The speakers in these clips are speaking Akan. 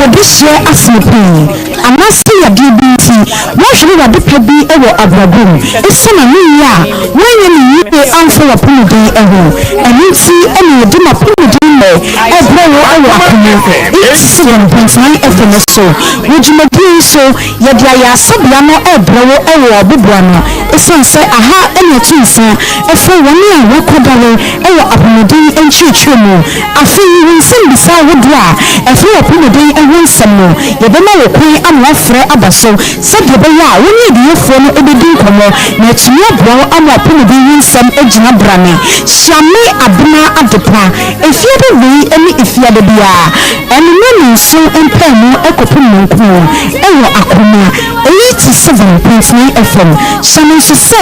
W'adehyeɛ asene pii, anaasɛ yadeɛ bi nti woahwere w'adepa bi wɔ abrabɔ mu esiane anoyie a woannya no yie amfa w'apɔmuden ho. Ɛno nti na yɛde M'apɔmuden Nnɛ rebrɛ wo wɔ Akoma 87.9 FM so. Wɔ dwumadie yi so, yɛde ayaresabea no rebrɛ wo wɔ aboboano esiane sɛ aha na ɛto nsa frɛ wɔn a wɔakwadare wɔ apɔmuden nkyerɛkyerɛ mu. Afei, wo nsɛmmisa ahodoɔ a ɛfa w'apɔmuden ho nsɛm no, yɛbɛma wo kwan ama woafrɛ aba so sɛdeɛ ɛbɛyɛ a wo ne aduyɛfoɔ no bɛdi nkɔmmɔ na atumi aboa wo ama w'apɔmuden ho nsɛm agyina brane. Hyia me, Abena Adepa, Efiada wei ne Efiada biara, anwummerɛ nnɔnson mpaemu kɔpem nnɔnkron wɔ Akoma 87.9 FM. Hyɛ no nso sɛ,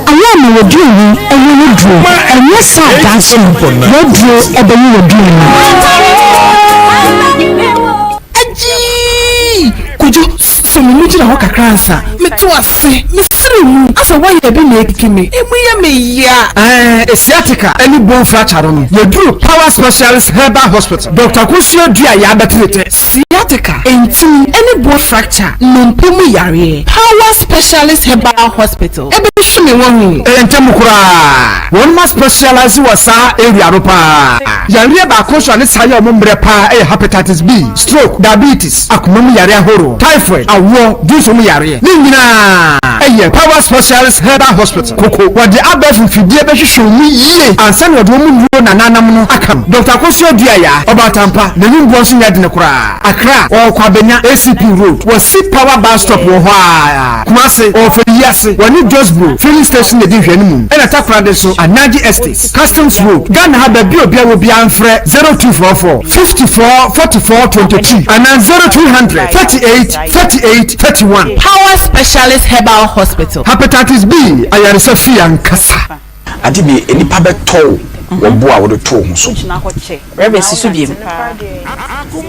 ayɛ a ma w'aduane nyɛ wo duro, ɛnyɛ saa a daakye w'aduro bɛyɛ w'aduane. Agyii! Kojo, sɔ me mu gyina hɔ kakra ansa. Meto ase, mesere mu, asɛ wire bi na ekiki me, emu yɛ me ya. Ɛɛ, sciatica ne bone fracture no no, yɛduru Power Specialist Herbal Hospital, Doctor Kosua Dua Yɛabɛtene tɛ. Sciatica, ntini ne bone fracture, nnompe mu yareɛ. Power Specialist Herbal Hospital ɛbɛhwɛ me wahu. Ɛyɛ ntɛm koraa. Wɔnom a specialise wɔ saa area no paa. Yareɛ baako nso a ne saa yɛ wɔn mmerɛ paa yɛ Hepatitis B, stroke, diabetes, akoma mu yareɛ ahoroɔ, typhoid, awoɔ, dwonsɔ mu yareɛ. Ne nyinaa ɛyɛ Power Specialist Herbal Hospital, Koko. Wɔde abɛɛfo mfidie bɛhwehwɛ wo mu yie ansa na wɔde wɔn nnuro nananom no aka no. Dɔkta Akosua Duayaa, Ɔbaatampa, n'anum boɔ nso nyɛ dene koraa. Accra, ɔwɔ Kwabenya, ACP Road, wɔ si Power Bus Stop wɔ hɔ ara. Kumasi, ɔwɔ Feyiase, wɔne Josbro Filling Station na ɛdi nhwɛanimu. Ɛna Takoradi nso, Anaji Estates, Customs Road, Ghana ha baabi a obiara wɔ biara mfrɛ 0244 54 44 22 anaa 0200 38 38 31. Power Specialist Herbal Hospital. Hepatitis B ayaresa fie ankasa. Ade bi, nnipa bɛtɔ wo wɔ bo a wode to wo ho so. Reverend si so biem.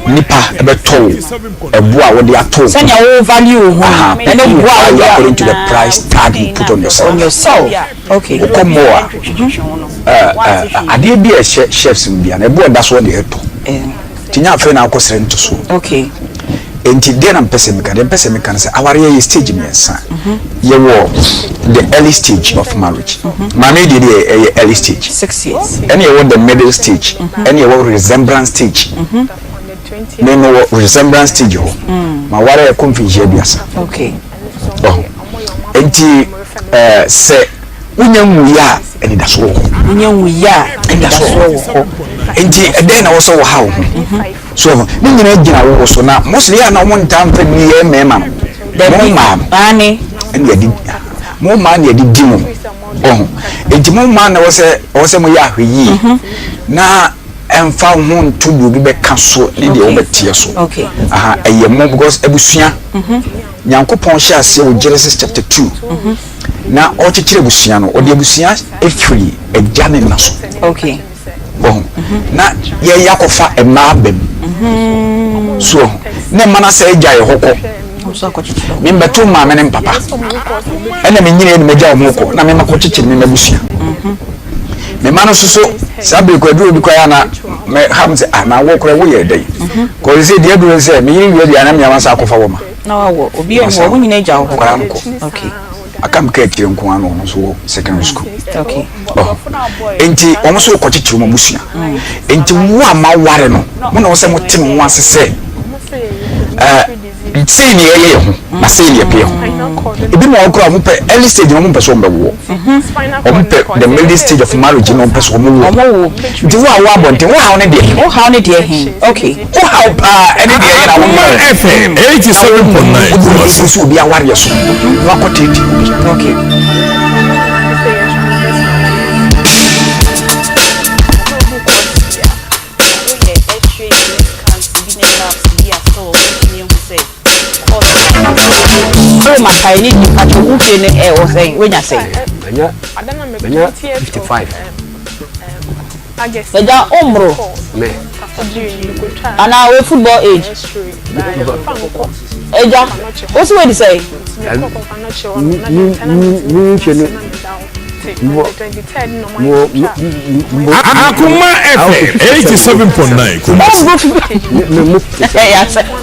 Nnipa bɛtɔ wo ɛbo a wode ato wo ho. Sɛnea wo value wo ho Aha, no, ɛne people bo a buy wode you a. according to the price tag you put on yourself. On yourself. Okay. Wokɔ mall a, ɛ ɛ adeɛ bi a ɛhyɛ shelves mu bia no, ɛbo a ɛda soɔ na yɛtɔ. Nti nyɛ afei na akɔsrɛ ntosoɔ. Okay. Enti deɛ na mpɛ sɛ meka deɛ mpɛ sɛ meka no sɛ awareɛ yɛ stage mmiɛnsa yɛwɔ the early stage of marriage maame deɛ deɛ ɛyɛ early stage ɛne yɛwɔ the middle stage ɛne yɛwɔ resemblance stage me no wɔ resemblance stage hɔ ma ware ɛkɔ mfinhyia aduasa ɔho enti ɛɛ sɛ wonya nwuiɛ a anidasoɔ wɔ hɔ wonya nwuiɛ a anidasoɔ wɔ hɔ enti ɛdɛn na wɔ sɛ wɔha wo ho So wahu? Ne nyinaa gyina wo so na mostly yɛ a na wɔn ntaa mfa nni yɛn mmarima no. Mo mmaa no. Aane. Ɛna yɛde mo mmaa na yɛde di mo. Ɔho. Enti mo mmaa na ɛwɔ sɛ ɛwɔ sɛ moyɛ ahwɛyie mhm. na ɛmfa wo ho nto deɛ obi bɛka so ne deɛ wobɛteɛ so. Okay. Aha ɛyɛ mo because abusua. Mhm. Nyankopɔn hyɛ aseɛ wɔ Genesis chapter 2 mhm. na ɔkyekyere abusua no ɔde abusua efiri agya ne na so. Okay. Wahu? Na yɛyɛ akɔfa mmaa aba mu. So wahu? Na mma no asɛ agya yɛ hɔ kɔ. Membɛto maame ne mpapa. Ɛna menyini ɛna magya wɔn kɔ na mema kɔkyekyere me mabusua. Me mma no nso so saa bere kɔ aduro bi kɔ ya na mɛ ha m sɛ ah na wɔ korɛ woyɛ dɛn. Kɔ sɛ deɛ aduro sɛ me yere wie aduane na meama sa akɔfa wɔ ma. Na wawɔ obi ɛmu wɔn nyinaa agya wɔ hɔ. Kɔla no kɔ. Okay. Aka me kaa akyire nko ara na ɔno nso wɔ secondary school. Okay. Oh. Nti wɔn nso kɔkyekyere wɔn abusua. Nti wo a ma ware no, mo na wɔsɛ mo te mo ho ase sɛ ɛɛ sei ne yɛyɛ yɛ ho na sei ne yɛpɛ yɛ ho. Ebi mu wɔn kora wɔn pɛ early stage na wɔn mpɛ sɛ wɔn bɛwoɔ. Wɔn pɛ the middle stage of marriage na wɔn pɛ sɛ wɔn woɔ. Nti wo a wo abɔnten wo haw ne deɛ he. Wo haw ne deɛ he. Okay. Wo haw paa ɛne deɛ yɛ na wo Akoma mmerɛ. FM 87.9 Wode Kumasi. wo nso obi awareɛ so na wakɔ teetee obi. Okay. Oh, my tiny mpacho wo fie no eh wo sɛn wonya sɛn Manya manya 55. Agya wommoro Me. Anaa wo football age Agya wo so wadi sɛn Me me mfie no Akoma FM 87.9 Kumasi.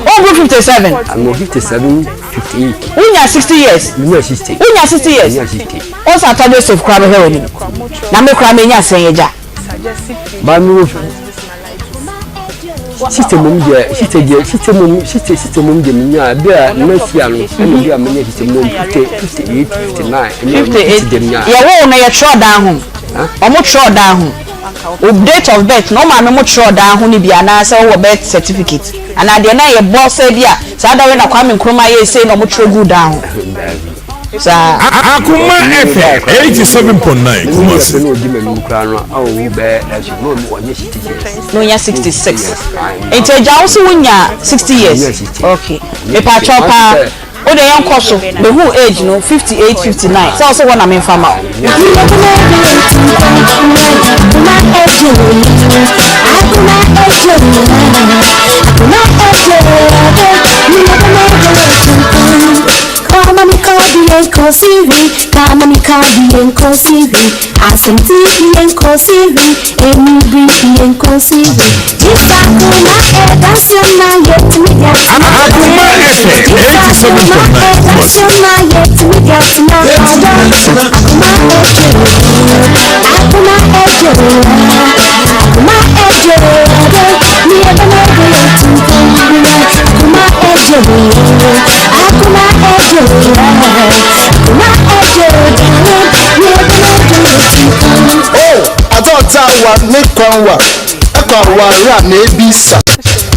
Wonboro 57. I'm 57, 58. Wonya 60 years. Menya 60. Wonya 60 years. Menya 60. Wonsa atɔ Joseph koraa bɛhwɛ w'anim. Na me koraa menya sɛn agya. Ba mi wo Sista mom deɛ sista deɛ sista mom sista sista mom deɛ menya bi a next year no ɛna bi a menya sista mom 50 58 59 ɛna 58 deɛ menya. Yɛwoo no yɛtwerɛ dan ho. Ɔmo twerɛ dan ho. Wo date of birth no wo maame mo twerɛ dan ho no bi anaa sɛ wowɔ birth certificate anaa deɛ na yɛbɔ sɛ bi a saa da wei na Kwame Nkrumah yɛɛ sei na ɔmo twerɛ guu dan ho. Saa. Akoma FM 87.9 Kumasi. Na onya 66. Nti agya wo so wonya 60 years? Okay. Mepaakyɛw paa. Wo deɛ yɛnkɔ so. Mehu age no 58, 59. Sɛ wo so hɔ na memfa ma wo. Akoma FM 87.9 Kumasi. Oh, adze a wa ne kwan wa, ɛkɔ aware a na ebisa.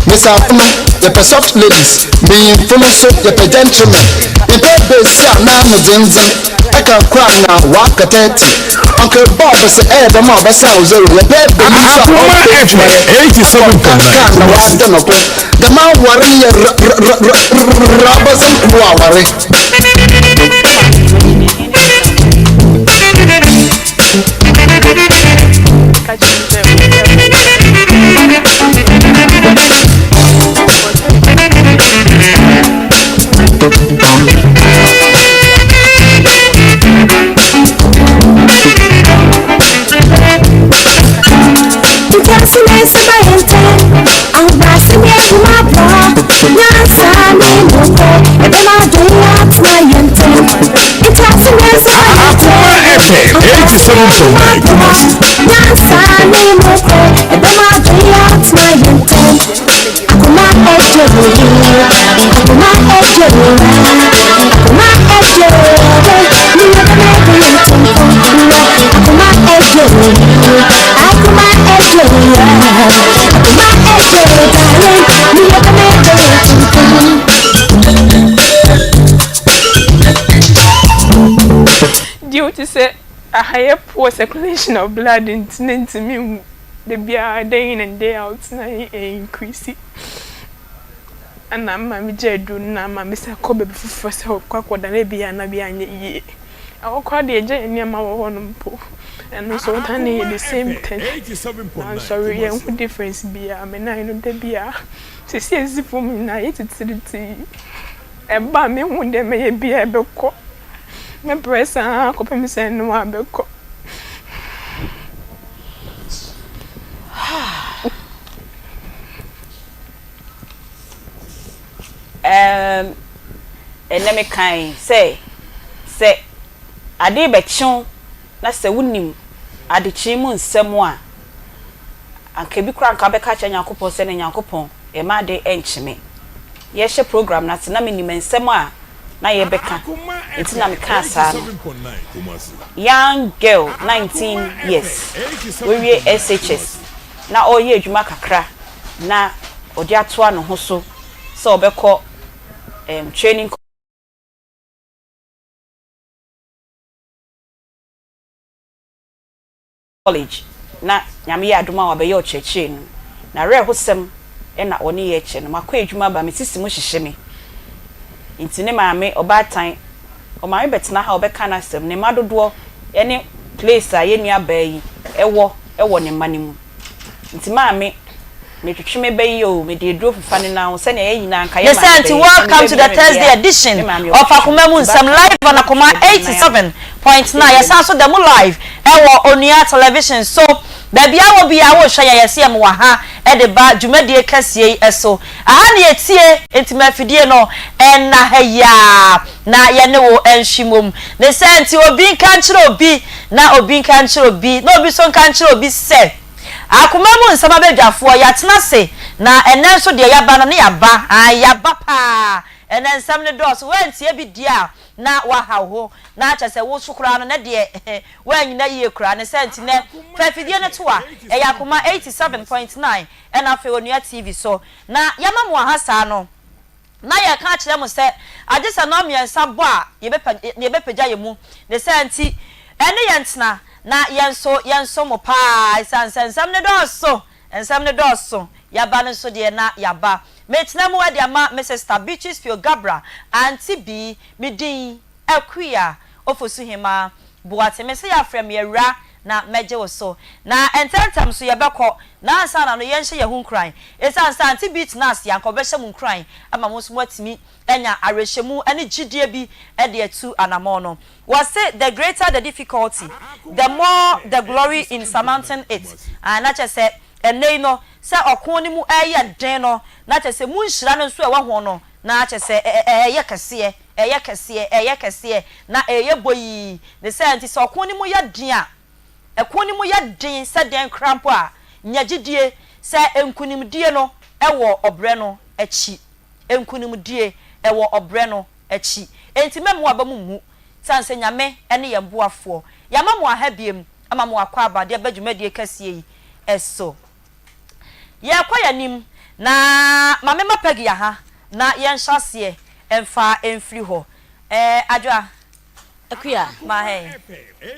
Mbesiafo no, yɛpɛ soft ladies, mbanyimfo no so yɛpɛ gentlemen. Yɛpɛ besia a n'ano dzendzen, ɛka kor a na ɔaka 30. Uncle Bob sɛ ɛyɛ dɛm a ɔbɛsan wo zero. Yɛpɛ banyin so a Akoma ɔpɛ FM edwumayɛ, ɔkɔ kaa 87.9 na Kumasi. ɔadɔ no ho. Dɛm awar no yɛ r-r-r-r-r-rabɔsɛm aware. Akoma FM 87.9 Kumasi. Deɛ wote sɛ aha yɛ poor circulation of blood nti na ntumi nwu da biara day in and day out na ɛ increase ɛna ama me gye aduro no na ama me san kɔ baabi foforɔ sɛ ɔkɔ akɔda na ebi a na bi anyɛ yie. Ɛhɔ koraa deɛ yɛgya yɛn nneɛma wɔ hɔ nom mpo ɛno nso wodan no yɛ the same thing nansɔre yɛnhu difference biara me nan no da biara seesei esi fam nyinaa ayɛ titiritii ɛba a mehu deɛ mɛyɛ biara ɛbɛkɔ mɛbrɛ saa kɔpem sɛ ɛno ara bɛkɔ. Ɛɛm, ɛnnɛ mekae sɛ, sɛ ade rebɛkye wo na sɛ wunim adekyee mu nsɛm a, anka ebi koraa anka wobɛka akyerɛ Nyankopɔn sɛ, 'Ɛnna Nyankopɔn, mma ade nnkye me. Yɛrehyɛ program no ase, na minim nsɛm a na yɛrebɛka, Akoma enti na FM mekaa saa no. 87.9 Kumasi. Young girl, 19 Akoma years, FM wawie 87.9 SHS, Kumasi. na ɔreyɛ adwuma kakra na ɔde atoa ne ho so sɛ ɔbɛkɔ ɛɛm training college na Nyame yɛ adom a wabɛyɛ ɔkyerɛkyerɛni. N'awerɛhosɛm na ɔne yɛ kyɛ no. Makɔ adwuma aba, me sisi mu hyehye me. Nti ne maame, ɔbaatan, ɔmaame bɛtena ha a ɔbɛka n'asɛm. Ne mma dodoɔ ne place a yɛn nua baa yi wɔ wɔ ne mma no mu. Nti maame. Metwetwe me ba yi oo, mede aduro fefa ne nan ho sɛnea yɛn nyinaa anka Ne yɛn saa maame nti bɛyɛ. Sɛ me welcome ba to bi the na me Thursday bea, edition me maame of ɔtwetwe Akoma me. Mu Nti Nsɛm baatan live on no Akoma twetwe me nan ho. 87.9 yɛsan so da mu live ɛwɔ Onua Television so baabi a wɔ biara wohwɛ yɛn yɛse yɛn wɔ ha de ba dwumadie kɛseɛ yi so aha na yɛtie nti ma afidie no ɛnna ha yi ara na yɛne wo nhwe mmom ne saa nti obi nka nkyerɛ obi na obi nka nkyerɛ obi na obi nso nka nkyerɛ obi sɛ Akoma mu nsɛm abadwafoɔ, yɛatena ase na ɛnnɛ nso deɛ yɛaba no ne yɛaba, ae yɛaba paa, ɛnnɛ nsɛm no dɔɔso, woantie bi deɛ a na woahaw ho, na kyerɛ sɛ wo so koraa no nɛ deɛ woannyina yie koraa, ne saa nti nɛ fa afidie no to a, ɛyɛ Akoma 87.9 ɛna afei Onua TV so, na yɛama mo aha saa no. Na yɛreka akyerɛ mo sɛ, agye sɛ nnɔnmiɛnsa bɔ a yɛbɛpa, na yɛbɛpagya yɛn mu. Ne saa nti, ɛne yɛn ntena, na yɛn nso yɛnsom mo pa ara, ɛsiane sɛ nsɛm no dɔɔso, nsɛm no dɔɔso, yɛaba no nso deɛ na yɛaba. Metena mu de ama me sista Beatrice Fiogabra, Auntie Bee, me din. Akua Ofosuhemaa Boate, mese yɛafrɛ me awura na mɛgye wo so. Na ntɛmntɛm nso yɛbɛkɔ, na ansa na no yɛnhyɛ yɛn ho nkuran. Esiane sɛ Auntie Bee tena ase a, anka ɔbɛhyɛ mo nkuran ama mo nso moatumi anya awerɛhyɛmu ne gyidie bi de atu anammɔn no. Wɔse the greater the difficulty, the more the glory in surmounting it. Ae, na kyerɛ sɛ ɛnnɛ yi no, sɛ ɔko no mu reyɛ den no, na kyerɛ sɛ mu nhyira no nso a ɛwɔ ho no, na kyerɛ sɛ ɛreyɛ kɛseɛ. Ɛyɛ kɛseɛ, ɛyɛ kɛseɛ, na ɛreyɛ boyii. Ne saa nti, sɛ ɔko no mu yɛ den a, ɛko no mu yɛ den sɛ dɛn koraa mpo a, nya gyidie sɛ nkunimdie no wɔ ɔbrɛ no akyi. Nkunimdie, ɛwɔ ɔbrɛ no akyi. Enti mɛmma w'aba mu mmu, sane sɛ Nyame ne yɛn boafoɔ. Yɛama mo aha biom, ama mo akwaaba de aba dwumadie kɛseɛ yi so. Yɛrekɔ yɛn anim, na ma memma Peggy aha na yɛnhyɛ aseɛ mfa mfiri hɔ. Ɛɛ, Adwoa. Akua, Ma hɛn.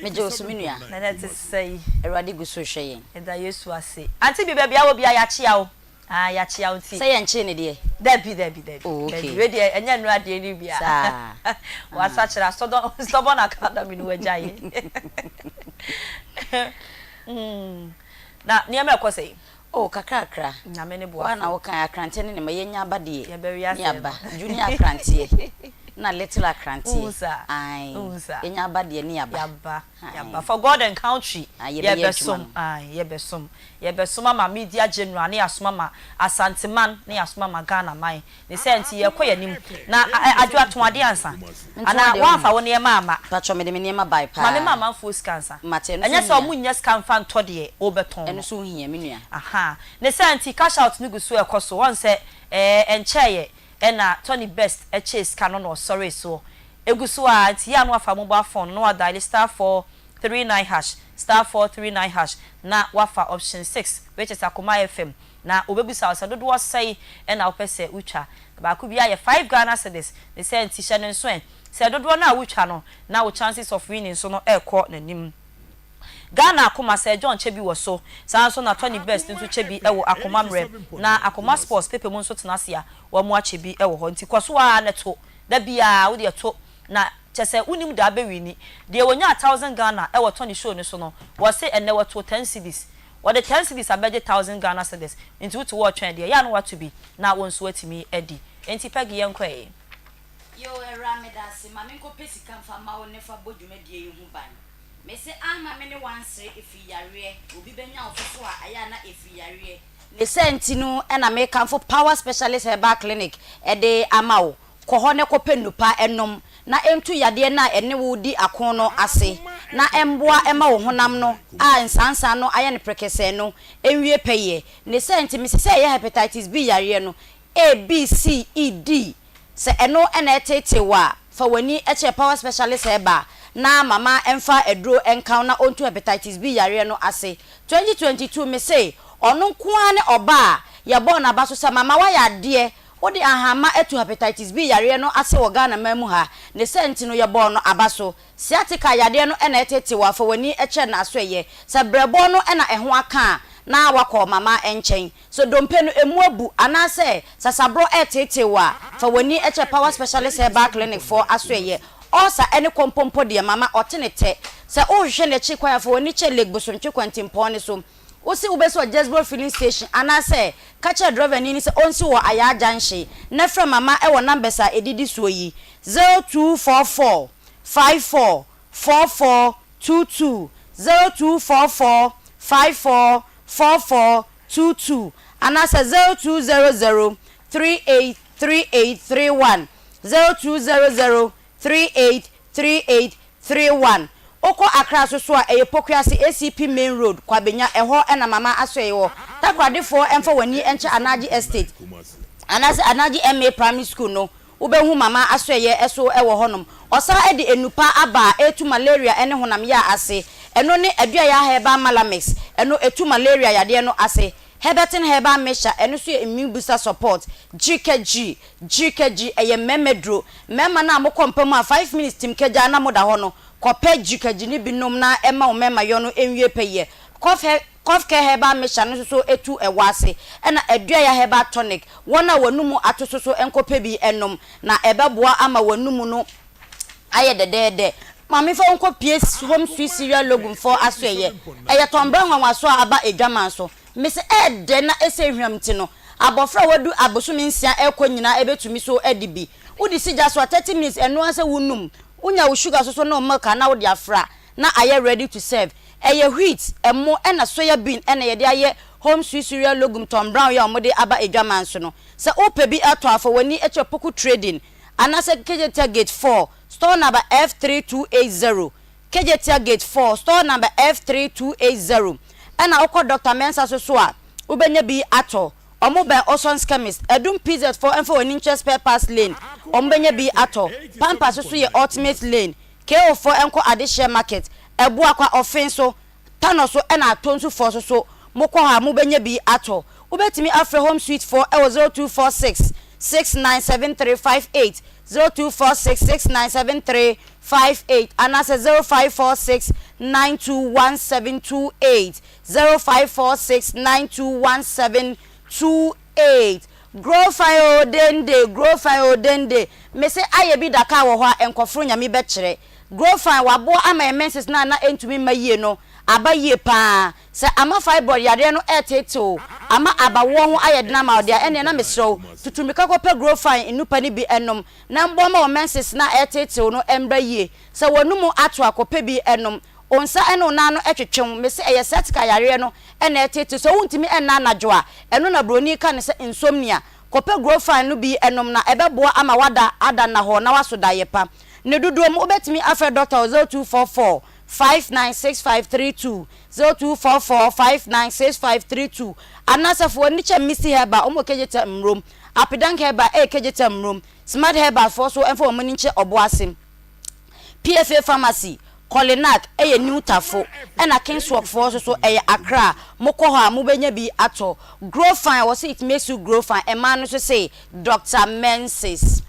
Megye wo so me nua. Na ɛte sɛn? Awurade gu so rehwɛ yɛn. Yɛda Yesu ase. Auntie Bi, baabi a wɔ biara yɛakyea wo. Ah, yɛakyea wo nti. Sɛ yɛnkyee no deɛ? Dabi, dabi, dabi. Oh, okay. Dabi, wei deɛ ɛnyɛ nnora deɛ no bi a. Saa. Wasakyera, stubborn, stubborn academy no wagyae. Mm. Na nneɛma ɛkɔ sɛn? Oh kakrakra. Nyame ne Woa na boafoɔ. wokae akranteɛ ne ne mma yɛnya aba deɛ Yɛbɛwe ne asɛe aba no. junior akranteɛ na little akranteɛ Wohu saa? ae Wohu saa? yɛnya aba deɛ ne aba Yɛaba, ae yɛaba for God and country Ae yɛbɛyɛ adwuma yɛbɛsom no. ae yɛbɛsom yɛbɛsom ama media general ne yɛasom ama Asanteman ne yɛasom ama Ghana man Ne saa nti yɛkɔ yɛn anim. Na Adwoa tɔn adeɛ ansa. Mentɔn Anaa adeɛ woamfa o. wo nneɛma amma. Mpakyɛw mede me nneɛma bae Ma memma paa. amanfoɔ sika ansa. Mate, ɛno nso Ɛnyɛ sɛ hia. wɔnnya sika mfa ntɔ deɛ worebɛtɔn Ɛno no. nso hia, me nua. Ahaa. Ne saa nti cash out no gu so rekɔ so. Woahu sɛ ɛɛ ɛnkyɛeɛ ɛna Tony Best kyɛɛ sika no na ɔsɔree soɔ. Ɛgu so ara nti yɛ a na wafa mobile phone no na wadiale *439#, *439# na wafa option six which is Akoma FM Na wɔbɛbisa wo sɛ, Dodoɔ sɛn na wopɛ sɛ wotwa? Na baako biara yɛ five Ghana cedis. Ne saa nti, hyɛ no nso ɛ sɛ dodoɔ no a wotwa no, na wo chances of winning nso no rekɔ n'anim. Ghana Akoma, Sir John kyɛ bi wɔ so. Saa ara nso na Tony Best nso kyɛ bi wɔ Akoma Mmerɛ. Na Akoma Sports paper mu nso tena ase a, wɔakyɛ bi wɔ hɔ. Nti kɔ so ara na to. Da biara wo deɛ to. Na kyerɛ sɛ wonim da abɛwini. Deɛ wɔnyaa thousand Ghana wɔ Tony show no so no, wɔse ɛnnɛ wɔtoo ten cedis. Wɔde ten cedis abɛgye thousand Ghana cedis nti wote hɔ retwɛn deɛ ɛyɛ a na woato bi na wo nso woatumi adi. Enti Peggy yɛnkɔ ɛ. Yoo awuraa medase ma menkɔ pɛ sika nfa ma wo ne fa bɔ dwumadie yi ho ban mese amma me ne wansere ɛfiri yareɛ obi bɛnya wo soso a ɛyɛ a na ɛfiri yareɛ ne saa nti no na mekamfo power specialist herbal clinic de ama wo Kɔ hɔ na kɔpɛ nnupa nom na ɛntu yadeɛ no a ɛne wo redi ako no ase, na ɛmmoa mma wo honam no a nsaansaa no ayɛ no prekesɛɛ no nwie pɛyɛ. Ne saa nti, mese sɛ ɛyɛ Hepatitis B yareɛ no, A, B, C, E, D, sɛ ɛno na ɛreteetee wo a, fa w'ani kyerɛ Power Specialist Herbal na mama ɛmfa aduro nka wo na ɔntu Hepatitis B yareɛ no ase. 2022, mese ɔno nko ara ne ɔbaa a yɛbɔɔ n'aba so sɛ mama woayɛ adeɛ Wode ahanma atu Hepatitis B yareɛ no ase wɔ Ghana man mu ha, ne saa nti no yɛbɔɔ no aba so. Sciatica yadeɛ no na ɛtete wo a, fa w'ani kyerɛ no asoɛeɛ. Sɛ brɛboɔ no na ɛho aka a, na woakɔ mama nkyɛn. Sɛ dompe no ɛmu abu anaasɛ sasaborɔ reteetee wo a, fa w'ani kyerɛ Power Specialist Herbal Clinic foɔ asoɛeɛ. Ulcer ne kɔmpɔmpɔ deɛ, mama ɔte ne tɛ. Sɛ worehwehwɛ n'akyi kwan a, fa w'ani kyerɛ Lake Bosomtwe kwantempɔn no so. Wose wobɛsi wɔ Jesbro Filling Station anaasɛ ka kyerɛ drɔvani no sɛ ɔnsi wɔ Ayaa Junction na frɛ Mama wɔ numbers a ɛdidi soɔ yi, 0244 54 44 22, 0244 54 44 22 anaasɛ 0200 38 38 31, 0200 38 38 31. Wokɔ Accra nso so a, ɛyɛ Pokuase ACP Main Road, Kwabenya, ɛhɔ na Mama Asoɛe wɔ. Takoradefoɔ mfa wɔn ani nkyɛ Anagye Estate anaasɛ Anagye MA Primary School no, wobɛhu Mama Asoɛeɛ so wɔ hɔnom. Ɔsan de nnupa aba a ɛretu malaria ne honam yea ase. Ɛno ne Aduaya Herbal Malamix, ɛno ɛtu malaria yadeɛ no ase. Herberton Herbal Mixture, ɛno nso yɛ immune booster support. Gyirikɛgyi, gyirikɛgyi, ɛyɛ mmarima duro. Mmarima no a mokɔ mpa mu a five minutes tim kagyaa na moda hɔ no, kɔpɛ gyirikɛgyi no bi nom na ɛma wo mmarima yɔ no nwie pɛyɛ. Cough he, Cough Care Herbal Mixture no nso so tu ɛwɔ ase. Ɛna Aduaya Herbal Tonic, wɔn a wɔn anomu ato so so nkɔpɛ bi nnom, na ɛbɛboa ama wɔn anomu no ayɛ dɛdɛɛdɛ. Maame fa wo nkɔ pie Home Sweet Cereal Logumfoɔ asoɛeɛ. Ɛyɛ tɔnbrɛ nwanwasoɔ a aba adwaman so. Mese ɛɛdɛ na ɛsɛ hwam nti no, abɔfra a wadu abosome nsia ɛrekɔ nyinaa ɛbɛtumi so adi bi. Wode si gya so a 30 minutes ɛno ara sɛ wonum. Wonya wo sugar soso ne wo milk a na wode afra na ayɛ ready to serve. Ɛyɛ wheat, ɛmo ɛna soya bean ɛna yɛde ayɛ Home Sweet Cereal Logum Tom Brown yi a wɔde aba adwaman so no. Sɛ wopɛ bi atɔ a fa w'ani kyerɛ Poku Trading anaasɛ Kejetia Gate 4, Store number F3280, Kejetia Gate 4, Store number F3280. Ɛna wokɔ Doctor Mensah so so a, wobɛnya bi atɔ. Ɔmo bɛn Oson's Chemist, Adum PZ foɔ mfa w'ani nkyerɛ Spare Parts Lane, ɔmo bɛnya bi atɔ. Pampas so so yɛ Ultimate Lane, KO foɔ nkɔ Adehyeɛ Market, Abuakwa, Ɔfen so, Tanɔ so ɛna Atonsu foɔ so so mokɔ hɔ a mobɛnya bi atɔ. Wobɛtumi afrɛ Home Sweet foɔ ɛwɔ 0246 697358, 0246 697358 anaasɛ 0546 921728, 0546 921728. Grow fine oo dende, grow fine oo dende, mese ayɛ bi da kaa wɔ hɔ a nkɔforo Nyame bɛkyerɛ. Grow fine waboa ama yɛn menses no a na ɛntumi mma yie no aba yie paa. Sɛ ama fibroid yareɛ no reteete wo, ama abawoɔ ho ayɛ den ama wo deɛ a, ɛnneɛ na mesrɛ wo, tutu mmirika kɔpɛ Grow Fine nnupa no bi nom na mboa ma wo menses no a ɛreteete wo no mmra yie. Sɛ w'anomu ato a, kɔpɛ bi nom. Wo nsa ne wo nan no twetwe wo, mese ɛyɛ sciatica yareɛ no na ɛreteete wo. Sɛ wontumi nna anadwo a, ɛno na buroni ka no sɛ insomnia. Kɔpɛ Grow Fine no bi nom na ɛbɛboa ama woada ada nnahɔɔ na woaso daeɛ pa. Ne dodoɔ mu, wobɛtumi afrɛ dɔkta wɔ 0244 596532, 0244 596532, anaasɛ fa w'ani kyɛ Misty Herbal, wɔn wɔ Kejeta Mmrom, Apedank Herbal ɛyɛ Kejeta Mmrom, Smart Herbal foɔ nso mfa wɔn ani nkyɛ Ɔboase, PFA Pharmacy, Kolinak ɛyɛ New Tafo, ɛna Kingswalk foɔ nso so ɛyɛ Accra, mokɔ hɔ a mobɛnya bi atɔ. Grow Fine, wɔse it makes you grow fine, mmaa no nso se Doctor Menses.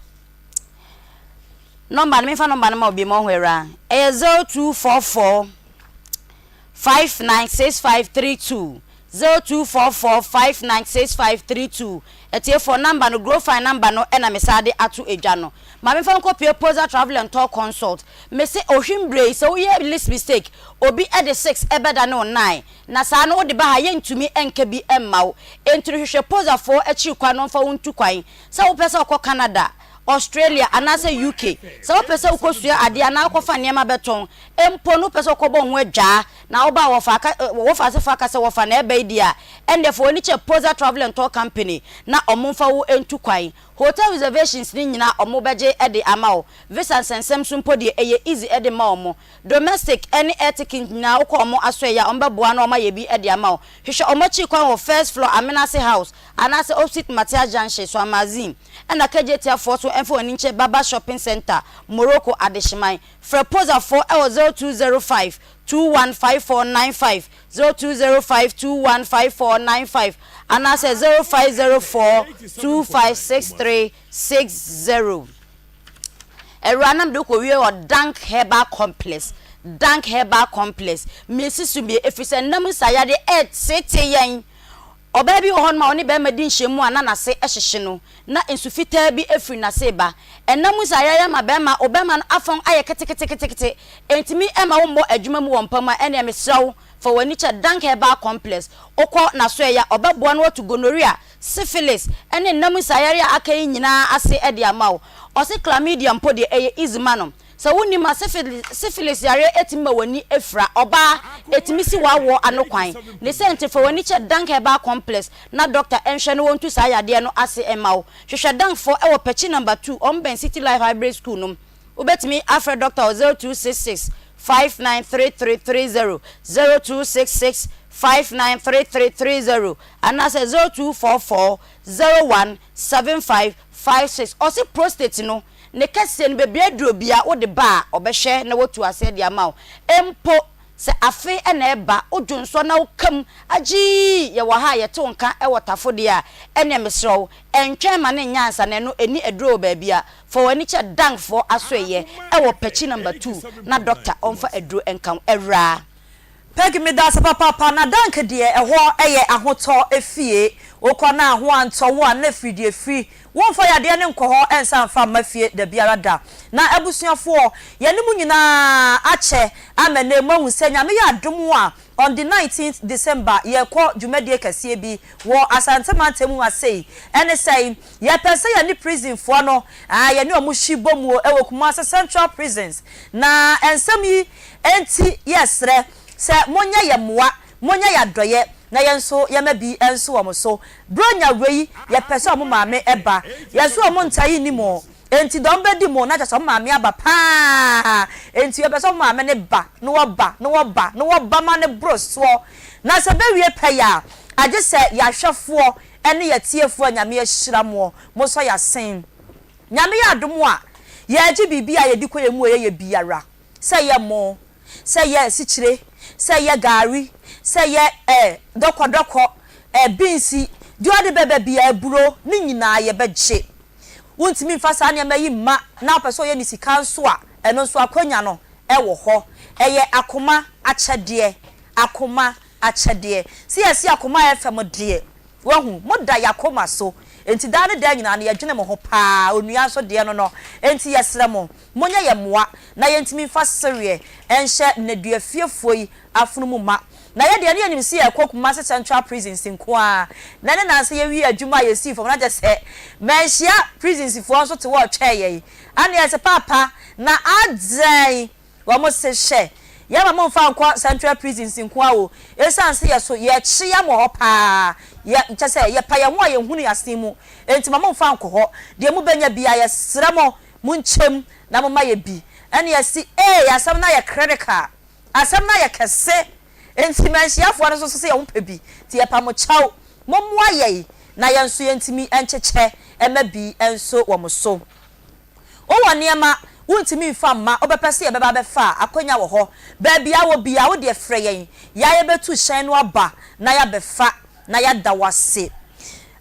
Nɔmba no, memfa nɔmba no ma wo bio ma woahu awuraa. Ɛyɛ 0244 596532. 0244 596532. Atiefoɔ, nɔmba no, Growfine nɔmba no na mesan de ato dwa no. Ma memfa nkɔpue Poza Travel and Tour Consult. Mese ohwim berɛ yi, sɛ woyɛ least mistake, obi de six bɛdane wo nine. Na saa no wode ba ha, yɛntumi nka bi mma wo. Enti no hwehwɛ Pozafoɔ akyiri kwan na wɔmfa wo ntu kwan. Sɛ wopɛ sɛ wokɔ Canada, Australia anaasɛ UK, sɛ wopɛ sɛ wokɔsua adeɛ anaa wokɔfa nneɛma bɛtɔn, mpo no wopɛ sɛ wokɔbɔ wo ho adwaa na woba a wɔfa aka wɔfa asefoɔ aka sɛ wɔfa na ɛba yi deɛ a, ɛnneɛ fa w'ani kyerɛ Poza Travel and Tour Company na wɔmfa wo ntu kwan. Hotel reservations no nyinaa wɔbɛgye de ama wo. Visa nsɛnsɛm so mpo deɛ ɛyɛ easy de ma wɔn. Domestic ne air ticket nyinaa wokɔ wɔn asoɛeɛ a wɔbɛboa na wɔayɛ bi de ama wo. Hwehwɛ wɔn akyiri kwan wɔ first floor Amenase House anaasɛ opposite Matia Junction, Swamazine. Ɛna Kejetia foɔ so mfa wɔn ani nkyerɛ Baba Shopping Centre, Morocco Adehyeman. Frɛ Poza foɔ wɔ 0205 215495, 0205 215495 anaasɛ 0504 256360. Awuraa na mede wo kɔwie wɔ Dank Herbal Complex, Dank Herbal Complex. Mesi so bie ɛfiri sɛ nna mu nsayadeɛ ɛreteetee yɛn. Ɔbaa bi wɔ hɔnom a ɔne barima di nhyiamu a na n'ase hyehye no, na nsu fitaa bi firi n'ase reba. Nna mu nsayayadeɛ ama barima, wo barima no afɔn ayɛ keteketekete, ɛntumi mma wommɔ adwuma mu wɔ mpa mu a, ɛnneɛ mesrɛ wo, Fa w'ani kyerɛ Dank Herbal Complex. Wokɔ n'asoɛeɛ a, ɔbɛboa na watu gonorrhea, syphilis, ne nna mu nsayare a aka yi nyinaa ase de ama wo. Ɔse chlamydia mpo deɛ, ɛyɛ easy ma no. Sɛ wonnim a, syphilis, syphilis yareɛ tumi ma w'ani fira. Ɔbaa, ɛtumi si w'awoɔ ano kwan. Ne sɛ nti, fa w'ani kyerɛ Dank Herbal Complex na dɔkta nhwɛ na wɔntu saa yadeɛ no ase mma wo. Hwehwɛ Dankfoɔ wɔ Pɛkyi Number 2, wɔn bɛn City Life Hybrid School no. Wobɛtumi afrɛ dɔkta wɔ 0266 593330, 0266 593330, anaasɛ 0244 01 7556. Ɔse prostate no, ne kɛseɛ no, baabi aduro biara wode ba a, ɔbɛhwɛ na watu aseɛ de ama wo. Mpo sɛ afe na ɛreba, wo dwonsɔ na woka mu agyii, yɛwɔ ha a yɛte wo nka wɔ tafo deɛ a, ɛneɛ mesrɛ wo, ntwɛn ma no nyɛ ansa na ɛno ɛnni aduro wɔ baabi a. Fa w'ani kyerɛ Dankfoɔ asoɛeɛ ɛwɔ Pɛkyi number 2 na dɔkta ɔmfa aduro nka wo. Awuraa. Peggy medase papaapa na dank deɛ ɛhɔ yɛ ahotɔ fie wokɔ na ho antɔ wo a na firi deɛ firi wonfa yadeɛ no nkɔ hɔ nsa nfa mma fie dabiara da na abusuafoɔ yɛne mo nyinaa akyɛ ama nnɛ moahu sɛ Nyame yɛ adom a On the nineteenth December yɛrekɔ dwumadie kɛseɛ bi wɔ Asante mantam mu ha sei. Ɛne sɛn? Yɛpɛ sɛ yɛne prison foɔ no ah yɛne wɔn hyi bɔ muo wɔ Kumasi Central Prisons. Na nsɛm yi nti yɛsrɛ sɛ monyɛ yɛn mmoa, monyɛ yɛn adɔeɛ na yɛn nso yɛma bi nso wɔn so. Bronya wei yɛpɛ sɛ wɔn maame ba. Yɛn nso wɔn ntae nni mo. Enti dɔm bɛdi mo, na kyerɛ sɛ wɔn maame aba paa. Enti yɛpɛ sɛ wɔn maame no ba, na wɔba, na wɔba, na wɔba ma no boro soɔ. Na sɛ ɛbɛwie pɛyɛ a, agye sɛ yɛn ahwɛfoɔ ne yɛn atiefoɔ a Nyame ahyira moɔ, mosɔ yɛn asen. Nyame yɛ adom a, yɛregye biribi a yɛdi kɔ yɛn mu a ɛyɛ yɛ biara, sɛ ɛyɛ mo, sɛ ɛyɛ asikyire, sɛ ɛyɛ gari, sɛ ɛyɛ eh, dɔkɔdɔkɔ, eh, beans, deɛ ɔde bɛba biara, aburo, ne nyinaa yɛbɛgye. Wontumi mfa saa nneɛma yi mma na wopɛ sɛ ɔyɛ ne sika nso a, ɛno nso akwanya no wɔ hɔ. Ɛyɛ akoma akyɛdeɛ, akoma akyɛdeɛ. Sɛ yɛse akoma a ɛyɛ fɛ mo deɛ, wahu, moda yɛn akoma so. Enti daa ne daa nyinaa no yɛdwene mo ho pa ara, onua nso deɛ no no. Enti yɛsrɛ mo, monyɛ yɛn mmoa na yɛntumi mfa sereɛ nhyɛ nneduafiefoɔ yi afono mu ma. Na yɛ deɛ ne yɛnim sɛ yɛrekɔ Kumasi Central Prisons nko ara. Na ne nansa yɛwiee adwuma a yɛsii fam no na kyerɛ sɛ manhyia prisons foɔ nso te hɔ retwɛn yɛn. Ɛna yɛse paapa na adɛn? Wɔn se hwɛ yɛma mo mfa nkɔ Central Prisons nko ara o, ɛsiane sɛ yɛso yɛkyea mo hɔ paa, yɛ kyerɛ sɛ yɛpa yɛn ho a yɛnhunu yɛn asen mu, enti ma mo mfa nkɔ hɔ. Deɛ mobɛnya biara yɛsrɛ mo monkyɛm na momma yɛ bi. Ɛna yɛse ee asɛm no ayɛ critical. Asɛm no ayɛ kɛse, enti manhyiafoɔ no nso sɛ yɛn ho pɛ bi, nti yɛpa mo kyɛw, mommoa yɛn na yɛn nso yɛntumi nkyekyɛ mma bi nso wɔ mo so. Wowɔ nneɛma wontumi mfa mma, wobɛpɛ sɛ yɛbɛba abɛfa a, akwanya wɔ hɔ. Baabi a wowɔ biara, wo deɛ frɛ yɛn, yɛn ara yɛbɛtu hyɛn no aba na yɛabɛfa na yɛada wo ase.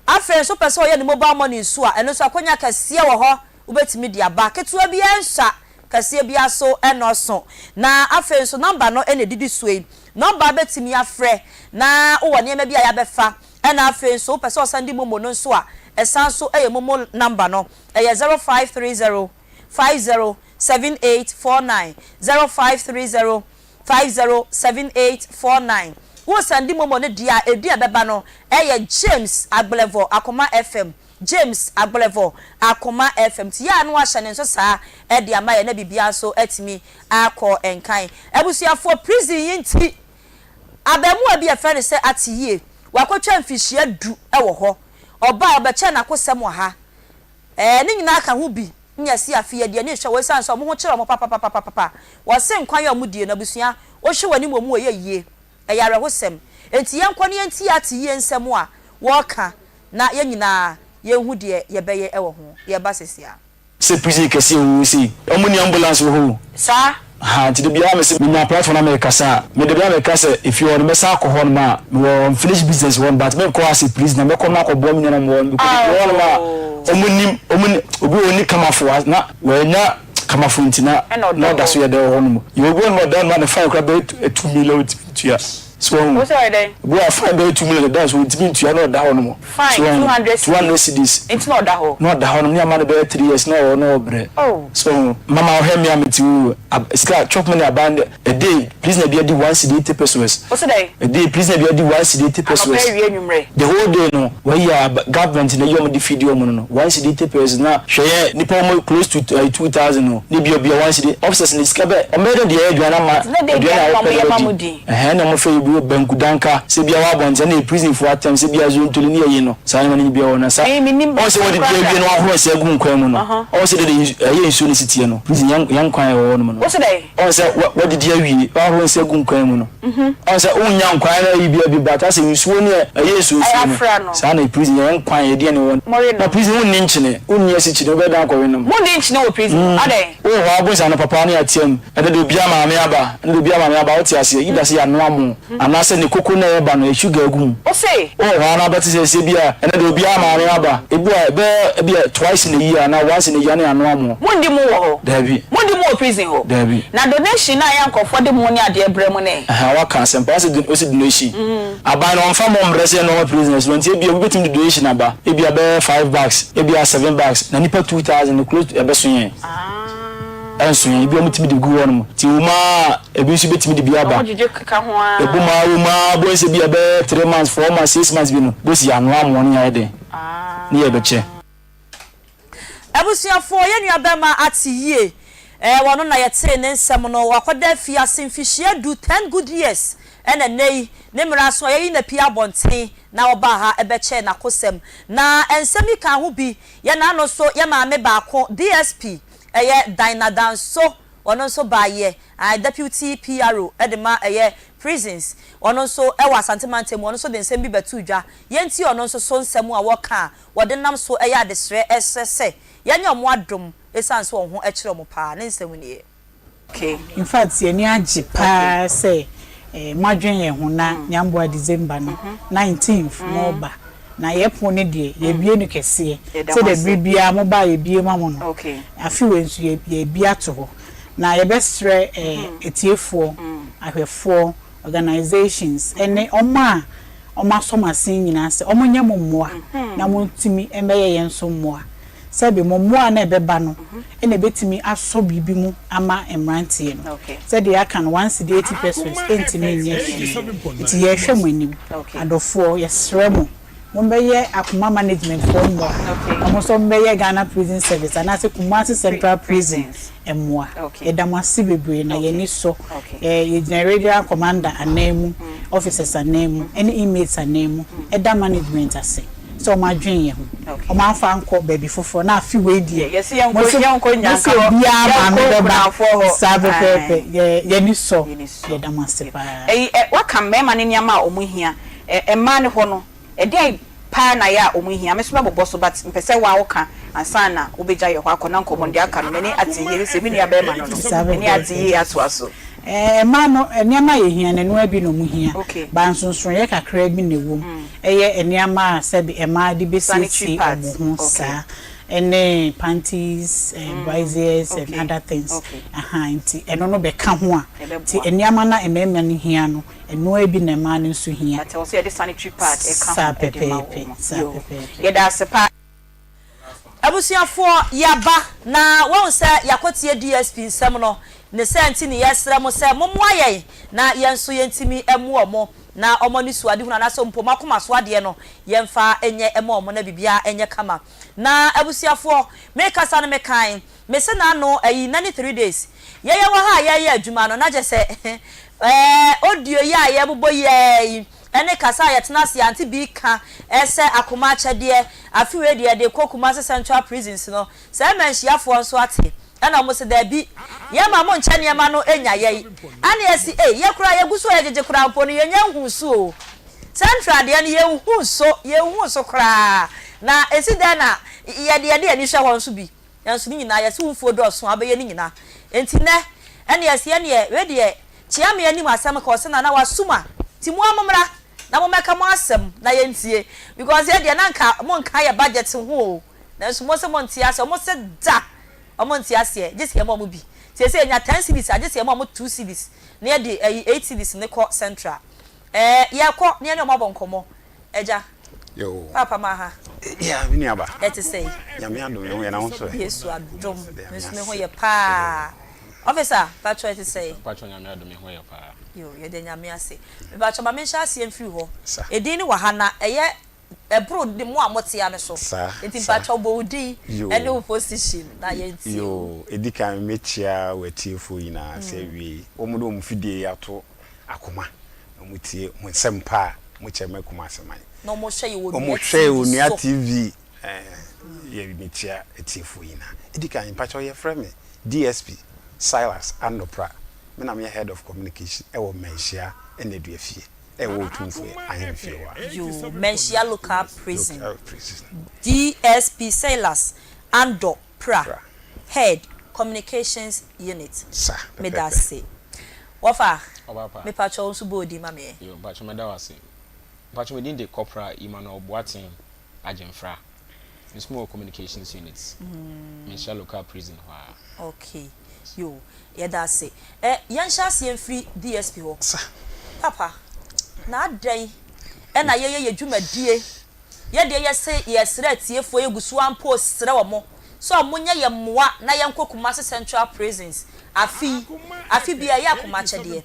Afei nso wopɛ sɛ wɔyɛ no mobile money nso a, ɛno nso akwanya kɛseɛ wɔ hɔ, wobɛtumi de aba. Ketewa biara nsua, kɛseɛ biara so nnɔɔso. Na afei nso nɔmba no na ɛdidi soɔ yi. Nɔmba a wobɛtumi afrɛ na wowɔ nneɛma bi a yɛabɛfa, ɛna afei nso wopɛ sɛ ɔsan di momo no nso a, ɛsan nso yɛ momo nɔmba no, ɛyɛ 0530 50 7849, 0530 50 7849. Woresan di momo no deɛ a, ɛdin a ɛbɛba no yɛ James Agblevor Akoma FM. James Agblevor, Akoma FM nti yɛ a na wahyɛ ne nso saa de ama yɛn na biribiara nso atumi akɔ nkan. Abusuafoɔ, prison yi nti abarimaa bi a yɛfrɛ no sɛ Ateyie, wakɔtwa mfirihyia du wɔ hɔ. Ɔbaeɛ ɔbɛkyɛɛ n'akosɛm wɔ ha. Ɛɛ ne nyinaa ka ho bi na yɛse afei yɛde ani rehwɛ wɔn ɛsiane sɛ wɔn ho kyere wɔn papapapapapa. Wɔse nkwa yi a wɔdie no abusua, wohwɛ w'anim wɔ mu a ɛyɛ yie. Ɛyɛ awerɛhosɛm. Enti yɛnkɔ na yɛntie Ateyie nsɛm a wɔreka na yɛn nyinaa yɛnhu deɛ yɛbɛyɛ wɔ ho. Yɛreba seesei ara. Sɛ prison kɛseɛ oo sei ɔmo nni ambulance wɔ hɔ o. Saa. Ahaa nti dabiara mese menya platform na mekasa a me dabiara meka sɛ efie hɔ no mɛsan akɔ hɔ nom a mewɔ unfinished business wɔ hɔ nom but menkɔ as a prisoner mɛkɔ nom akɔboa me nuanom wɔ hɔ nom because ebi wɔ hɔ nom a ɔmo nnim ɔmo nni obi wɔ hɔ ɔnni kamafo a na wanya kamafo nti na na ɔda so yɛ dɛ wɔ hɔ nom yɛwɔ obi wɔ hɔ nom a ɔda hɔ nom a ne fine koraa bɛyɛ 2 million ɔntumi ntua. So wahu? Wo sɛ ɔyɛ dɛn? Obi wɔ a fine bɛyɛ 2 million da so ontumi ntua na ɔda hɔ nom. Fine So wahu? 200 200 cedis. cedis. Nti na ɔda hɔ. Na ɔda hɔ nom ne ama no bɛyɛ 3 years na ɔwɔ na ɔbrɛ. Oh. So wahu? Mama ɔhwɛ me a mete wo ab sika chop money aban de a day prisoner bi adi 1 cedi 80 pesewas. Wo se dɛn? A day prisoner bi adi 1 cedi 80 Anɔpa pesewas. awia anwummerɛ. The whole day no wayi a government na yi ɔmo de feed ɔmo no no 1 cedi 80 pesewas na hwɛ yɛ nipa ɔmo close to 2000 no ne bi obia 1 cedi officers ne sika bɛ ɔmo bɛyɛ dɛ de yɛ aduane ama Nti na dɛ aduane aduane a na ɔmo wɔpɛ yɛ dɛ ma mo wɔdi di? ɛhɛn na ɔmo fɛ yi bi wɔ banku danka sɛ bia wɔ abɔnten na yɛ prison foɔ atɛm sɛ bia zontoli ne yɛ yi no saa nneɛma no bia wɔ na sa Me menim ɔn sɛ banku wɔde koraa di awie da. na wɔahoro nsa agu nkwan mu no ɔn sɛ dede ɛyɛ nsuo no si teɛ no prison yɛn yɛn nkwan a ɛwɔ hɔ nom no Wo se dɛn? ɔn sɛ wɔ wɔdidi awie wɔahoro nsa agu nkwan mu no ɔn sɛ wonnya nkwan no ayi bia bi but asɛ nsuo ne ɛyɛ nsuo Ɛyɛ nsuo no afra no. saa na prison yɛn nkwan yɛdeɛ ne wɔ More na no. prison wonni nkyene wonni asikyire wobɛdan akɔwe nom. Monni nkyene wɔ prison? Adɛn? Wowɔ hɔ a wobɛhu sɛ anɔpa paa ne yɛateam, ɛnɛ deɛ obiara maame aba, ɛnɛ deɛ obiara maame aba, wote aseɛ, either sɛ yɛanoa mo anaasɛ ne koko no a ɛreba no yɛ sugar agu mu. Wose? Wowɔ hɔ ara na wobɛte sɛ sɛ ebia ɛnɛ deɛ obiara maame aba, ebi wɔ hɔ a ɛbɛyɛ ebia twice in a year anaa once in a year na yɛanoa mo. Monni mo wɔ hɔ? Daabi. Monni mo wɔ prison hɔ? Daabi. Na donation no a ɛyɛ a nkurɔfoɔ de mo ne adeɛ brɛ mo no ɛ? Ɛhɛn, woaka asɛm paa, wose wose donation. Aban no ɔmfa mo mbrɛ sɛ yɛnoa ma prisoners no, nti ebia obi bɛtumi de donation aba, ebia bɛyɛ five bags, ebia seven bags, na nnipa 2000 no close to ɛbɛso yɛn. Ɛnso yɛn, ebi a wɔtumi de gu hɔ nom, nti ɛwɔ mu ara a ebi nso bɛtumi de bi aba. Wɔgyegye keka ho ara. Ɛbɔ mu ara, ɛwɔ mu ara, bohu sɛ ebia bɛyɛ 3 months, 4 months, 6 months bi no, bohu sɛ yɛanoa amoa no yɛayɛ dɛn, ne yɛrebɛkyɛ. Abusuafoɔ, yɛn nua bɛrima ate yie. Ɛɛ, ɔno na yɛtee ne nsɛm no. Wakɔda afiase mfihyia du, ten good years, ɛna nnɛ yi, ne mmerɛ aso a yɛayi no apue abɔnten na ɔbaa ha bɛkyɛɛ n'akosɛm. Na nsɛm yi kaa ho bi, yɛn ano nso, yɛn maame baako, DSP, ɛyɛ Dinah Danso, ɔno nso baeɛ, ae, Deputy PRO de ma ɛyɛ Prisons, ɔno nso wɔ Asante mantam mu, ɔno nso de nsɛm bi bɛtoo dwa. Yɛntie ɔno nso so nsɛm a wɔka a wɔde nam so yɛ adesrɛ srɛ sɛ yɛnyɛ wɔn adom esiane sɛ wɔn ho kyere wɔn paa. Ne nsɛm nie. In fact yɛn ani agye paa sɛ moadwen yɛn ho na Nyamboa December no 19th moreba. Na yɛn pon no deɛ yɛabue no kɛseɛ sɛdeɛ bere biara moba a yɛbue ma mo no. Afe wei nso yɛabue ato hɔ. Na yɛbɛsrɛ atiefoɔ, ahwɛfoɔ, organisations ne wɔn a wɔasɔ mo asen nyinaa sɛ wɔnyɛ mo mmoa na montumi mmɛyɛ yɛn nso mmoa. Sɛbe mo mmoa a na ɛbɛba no na ɛbɛtumi asɔ biribi mu ama mmeranteɛ no. Sɛdeɛ yɛaka no, one cedi eighty pesos ntumi nyɛ hwee. Nti yɛrehwɛ mo anim. Adɔfoɔ, yɛsrɛ mo, mommɛyɛ Akoma Management foɔ mmoa na mo nso mommɛyɛ Ghana Prison Service anaasɛ Kumasi Central Prison mmoa. Yɛda mo ase bebree na yɛn ani sɔ. Yɛgyina Regional Commander ananmu, officers ananmu ne inmates ananmu da management ase sɛ wɔn adwene yɛn ho. Wɔn amfa ankɔ baabi foforɔ na afe wei deɛ mo se mo se obiara maame bɛba saa pɛpɛɛpɛ. Yɛn ani sɔ. Yɛda mo ase paa. Ɛyi ɛ, woaka mmarima no nneɛma a wɔhia. Ɛ, mmaa no hɔ no, ɛdeɛn paa na ɛyɛ a wɔhia? Me nso mɛbobɔ so but mpɛ sɛ wo ara woka ansa na wobɛgya yɛn hɔ akɔ na nkɔmmɔ no deɛ aka no m'ani ate yie sɛ me nua barima no no, m'ani ate yie atoa so. Ɛɛ, mmaa no, nneɛma a yɛhia no, ɛno ara bi na wɔhia. But nsonsonoeɛ kakraa bi na ɛwɔ mu. Ɛyɛ nneɛma a sɛbe mmaa de bɛsiesie wɔn ho saa, ɛne panties, brassiers and other things. Ahaa, nti ɛno no bɛka ho a, nti nneɛma no a mmarima no hia no, ɛno ara bi na mmaa no nso hia. But ɛwɔ sɛ yɛde sanitary pad ɛka Saa ho de ma pɛpɛɛpɛ, wɔn. saa Yoo, pɛpɛɛpɛ. yɛda ase paa. Abusuafoɔ yɛaba na woahu sɛ yɛakɔtie DSP nsɛm no, ne saa nti ne yɛsrɛ mo sɛ mommoa yɛn na yɛn nso yɛntumi mmoa wɔn na wɔn anisoadehunu anaasɛ mpo wɔn akoma so adeɛ no yɛmfa nyɛ mma wɔn na biribiara nyɛ kama. Na abusuafoɔ mekasa no mekae Mese n'ano ayi nna ne 3 days yɛyɛ wɔ ha a yɛyɛ adwuma no na kyɛ sɛ ɛɛ audio yi a yɛbobɔ yi ara yi ɛne kasa a yɛtena ase ante bi ka ɛsɛ akoma akyɛdeɛ afe wei deɛ yɛde kɔ Kumasi Central Prisons no sɛ mmanhyiafoɔ nso ate ɛna wɔn se daabi yɛma mo nkyɛ nneɛma no nya yɛi ɛne yɛse ei yɛ koraa yɛgu so a yɛgyegye koraa mpo no yɛnya nhuu so o Central deɛ no yɛnhuu so yɛnhuu so koraa na ɛsi dɛn na yɛde yɛde yɛn ani hwɛ hɔ nso bi Nanso ne nyinaa yɛse wo mfuo dɔɔso a wobɛyɛ ne nyinaa. Enti nnɛ ɛne yɛse ɛneɛ wei deɛ kyea me anim asɛm ka ɔse Nana wasum a nti mo ara mommra na mommɛka mo asɛm na yɛntie because yɛ deɛ na nka monka yɛ budget ho o nanso mose monte aseɛ ɔmo se da ɔmo nte aseɛ gye sɛ yɛma ɔmo bi seesei yɛnya 10 cedis a gye sɛ yɛma ɔmo 2 cedis na yɛde ayi 8 cedis no kɔ central. Ɛɛ yɛkɔ na yɛne wɔn abɔ nkɔmmɔ. Agya, Yoo. Paapa ma ha. Yeah, me nua ba. Ɛte sɛn? Nyame adom, yɛn ho yɛ na wo nso ɛ? Yesu adom, me nso me ho yɛ paa. Officer, mpakyɛw ɛte sɛn? Mpakyɛw Nyame adom, me ho yɛ paa. Yoo, yɛda Nyame ase. Mepakyɛw ma menhyɛ aseɛ mfiri hɔ. Sa. Edin no wɔ ha na ɛyɛ ɛboro de mo a mote ha no so. Sa, Nti sa. mpakyɛw bɔ wo din Yoo. ɛne wo position na yɛntie wo. Yoo, edi kan mɛkyia w'atiefoɔ nyinaa sɛ awiei wɔn de wɔn fidie yi ato akoma na wɔn tie mo nsɛm pa a mo kyɛ ma Kumasi man. Na wɔn hwɛ yɛ wɔ Wɔn Onua hwɛ yɛ TV Onua so. TV ɛɛ yɛ mekyia atiefoɔ nyinaa. Edi kan mpakyɛw yɛfrɛ me DSP Silas Andopra me na meyɛ head of communication ɛwɔ Manhyia Nneduafie ɛwɔ Otumfoɔ ahemfie hɔ a. Yoo, Manhyia Local Prison. Local Prison. DSP Silas Andor Pra, Pra. Head, Communications Unit. Sa, pɛpɛpɛ. Medase. Wɔfa, Ɔba pa. mepakyɛw wo nso bɔ odin ma me ɛ. Yo, mpakyɛw mɛda wo ase. Mpakyɛw me din de Corporal Emmanuel Boateng Agyemfra. Me nso mewɔ Communications Unit, Menhyia Local Prison hɔ ara. Okay, yo, yɛda ase. Ɛ, yɛnhyɛ aseɛ mfiri DSP hɔ. Sa. Papa, na adɛn na yɛyɛ yɛ dwumadie Yɛ deɛ yɛse yɛsrɛ atiefoɔ yɛgu so ara mpo srɛ wɔn sɛ wɔn nyɛ yɛn mmoa na yɛnkɔ Kumasi Central Prisons afe yi, afe biara yɛyɛ akoma akyɛdeɛ,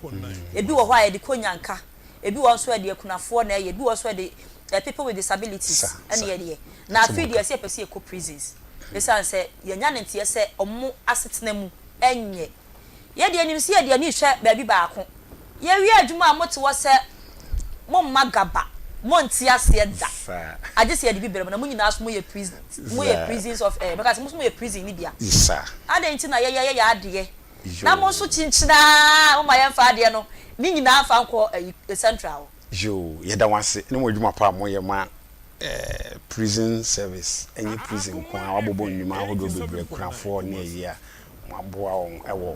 ebi wɔ hɔ a yɛde kɔ nyanka, ebi wɔ hɔ nso a yɛde akunafoɔ na ɛyɛ, ebi wɔ hɔ nso a yɛde people with disabilities ɛna yɛde yɛ, na afe yi deɛ yɛse yɛpɛ sɛ yɛkɔ prisons ɛsiane sɛ yɛanya ne nteɛ sɛ wɔn asetena mu nyɛ. Yɛ deɛ nim sɛ yɛde ani rehwɛ baabi baako. Yɛwie adwuma a mote hɔ sɛ momma gaba, monte aseɛ da. Agye sɛ yɛde bi brɛ mo na mo nyinaa nso moyɛ prison, moyɛ prisons of eh, mɛka sɛ mo nso moyɛ prison no bi a. Adɛn nti na yɛyɛ yɛn adeɛ na mo nso kyinkyin ara moma yɛmfa adeɛ no ne nyinaa mfa nkɔ ayi central hɔ? Yoo, yɛda mo ase ne mo adwuma pa a moyɛ ma eh, prison service. Ɛnyɛ prison nko ara, wabobɔ nnwuma ahodoɔ bebree, akunafoɔ ne ayi a Moaboa wɔn wɔ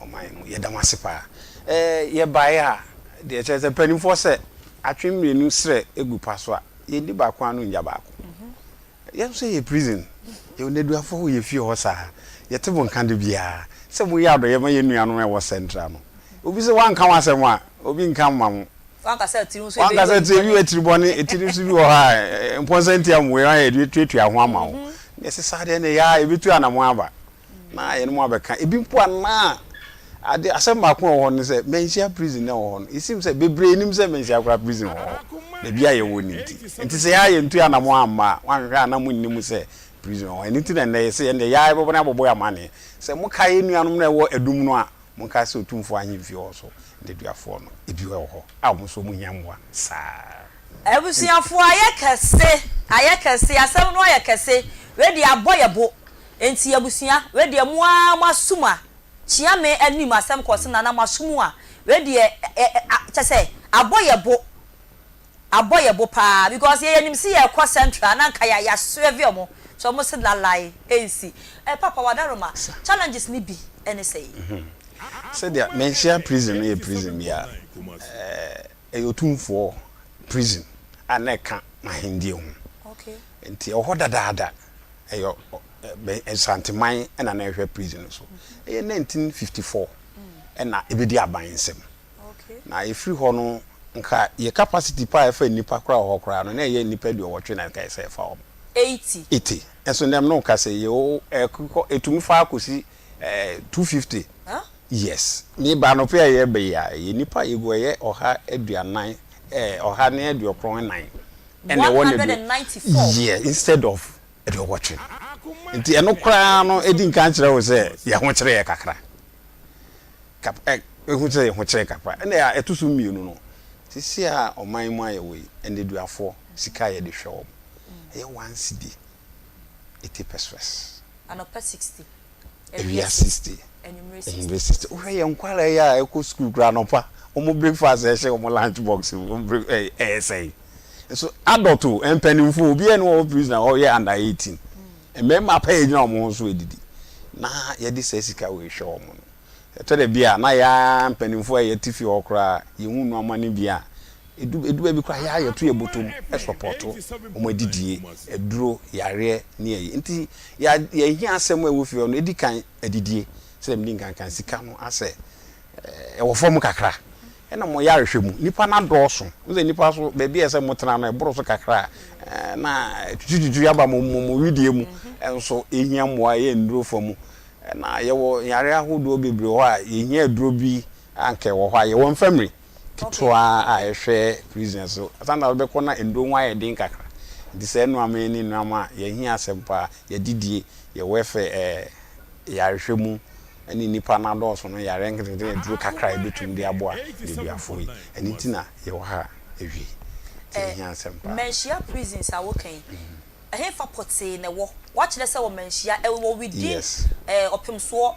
ɔman yi mu. Yɛda mo ase paa. Yɛbaeɛ a, deɛ ɛkyerɛ sɛ mpanimfoɔ sɛ atwe mmienu srɛ gu pa so a, yɛnni baako ano nnya baako. Yɛn nso yɛyɛ prison. Yɛwɔ nneduafoɔ wɔ yɛn fie hɔ saa. Yɛte mo nka da biara sɛ moyɛ adɔeɛ ma yɛn nuanom a ɛwɔ Central no. Obi sɛ woanka w'asɛm a, obi nka mma mo. Wanka sɛ tiri nso Wanka sɛ tiri bi wɔ tiri bɔne, tiri nso bi wɔ hɔ a mpɔnsa ntia mmoa a yɛde tuatua ho ama wo. Na ɛsɛ saa deɛ na ɛyɛ a yɛbɛtu anamɔn aba na yɛne mo abɛka. Ebi mpo a na ade asɛm baako a ɛwɔ hɔ ne sɛ Manhyia prison na ɛwɔ hɔ no. It seems sɛ bebree nim sɛ Manhyia koraa prison wɔ hɔ. Baabi a yɛwɔ no nti. Nti sɛ yɛn a yɛntu anamɔn amma a, wanhwehwɛ a na monnim sɛ prison wɔ hɔ. Ɛno nti na nnɛ yɛse yɛn deɛ yɛn ara yɛbɛbɔ no abɔbɔ yɛn amanneɛ. Sɛ mokae yɛn nuanom no a ɛwɔ Adum no a, Monkae sɛ Otumfoɔ ahemfie hɔ nso, nneduafoɔ no, ebi wɔ hɔ a wɔn nso wɔhia mmoa saa ara. Abusuafoɔ ayɛ kɛse, ayɛ kɛse, asɛm no ayɛ kɛse, wei deɛ abɔ yɛ bo, enti abusua, wei deɛ mo ara mo asom a, kyea me anim asɛm kɔ se nana mo asom a, wei deɛ ɛ ɛ a kyɛ sɛ abɔ yɛ bo. Abɔ yɛ bo paa because yɛ yɛnim se yɛkɔ central na nka ya serve ɔmo so ɔmo se lalai ensi eh papa wadaroma challenges no bi ɛne sɛi. Sɛdeɛ Manhyia prison no yɛ prison bi a ɛyɛ otumfoɔ prison a na ɛka n'ahendie ho nti ɛwɔ hɔ dadaada ɛyɛ Nsanteman na na ɛhwɛ prison no so ɛyɛ 1954 ɛna ɛbɛdi aban nsam. Na ɛfiri hɔ no, nka yɛ capacity paa a ɛfa nnipa koraa wɔ hɔ koraa no, na ɛyɛ nnipa aduɔwɔtwe na nka ɛsɛ ɛfa wɔn. 80. 80. Nso nnɛ me ne wo kasa yi, yɛwɔ ɛkɔ, ɛtumi fa kɔsi 250. Huh? Yes. Me ba anɔpa yi a yɛreba yi a, ɛyɛ nnipa a yɛgu ɛyɛ 140, 194 ɛna ɛwɔ nnɛ 194. Yeah, instead of aduɔwɔtwe. Nti ɛno koraa no ɛdi nkan kyerɛ wo sɛ yɛn ho kyere yɛ kakra. Kap ɛ ehu sɛ yɛn ho kyere kakra. Ɛna a ɛto so mmienu no, seesei a ɔman yi mu ayɛ wei, nneduafoɔ, sika a yɛde hwɛ wɔn, ɛyɛ one cedi, eighty pesewas. Anɔpa 60, Awia 60, anwummere 60. Wohwɛ yɛn nkwadaa yi a ɛkɔ sukuu koraa anɔpa, wɔn breakfast a ɛhyɛ wɔn lunch box mu, wɔn break ɛ ɛyɛ sɛn? Nso adult o, mpanimfoɔ, obiara nni hɔ wɔ prison a ɔyɛ under 18. Mmarima pɛ gyina wɔn ho so adidi na yɛde saa sika wei hwɛ wɔn no. Ɛtɔ da bi a na yɛn ara mpanimfoɔ a yɛte fie hɔ koraa yɛhu nnoɔma no bi a, ɛdu ɛdu baabi koraa yɛn ara yɛto yɛn bɔtɔ mu sɔpɔto wɔn adidie, aduro, yareɛ ne ayi. Nti yɛ yɛhia asɛm a ɛwɔ fie hɔ no, ɛdi kan adidie, sɛdeɛ medi nkan kan sika no asɛ ɛwɔ fam kakra. Ɛna mo yarehwɛ mu, nnipa no adɔɔso. Wohu sɛ nnipa nso, baabi a ɛsɛ sɛ motena no, ɛboro so kakra a, na twitwitwitwi aba mo mo mo wedeɛ mu. Nso yɛhia mmoa, ɛyɛ nnuro fa mu. Ɛna yɛwɔ yareɛ ahodoɔ bebree wɔ hɔ a, yɛhia aduro bi a anka ɛwɔ hɔ a, yɛwɔ infirmary ketewa a ɛhwɛ prisoners so. Sometimes wobɛkɔ na nnuro ho ayɛ den kakra. Nti saa nnuama yi ne nnuama a yɛhia asɛm paa, yɛadidie, yɛ welfare, ɛɛ yarehwɛ mu. ne nnipa no adɔɔso no yareɛ nketenkete ne aduro kakra a yɛbɛtumi de aboa nneduafoɔ yi. Ɛno nti na yɛwɔ ha awie. Nti ɛhia asɛm paa. Manhyia prisons a woka yi, ɛhefa pɔtee na ɛwɔ? Woakyerɛ sɛ wɔ Manhyia, ɛwɔ within Yes. Ɔpemsoɔ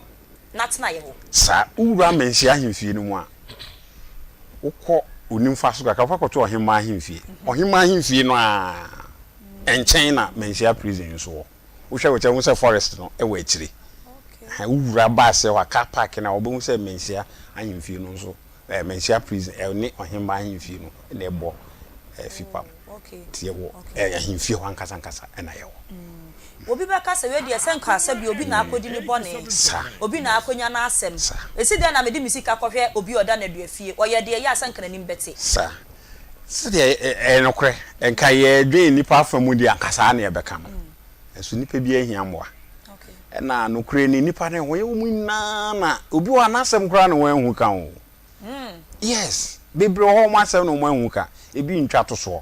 n'atenaeɛ hɔ? Saa. Wowura Manhyia ahemfie no mu a, wokɔ wo nimfa so kakra, wokɔ akɔto Ɔhemmaa ahemfie. Ɔhemmaa ahemfie no ara nkyɛn na Manhyia prison nso wɔ. Wohwɛ wo kyɛ wohu sɛ forest no wɔ akyire. Wowura ba aseɛ hɔ a car park no a wobɛhu sɛ Manhyia ahemfie no nso eh, Manhyia prison ɛne eh, Ɔhemmaa ahemfie no na ɛbɔ eh, fipam. Nti yɛwɔ eh, ahemfie hɔ ankasa ankasa ɛna yɛwɔ. Mm. Obi bɛka sɛ wei deɛ sɛ nka sɛ bi obi na akɔdi ne bɔne, obi na akɔnya n'asɛm. Ɛsi dɛn na mede me sika kɔhwɛ obi a ɔda nnaduafie, ɔyɛ deɛ ɛyɛ a sɛ nka n'anim bɛte. Sa. Sɛdeɛ ɛyɛ nokorɛ, nka yɛdwen nnipa afa mu deɛ anka saa na yɛbɛka no. Nanso nnipa biara hia mmoa. Ɛna nokorɛ ni, nnipa no ɛho yɛ wɔn nyinaa na obi wɔ hɔ a n'asɛm koraa na wɔanhu ka o. Yes, bebree wɔ hɔ wɔn asɛm na wɔanhu ka. Ebi ntwa to soɔ.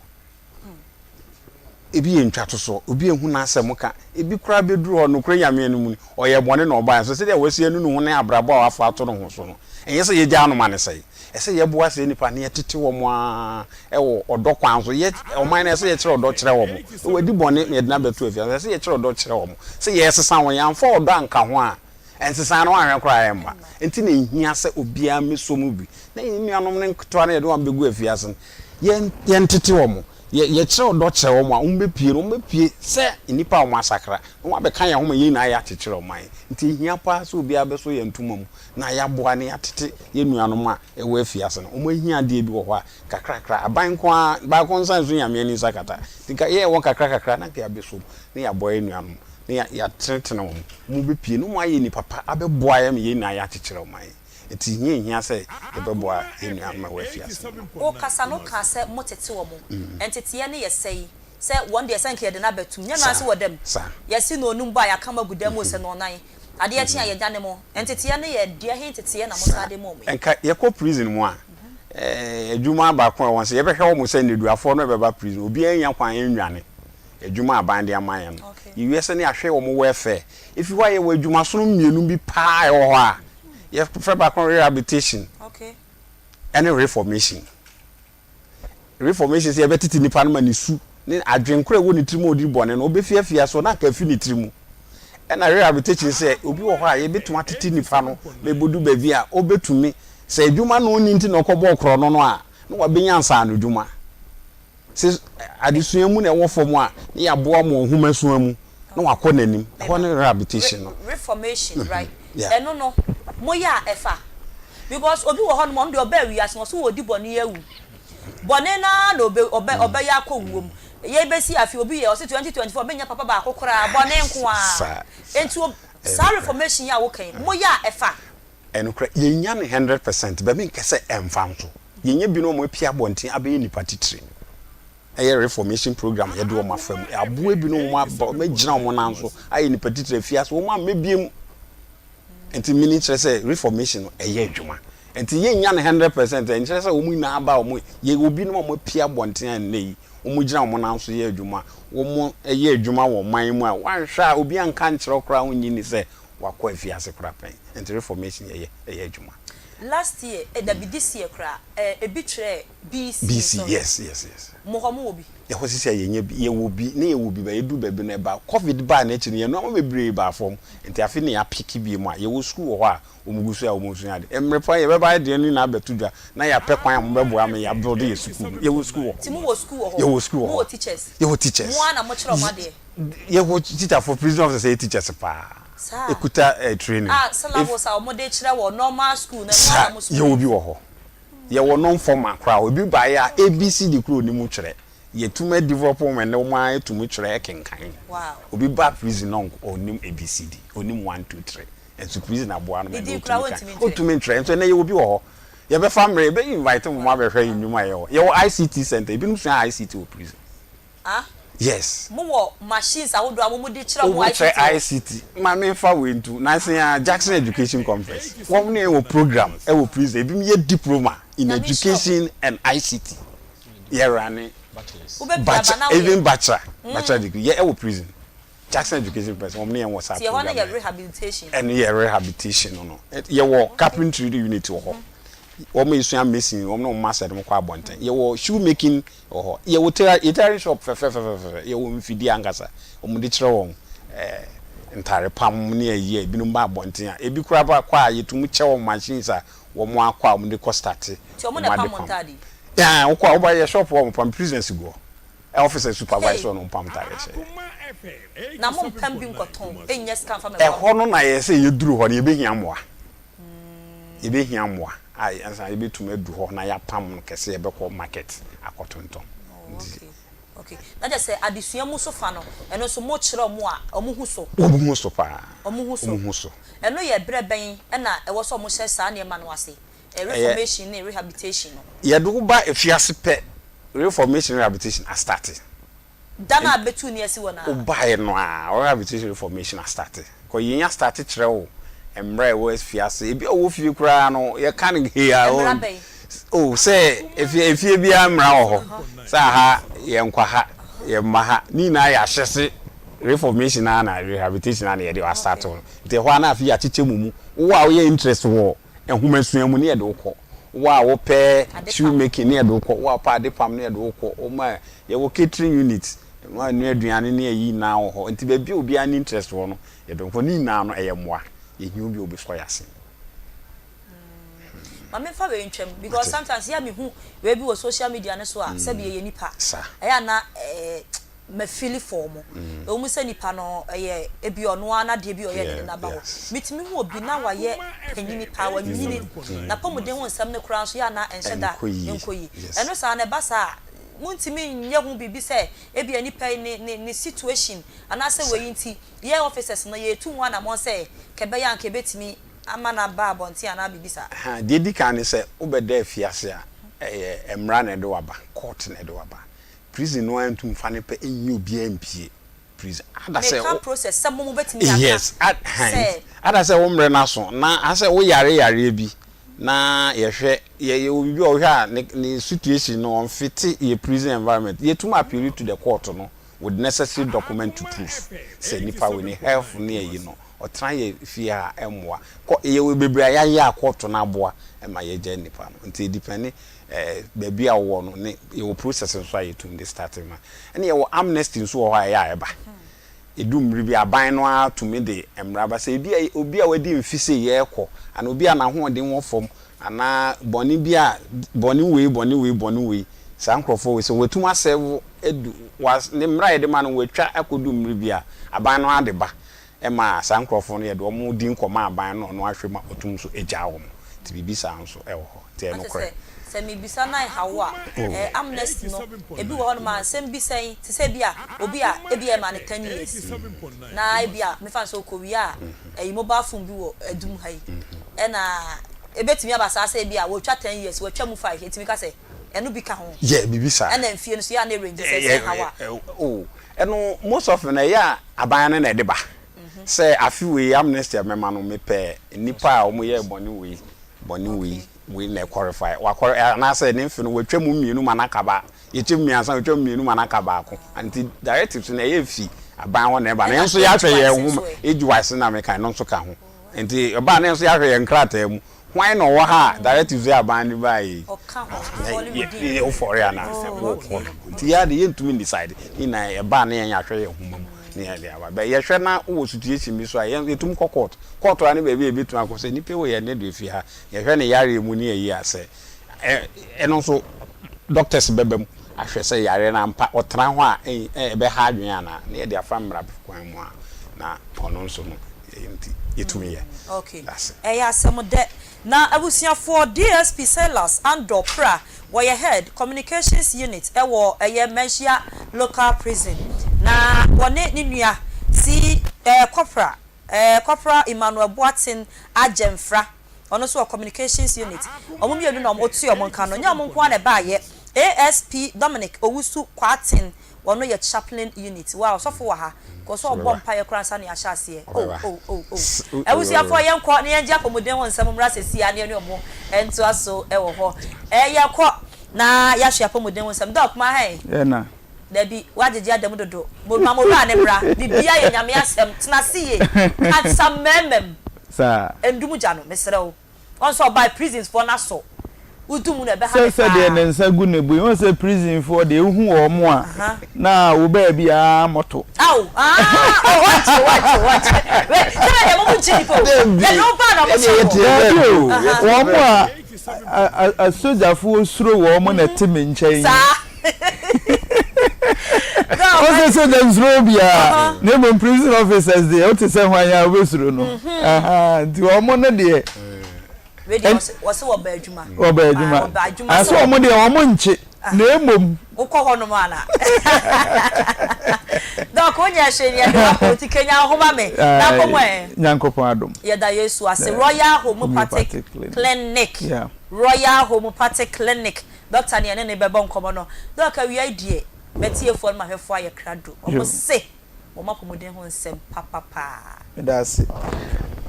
Ebi yɛ ntwatosoɔ, obi anhu n'asɛm ka, ebi koraa bɛduru hɔ, nokorɛ Nyame anim ni, ɔyɛɛ bɔne na ɔbaeɛ, nso sɛdeɛ wasi anu ne ho ne abrabɔ a wafa ato ne ho so no, ɛnyɛ sɛ yɛgyaa no ma no sɛe. Ɛsɛ yɛboa saa nnipa no na yɛtete wɔn ara wɔ ɔdɔ kwan so. Yɛ, ɔman no, ɛsɛ yɛkyerɛ ɔdɔ kyerɛ wɔn. Sɛ wadi bɔne na yɛde no abɛto afiase, ɛsɛ yɛkyerɛ ɔdɔ kyerɛ wɔn. Sɛ yɛresesa wɔn, yɛamfa ɔdɔ anka ho a, Nsesae no woanhwɛ koraa a ɛmma. Enti na ehia sɛ obiara mmɛsɔ mu bi. Na yɛn nuanom no nketewa no a yɛde wɔn abɛgu afiase no, yɛn, yɛntete wɔn. Yɛ, yɛkyerɛ ɔdɔ kyerɛ wɔn a, wɔbɛpue no, wɔbɛpue sɛ nnipa a wɔasakra, na wɔabɛka yɛn ho ma yɛn nyinaa yɛakyekyere ɔman. Enti ehia paa sɛ obiara bɛsɔ yɛn ntoma mu na yɛaboa na yɛatete yɛn nuanom a ɛwɔ afiase no. Wɔn ahiadeɛ bi wɔ hɔ a, kakrakra, aban nko ara, baako nsa nso Nyame ani nsa kata. Nti nka yɛwɔ kakrakakra na anka yɛabɛsɔ mu na yɛaboa yɛn nuanom. na yɛatenetene wɔn, wɔbɛpue na wɔayɛ nnipa pa abɛboa yɛn ma yɛn nyinaa yɛakyekyere ɔman yi. Enti hia nhia sɛ yɛbɛboa yɛn nuanom a ɛwɔ afiase no. Wokasa no wokaa sɛ motete wɔn. Nteteɛ no yɛ sɛi, sɛ wɔn deɛ sɛ nka yɛde no abɛtom, nyɛ noa sɛ wɔ dam, yɛse no onum bɔ a yɛaka mo agu dam o sɛ nɔɔnan, adeɛ kye a yɛdwane mo. Nteteɛ no yɛ deɛ he nteteɛ na mosan de ma wɔn yi? Nka yɛkɔ prison mu a, adwuma baako a ɛwɔ hɔ sɛ yɛbɛhwɛ wɔn sɛ nneduafoɔ no bɛba prison, obiara nnya kwan nnwane. adwuma a aban de ama yɛn no. Yɛwie sɛ ne yɛahwɛ wɔn welfare. Ɛfiri hɔ a yɛwɔ adwumasono mmienu bi paa a ɛwɔ hɔ a yɛfrɛ baako rehabilitation ɛne reformation. Reformation sɛ yɛbɛtete nipa no ma ne su ne adwene korɔ ɛwɔ ne tirim a ɔdi bɔne no ɔbɛfi afia so na anka afi ne tiri mu. Ɛna rehabilitation sɛ obi wɔ hɔ a yɛbɛtumi atete nipa no ma ɛbɛdu baabi a ɔbɛtumi sɛ adwuma no ɔnni nti na ɔkɔbɔɔ korɔ no a na wabɛnya nsaano adwuma. Sɛ adesua mu na ɛwɔ fam a, na yɛaboa ma nhomasua mu na wakɔ n'anim. Ɛhɔ ne rehabilitation no. Reformation right ɛno no moyɛ a ɛfa because obi wɔ hɔnom ɔno deɛ ɔbaa wiase no ɔso ɔdi bɔne awu bɔne no ara na ɔbɛ ɔbɛ ɔbɛyɛ akɔ wuo mu yɛbɛsi afe obi yɛ ɔse 2024 menya papa baako koraa bɔne nko ara nti saa reformation yi a woka yi moyɛ a ɛfa. Ɛnokorɛ, yɛnnya no 100% but menkɛ sɛ ɛmfa nso. Yɛnya binom a wɔapue abɔnten abɛyɛ nnipa titire. Ɛyɛ reformation program a yɛde wɔn afa mu. Aboa binom wɔn aba, wɔagyina wɔn nan so ayɛ nnipa titire afiase, wɔn amma biom. Nti mini kyerɛ sɛ reformation no ɛyɛ adwuma. Nti yɛnnya no 100% ɛnkyerɛ sɛ wɔn nyinaa aba a wɔn, yɛwɔ binom a wɔapue abɔnten a nnɛ yi wɔgyina wɔn nan so yɛ adwuma, wɔyɛ adwuma wɔ ɔman mu a woanhwɛ a obi anka ankyerɛ wo koraa wonnye nni sɛ wakɔ afiase koraa pɛn. Nti reformation yɛyɛ, ɛyɛ adwuma. Last year eh dabi this year koraa eh ebi kyerɛɛ BC BC nsɔre. yes yes yes. Mo hɔ mo wɔ bi? Yɛhɔ sisi a yɛnya bi, yɛwɔ bi na yɛwɔ bi but yɛduru baabi no ɛba covid baa n'akyi no yɛn nnoɔma bebree baa fam nti afe na yɛapeke bi mu a yɛwɔ sukuu wɔ hɔ a wɔn gu so a wɔn sua ade. Mmere pa yɛbɛba yɛde yɛn nyinaa abɛto dwa na yɛapɛ kwan a wɔbɛboa ama yɛ abuild yɛ sukuu no. Yɛwɔ sukuu wɔ hɔ. Nti mo wɔ sukuu wɔ hɔ? Yɛwɔ sukuu wɔ Mo hɔ. wɔ teachers? Yɛwɔ teachers. Mo ara na mo kyerɛ wɔn adeɛ? Yɛwɔ teacher for prison officers yɛ teachers paa. Saa. Ekuta eh, training. Ah, syllabus a wɔn de kyerɛ wɔ normal school no ɛno ara na mo Saa, yɛwɔ bi wɔ hɔ. Yɛwɔ non formal koraa hɔ. Ebi baeɛ a ABCD koraa ɔnim twerɛ. Yɛtumi adevelop wɔn ɛnɛ wɔn ara tumi twerɛ kenkan. Wow. Obi ba prison na ɔnnim ABCD, ɔnnim 1, 2, 3. Nso prison aboa no ma Ne ɛnɛ din koraa ɔtumi kan. wɔntumi ntwerɛ. Ɔntumi ntwerɛ. Nso ɛnɛ yɛwɔ bi wɔ hɔ. Yɛbɛfa mmerɛ, yɛbɛ invite mo abɛhwɛ nnwuma a yɛwɔ. Yɛwɔ ICT center, ebinom sua ICT wɔ prison. Ah? Yes. Mo wɔ machines ahodoɔ a mo mo de kyerɛ ɔmo Wɔn ICT kyerɛ wɔ? ICT. Ma me nfa wei nto, nansa yi ara Jackson Education Conference, wɔn ne yɛn wɔ program wɔ prison, ebinom yɛ diploma in Nyame nhyira ɔmo. education and ICT. Yɛ runne Wobɛpie aba bachelor, na woyɛ? even bachelor, bachelor degree, yɛ ɛwɔ prison. Jackson Education Press wɔn ne yɛn wɔ saa Nti ɛhɔ no program yɛ no. rehabilitation. Ɛno yɛ rehabilitation no no. Yɛwɔ carpentry unit wɔ hɔ. Wɔn esua mason, wɔn ne wɔn master de wɔn kɔ abɔnten. Yɛwɔ shoe making wɔ hɔ. Yɛwɔ tailor tailoring shop fɛfɛfɛfɛfɛ. Yɛwɔ mfidie ankasa. Wɔn de kyerɛ wɔn ɛɛ ntaare pam ne ayi a ebinom ba abɔnten a ebi koraa ba kɔ a yɛtumi kyɛ wɔn machines a wɔn akɔ a wɔn de kɔ start Nti wɔn wɔn na ade ɛpam pam. ntaade yi? Yeah, wokɔ a woba yɛ shop hɔ wɔn pam prisoners gu hɔ. Officer supervise Hey! wɔn pam ntaare hyɛ. Na mo mpam bi nkɔtɔn nnya sika mfa mɛboa mo? Ɛhɔ no na yɛ sɛ yɛduru hɔ no yɛbɛhia mmoa. Yɛbɛhia mmoa a ansa yɛbɛtumi adu hɔ na yɛapam no kɛse yɛbɛkɔ market akɔtontɔn. Oh, Nti. okay. Okay. Na kyerɛ sɛ adesua mu so fa no, ɛno nso mokyerɛ wɔn a, wɔn hu so? Wɔn hu so paa. Wɔn hu so. Wɔn hu so. Ɛno yɛ berɛ bɛn na ɛwɔ sɛ wɔhyɛ saa nneɛma no ase? Reformation ne rehabilitation no. Yɛde wo ba afiase pɛ, reformation rehabilitation astarte. Da no a bɛtuu ne asi hɔ no ara. Wo baeɛ no ara, wo rehabilitation reformation astarte. Kɔ yɛn astarte kyerɛ wo mmara a ɛwɔ afiase. Ebi a ɔwɔ fie koraa no, yɛka no hei a. Mmara bɛn? Oh, sɛ efie efie biara mmara wɔ hɔ. Sɛ aha yɛnkɔ ha, yɛmma ha. Ne nyinaa yɛ ahyɛse reformation ara na rehabilitation ara na yɛde astarte wo no. Nti ɛhɔ ara na afei yɛakyekyɛ mo mu. Wo a woyɛ interest wɔ nhomasua mu ne yɛde wo kɔ, wo a wopɛ shoe making ne yɛde wo kɔ, wo a wopɛ ade pam ne yɛde wo kɔ, wɔn a yɛwɔ catering unit, wɔn a ɛnoa aduane ne ayi nyinaa wɔ hɔ, nti baabi a obiara ne interest wɔ no yɛde wo kɔ, ne nyinaa no ɛyɛ mmoa, yɛhia obi a ɔbɛsɔ yɛn ase. Ma memfa wei ntwam because sometimes yɛ a mehu wei bi wɔ social media no so a sɛbi yɛyɛ nipa ɛyɛ a na ɛɛ ma feeli for wɔn. Ɛwɔ mu sɛ nipa no ɛyɛ ebia ɔno ara n'adeɛ bi a ɔyɛ na ɛde no aba hɔ. Metumi hu obi na wayɛ panyini paa, wanyini, n'apɔmuden ho nsɛm no koraa nso yɛ a na ɛnhyɛ da nkɔ yie. Ɛno saa no ɛba saa a, montumi nyɛ ho biribi sɛ ebia nipa yi ne ne ne situation anaasɛ wei nti yɛn officers no yɛretu ho anammɔn sɛ ka ɛbɛyɛ a anka yɛbɛtumi ama no aba abɔnten anaa biribi saa. Deɛ ɛdi kan ne sɛ wobɛda afiase a, ɛyɛ mmara na ɛde wo aba, court na ɛde wo aba. Prison no ara ntum nfa ne pɛ nyi obiara mpie prison. Ada sɛ Meka wo process sɛ mo mo bɛtumi aka Yes, ad han sɛ. ada sɛ wo mmerɛ no aso na asɛ wo yare yareɛ bi na yɛhwɛ yɛ yɛwɔ biribi a wohwɛ a ne ne situation no ɔnfite yɛ prison environment yɛtum appeal to the court no with necessary document to prove sɛ nipa wei ne health ne ayi no ɔtena yɛ fie ha a ɛmmoa kɔ yɛwɔ bebree a yɛayɛ a court no aboa ma yɛgyae nipa no nti edepɛne eh, baabi a wowɔ no ne yɛwɔ process nso a yɛtumi de start ma. Ɛne yɛwɔ amnesty nso wɔ hɔ a ɛyɛ a ɛba. Ɛdu mmere bi aban no ara tumi de mmara ba sɛ ebi a obi a wadi mfe sei yɛrekɔ anaa obi a n'ahoɔden wɔ fam anaa bɔne bi a bɔne wei bɔne wei bɔne wei saa nkurɔfoɔ wei sɛ wɔatumi asɛvo adu wa ne mmara a yɛde ma no wɔatwa akɔdu mmere bi a aban no ara de ba ma saa nkurɔfoɔ no yɛde wɔn din kɔma aban no na ɔno ahwɛ mu a ɔtum nso gyaa wɔn. Nti biribi saa nso wɔ hɔ. Nti ɛyɛ Ate nokorɛ. sɛ, sɛ mebisa na ɛha wo a, eh, amnesty no, ebi wɔ hɔnom a nsɛm bi sɛn, te sɛ ebi a obi a ebi a yɛma no ten years, na ebi a mefa no sɛ ɔkɔwie a, ɛyi mobile phone bi wɔ adum ha yi, ɛna ebetumi aba saa sɛ ebi a wɔtwa ten years, wɔatwa mu five, yɛtumi ka sɛ ɛno bi ka ho. Yeah, biribi saa. Ɛna mfie no so yɛ a na ɛrange sɛ sɛ ɛha wo a. Oh, ɛno most often ɛyɛ a aban no na ɛde ba sɛ afe wei amnesty a mɛma no mepɛ nnipa a wɔyɛɛ bɔne wei bɔne wei wei na ɛqualify wakɔre anaasɛ ne mfe no watwa mu mmienu ma no aka ba yɛkyɛ mu mmiɛnsa watwa mu mmienu ma no aka baako nti directives no ɛyɛ fi aban hɔ na ɛba na yɛn nso yɛahwɛ yɛn ho age wise na meka ɛno nso ka ho nti ɛba na yɛn nso yɛahwɛ yɛn nkrataa mu Hwan na ɔwɔ ha a directives yi aban de baeɛ yi? Ɔka ho, Wofɔre anaa? Wokɔ no. Nti yɛn de yɛntumi decide. Ne nyinaa ɛba a na yɛn ahwɛ yɛn nhoma mu na yɛde aba. But yɛhwɛ na wowɔ situation bi so a, yɛn yɛtumi kɔ court. Court a ne baabi a yɛbɛtumi akɔ sɛ nipa wei yɛ ne deɛ fi ha. Yɛhwɛ ne yareɛ mu ne ayi a sɛ ɛno nso doctors bɛba mu ahwɛ sɛ yareɛ no ampa ɔtena hɔ a ɛbɛha adwene anaa na yɛde afa mmara kwan mu a na ɔno nso no nti yɛtumi yɛ. Ok Dase. ɛyɛ asɛm dɛ. Na abusuafoɔ DSP Silas Andor Prah wɔyɛ Head, Communications Unit wɔ ɛyɛ Manhyia Local Prison na wɔne ne nua C ɛɛ Corporal ɛɛ Corporal Emmanuel Boateng Agyemfra. Ɔno nso wɔ Communications Unit. Wɔn mmienu na wɔte wɔn nka no. Nyɛ wɔn nko ara na ɛbaeɛ. ASP Dominic Owusu Kwarteng, ɔno yɛ Chaplain Unit. Wow, ɔsɔfo wɔ ha. Kɔ so ɔbɔ mpaeɛ koraa ansa na yɛahyɛ aseɛ. Oh, oh, oh, oh. Abusuafoɔ, yɛnkɔ na yɛngye apɔmuden ho nsɛm mmra seesei ara na yɛne wɔn ntoa so wɔ hɔ. Ɛɛ, yɛkɔ na yɛahwɛ apɔmuden ho nsɛm. Doc, ma ha ɛ. Ɛna. Dabi, woagyegye ada mu dodo. Mo, ma mo wura no mmra. Biribiara yɛ Nyame asɛm. Tena ase yie. Kasa mmɛɛma mu. Saa. Ndum gya no, mesrɛ wo. Wɔn sɛ ɔbae prisons foɔ no asɔ. Wodu mu no ɛbɛha Sɛ me sɛdeɛ paa. ne nsa gu ne bo yi, wohu sɛ prison foɔ deɛ wohu wɔn a, na wo baabi ara mmɔto. Ao, ah, oh, wɔnkye, wɔnkye, wɔnkye. Wei, sɛ bɛ deɛ mo mo nkye nipa o. Yɛde wo baa na ɔmo kye wo. Daabi o, wɔn a asogyafoɔ suro wɔn na ɛte me nkyɛn yi. Saa. Wọ́n sɛ sogya nsuro obiara na mmom prison officers deɛ wote sɛ hwan a wobɛsuro no. Nti wɔn no deɛ. Wɔse wɔba adwuma. Wɔba adwuma. Asɛ wɔn deɛ wɔn nkye na mmom. Wokɔ hɔ nom ana? Dɔk wonyɛ hwee ne yɛde wakɔ nti kenya wo ho ma me na kɔ mu ɛ. Nyankopɔn adom. Yɛda Yesu ase. Royal Homeopathic Clinic. Royal Homeopathic Clinic. Dɔkta ne yɛne no bɛbɔ nkɔmmɔ no. Dɔk awia yi deɛ m'atiefoɔ ne m'ahwɛfoɔ ayɛ krado. Wɔn se wɔn apɔmuden ho nsɛm papapaa. Meda ase.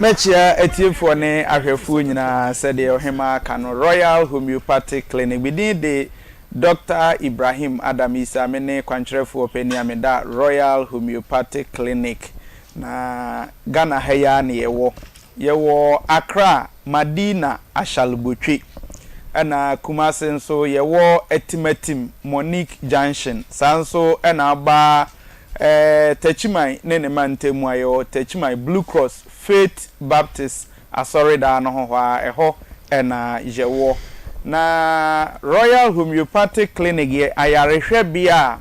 Mɛkyea atiefoɔ ne ahwɛfoɔ nyinaa sɛdeɛ Ɔhemaa ka no, Royal Homeopathic Clinic. Me din de Dɔkta Ibrahim Adam Issah, me ne kwankyerɛfoɔ panin a meda Royal Homeopathic Clinic. Na Ghana ha yi ara na yɛwɔ. Yɛwɔ Accra, Madina, Ashalbotwe. Ɛna Kumasi nso yɛwɔ Atimatim, Monique Junction. Saa nso na aba Techiman ne ne mantam mu a yɛwɔ Techiman Blue Cross Faith Baptist Asɔredan no ho hɔ ara, ɛhɔ na yɛwɔ. Na Royal Homeopathic Clinic yɛ ayarehwɛbea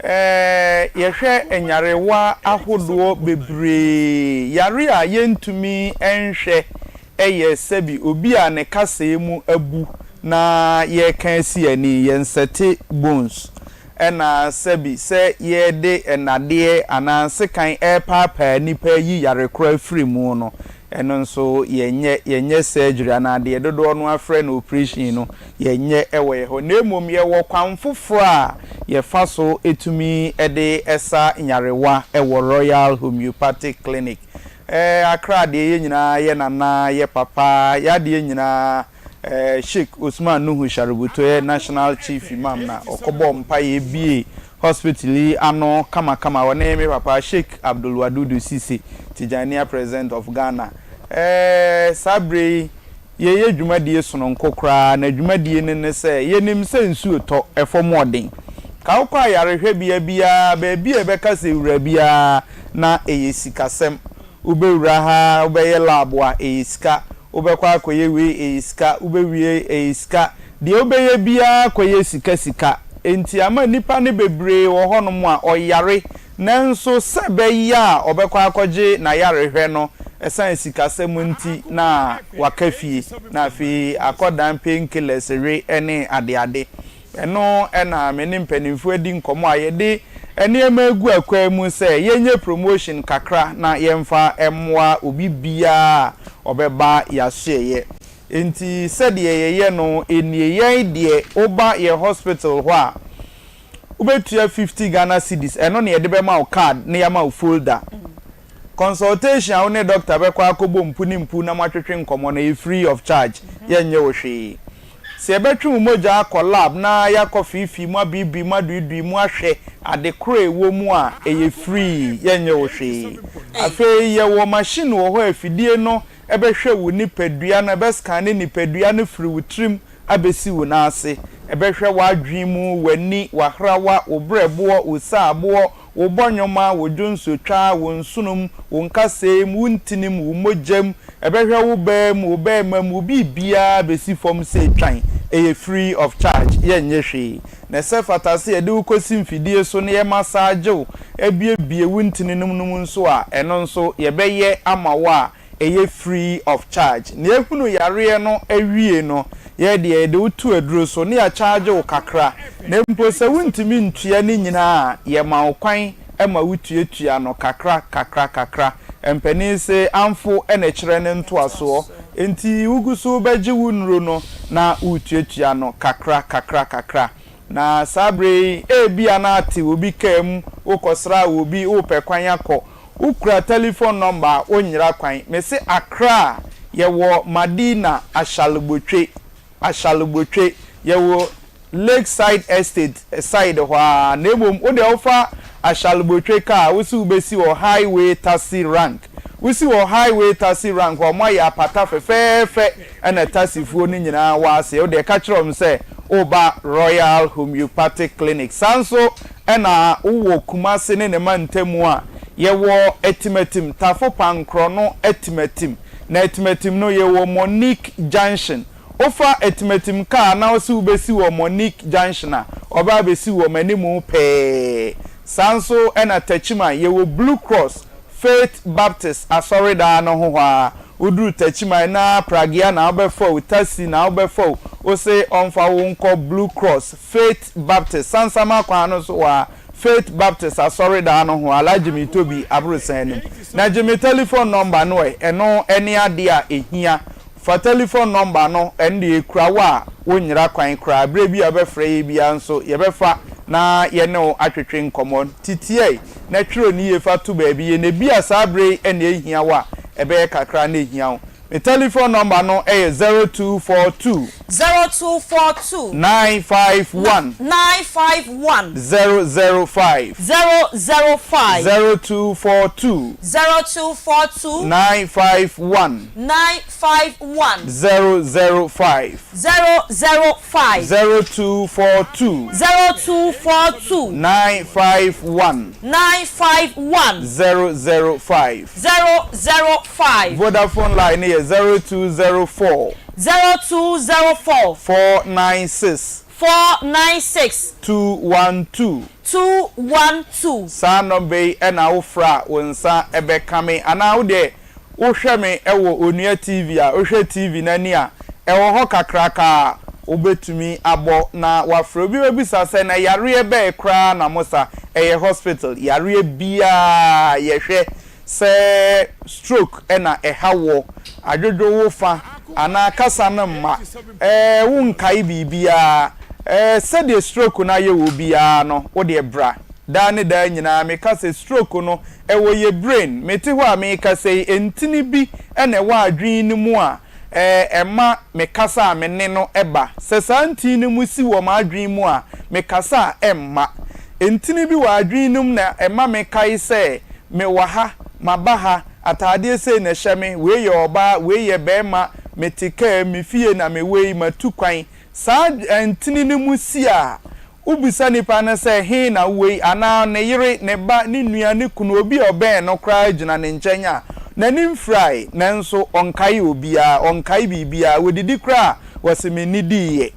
a yɛhwɛ nyarewa ahodoɔ bebree. Yare a yɛntumi nhwɛ yɛ sɛbi obi a ne kasɛɛ mu abu na yɛreka asi ani, yɛnsɛte bones, ɛna sɛbi sɛ yɛde nnadeɛ anaa sekan repaapaa nnipa ayi yare korɔ afiri mu no, ɛno nso yɛnyɛ, yɛnyɛ surgery anaa deɛ dodoɔ no ara frɛ no operation no, yɛnyɛ wɔ yɛn hɔ. Na mmom yɛwɔ kwan foforɔ a yɛfa so tumi de sa nyarewa wɔ Royal Homeopathic Clinic. Ɛɛ Accra deɛ yɛn nyinaa yɛ nana, yɛ papa, yɛn adeɛ nyinaa ɛɛ Sheik Osman Nuhu Sharubutu yɛ National Chief Imam na ɔkɔbɔɔ mpaeɛ buee hospital yi ano kamakama. Ɔne me papa Sheik Abdul Wadudu Sise, Tijaniya President of Ghana. Ɛɛ saa berɛ yi yɛyɛ dwumadie sononko koraa na dwumadie no ne sɛ yɛnim sɛ nsuo tɔ, ɛfam ɔden. Ka wokɔ ayarehwɛbea biara, baabi a ɛbɛka sɛ wura biara na ɛyɛ sikasɛm. Wobɛwura ha, wobɛyɛ lab a, ɛyɛ sika. Wobɛkɔ akɔyɛ wei, ɛyɛ sika. Wobɛwie, ɛyɛ sika. Deɛ wobɛyɛ biara kɔyɛ sika sika. Enti ama nnipa no bebree wɔ hɔnom a, ɔyare, nanso sɛ ɛbɛyɛ a ɔbɛkɔ akɔgye n'ayarehwɛ no, ɛsiane sikasɛm nti na waka fie, na afei akɔdan painkillers we ne adeade. Ɛno na me ne mpanimfoɔ adi nkɔmmɔ a yɛde nneɛma agu akwan mu sɛ yɛnyɛ promotion kakra na yɛmfa mmoa obi biara a ɔbɛba yɛasoɛeɛ. Enti sɛdeɛ yɛyɛ no nie, yɛn deɛ woba yɛn hospital hɔ a, wobɛtua 50 Ghana cedis, ɛno na yɛde bɛma wo card na yɛama wo folder. Consultation a wo ne doctor bɛkɔ akɔbɔ mpu ne mpu na moatwetwe nkɔmmɔ no, ɛyɛ free of charge, yɛnnye wo hwee. Sɛ yɛbɛtwe wo mogya akɔ lab na yɛakɔ feefee mu abiibiri mu aduidui mu ahwɛ ade koro a ɛwɔ mu a, ɛyɛ free, yɛnnye wo hwee. Afei yɛwɔ machine wɔ hɔ a afidie no bɛhwɛ wo nipadua no, ɛbɛscanne nipadua no firi wo tirim abɛsi wo nan ase. Ɛbɛhwɛ w'adwene mu, w'ani, w'ahrawa, wo berɛboɔ, wo saaboɔ, wo bɔnwoma, wo dwonsotwa, wo nsonom, wo nkasɛɛ mu, wo ntinim, wo mogyam, ɛbɛhwɛ wo baa mu, wo bɛɛma mu, wo biribiara bɛsi fam sɛ twan. Ɛyɛ free of charge, yɛnnye hwee. Na ɛsɛ fata sɛ yɛde wo kɔsi mfidie so na yɛmasaagye wo, abuebue wo ntininom no mu nso a, ɛno nso yɛbɛyɛ ama wo a ɛyɛ free of charge. Na yɛhunu yareɛ no awie no, yɛ deɛ yɛde wo to aduro so na yɛakyagye wo kakra. Na mpo sɛ wontumi ntua ne nyinaa a, yɛma wo kwan ma wotuatua no kakra kakra kakra. Mpanin se amfo na ɛkyerɛ ne ntoasoɔ. Enti wogu so rebɛgye wo nnuro no na woretuatua no kakra kakra kakra. Na saa berɛ yi, ebia na ate obi kaa mu, wokɔsraa obi, worepɛ kwan akɔ. Wokura tɛlifon nɔmba a, wonyera kwan. Mese Accra, yɛwɔ Madina Ashalebotwe, Ashalebotwe, yɛwɔ Lakeside Estate side hɔ ara. Na mmom wo deɛ wofa Ashalebotwe kaa a, wose wobɛsi wɔ Highway Taxi Rank. Wosi wɔ Highway Taxi Rank hɔ a, wɔayɛ apata fɛfɛɛfɛ ɛna taxifoɔ no nyinaa wɔ aseɛ. Wo deɛ ka kyerɛ wɔn sɛ woreba Royal Homeopathic Clinic. Saa nso na wowɔ Kumasi ne ne mantamu a, yɛwɔ Atimatim, Tafo Pankorɔno Atimatim. Na Atimatim no, yɛwɔ Monique Junction. Wofa Atimatim kaa na wose wobɛsi wɔ Monique Junction a, wɔbɛ abɛsi wɔ m'animu pɛɛ. Saa nso na Techiman, yɛwɔ Blue Cross Faith Baptist asɔredan no ho hɔ ara. Woduru Techiman na pragea na wobɛfa o, taxi na wobɛfa o, wose ɔmfa wo nkɔ Blue Cross Faith Baptist, Sansama kwan no so hɔ ara, Faith Baptist asɔredan no ho, Alhaji Mitobi aborosan no mu. Na gye me tɛlifon nɔmba no ɛ, ɛno ne adeɛ a ɛhia. Fa tɛlifon nɔmba no, ɛno deɛ ɛkura wo a, wonyera kwan koraa. Berɛ bi a wobɛfrɛ yɛn biara nso, yɛbɛfa na yɛne wo atwetwe nkɔmmɔ. Titiae na twerɛ no yie fa to baabi yie, na ebia saa berɛ yi na ɛhia wo a, ɛbɛyɛ kakra na ɛhia wo. Me tɛlifon nɔmba no yɛ 0242. 0242. 951. 951. 005. 005. 0242. 0242. 951. 951. 005. 005. 0242. 0242. 951. 951. 005. 005. Vodafone line no yɛ 0204. 0204. 496. 496. 212. 212. Saa nɔmba yi na wofrɛ a wo nsa bɛka me anaa wo deɛ wohwɛ me wɔ Onua TV a, wohwɛ TV no ani a, ɛwɔ hɔ kakraka a wobɛtumi abɔ na woafrɛ. Obi bɛbisa sɛ, na yareɛ bɛn koraa na mosa? Ɛyɛ hospital yareɛ biara yɛhwɛ. Sɛ stroke na ɛha woɔ, adwodwo wo fa anaa kasa no mma, ɛɛ wonkae biribiara, ɛɛ sɛdeɛ stroke no ayɛ wɔ biara no, wo deɛ bra. Daa ne daa nyinaa meka sɛ stroke no ɛwɔ yɛ brain. Mete hɔ a merekasa yi, ntini bi na ɛwɔ adwene no mu a ɛma me kasa a me nne no ba. Sɛ saa ntini no mu si wɔ m'adwene mu a, me kasa a ɛmma. Ntini bi wɔ adwene no mu na ɛma mekae sɛ mewɔ ha, maba ha, ataadeɛ sei na ɛhyɛ me, wei yɛ ɔbaa, wei yɛ barima, mete kaa mu, me fie na mewɔ yi, matu kwan. Saa ntini no mu si a, Wobisa nipa no sɛ, He na wowɔ yi? Anaa ne yere, ne ba, ne nua, ne kunu, obi a ɔbɛn no koraa gyina ne nkyɛn a, n'ani mfirae, nanso ɔnkae obiara, ɔnkae biribiara. Wɔdidi koraa a, wɔse mennidiiɛ.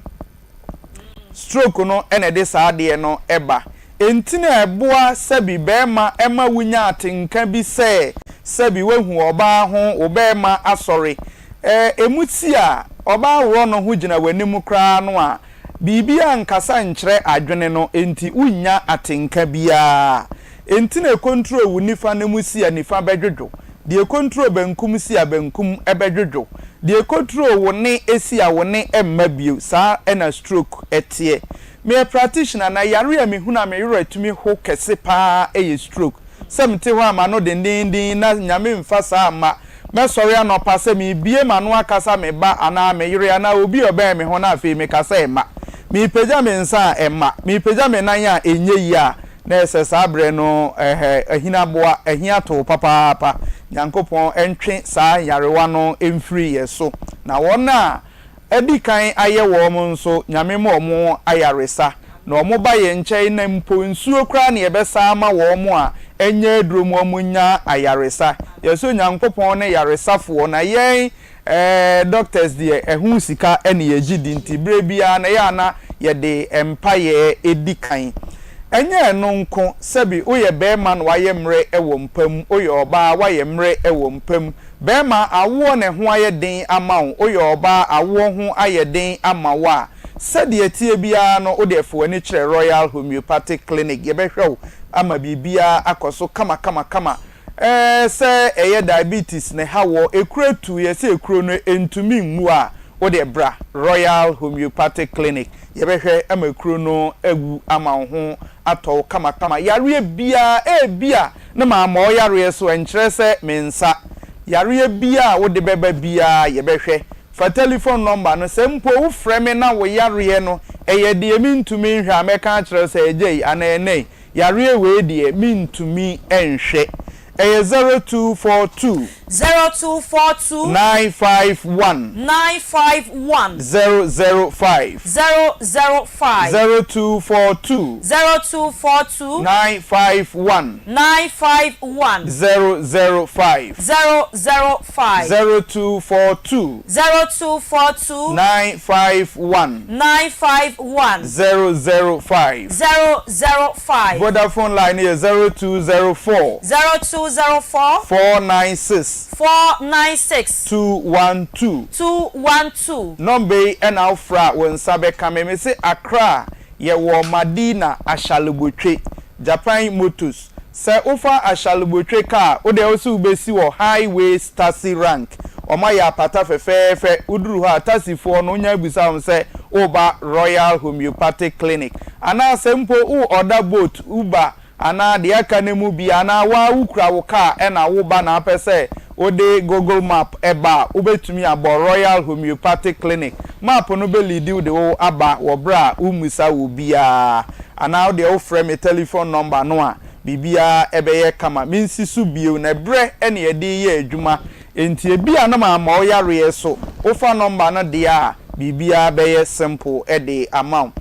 Stroke no na ɛde saa adeɛ no ba. Ntini a ɛboa sɛbi barima ma wonya atenka bi sɛ sɛbi woahu ɔbaa ho, wo barima asɔre. Ɛɛ, emu si a, ɔbaa worɔ no ho gyina w'anim koraa no a, Biribiara nkasa nkyerɛ adwene no enti wunnya atenka biara. Enti na ɛkontro wo nifa no mu si a nifa bɛdwodwo, deɛ ɛkontro benkum si a benkum bɛdwodwo, deɛ ɛkotro wo ne si a wo ne mma bio. Saa na stroke teɛ. Meyɛ practitioner na yare a mehunu a me werɛ tumi ho kɛse paa yɛ stroke. Sɛ mete hɔ a m'ano dendeenden na Nyame mfa saa mma. Mɛsɔre anɔpa sɛ merebue m'ano akasa me ba anaa me yere anaa obi a ɔbɛn me ho na afei meka sɛ ɛmma. Merepagya me nsa a, ɛmma. Merepagya me nan a, ɛnyɛ yie a, na ɛsɛ saa berɛ no ɛhɛ, ahinaboa, ahia too papaapa. Nyankopɔn ntwe saa nyarewa no mfiri yɛ so. Na wɔn a adi kan ayɛ wɔn nso, Nyame ma wɔn ayaresa, na wɔn ba yɛn nkyɛn na mpo nsuo koraa na yɛbɛsa ama wɔn a ɛnyɛ aduro mu wɔn nya ayaresa. Yɛsɛ Onyankopɔn ne yaresafoɔ, na yɛn eh, doctors deɛ ɛho sika na yɛgye di nti berɛ biara no ɛyɛ a na yɛde mpaeɛ di kan. Ɛnyɛ ɛno nko, sɛbi woyɛ barima na wayɛ mmerɛ wɔ mpa mu, woyɛ ɔbaa woayɛ mmerɛ wɔ mpa mu, Bɛrima, awoɔ na ɛho ayɛ den ama wo, woyɛ ɔbaa, awoɔ ho ayɛ den ama wo a, sɛdeɛ ɛteɛ biara no, wo deɛ fa w'ani kyerɛ Royal Homeopathic Clinic, yɛbɛhwɛ wo ama biribiara akɔ so kama kama kama. Ɛɛ sɛ ɛyɛ diabetes na ɛha woɔ, ekuro atu, yɛse ekuro no ɛntumi nwu a, wo deɛ bra Royal Homeopathic Clinic, yɛbɛhwɛ ama ekuro no awu ama wo ho atɔ wo kamakama. Yareɛ biara, ebia na mamma wo yareɛ so, ɛnkyerɛ sɛ mensa. Yareɛ biara a wode bɛba biara yɛbɛhwɛ. Fa telefon nɔmba no, sɛ mpo wofrɛ me na wo yareɛ no ɛyɛ deɛ mentumi nhwɛ a, mɛka akyerɛ wo sɛ agya yi anaa ɛna yi, Yareɛ wei deɛ mentumi nhwɛ. Ɛyɛ 0242. 0242. 951. 951. 005. 005. 0242. 0242. 951. 951. 005. 005. 0242. 0242. 951. 951. 005. 005. Vodafone line no yɛ 0204. 0204. 496. 496. 212. 212. Nɔmba yi na wofrɛ a wo nsa bɛka me. Mese Accra yɛwɔ Madina Ashalebotwe, Japan Motors. Sɛ wofa Ashalebotwe car a, wo deɛ wose wobɛsi wɔ Highways Taxi Rank. Wɔayɛ apata fɛfɛɛfɛ. Woduru hɔ a, taxifoɔ no, wonya bisa wɔn sɛ woreba Royal Homeopathic Clinic. Anaasɛ mpo wo order boat, Uber, anaa deɛ aka no mu bi, anaa wo ara wokura wo car na woba na wopɛ sɛ wode Google Map ba a, wobɛtumi abɔ Royal Homeopathic Clinic. Map no bɛliidi wo de wo aba wɔ berɛ a wommisa obiara. Anaa wo deɛ wofrɛ me telephone number no a, biribiara bɛyɛ kama. Mensi so bio, na berɛ na yɛde reyɛ adwuma, enti ebia na mamma wo yareɛ so. Wofa number no deɛ a, biribiara bɛyɛ simple de ama wo.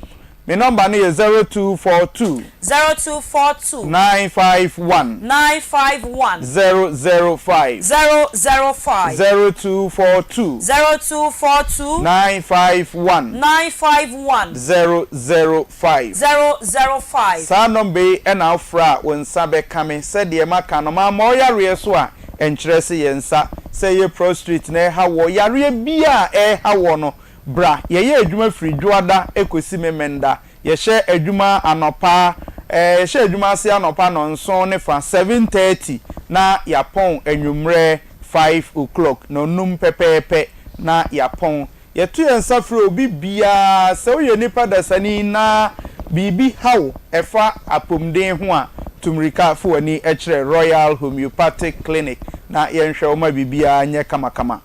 Me nɔmba no yɛ 0242. 0242. 951. 951. 005. 005. 0242. 0242. 951. 951. 005. 005. Saa nɔmba yi na wofrɛ a wo nsa bɛka me. Sɛdeɛ maka no, mamma wo yareɛ so a, ɛnkyerɛ se yɛn nsa. Sɛ ɛyɛ prostrate na ɛreha woɔ, yareɛ biara a ɛreha woɔ no, Bra, yɛyɛ adwuma firi Dwoada kɔsi Memenda. Yɛhyɛ adwuma anɔpa, yɛhyɛ adwuma ase anɔpa nnɔnson ne fa, 7:30, na yɛapɔn anwummerɛ 5 o'clock, nnɔnnum pɛpɛɛpɛ na yɛapɔn. Yɛto yɛn nsa frɛ obi biara, sɛ woyɛ nipa dasani na biribi ha wo ɛfa apomden ho a, tu mmirika fa w'ani kyerɛ Royal Homeopathic Clinic na yɛnhwɛ wo ma biribiara nyɛ kamakama.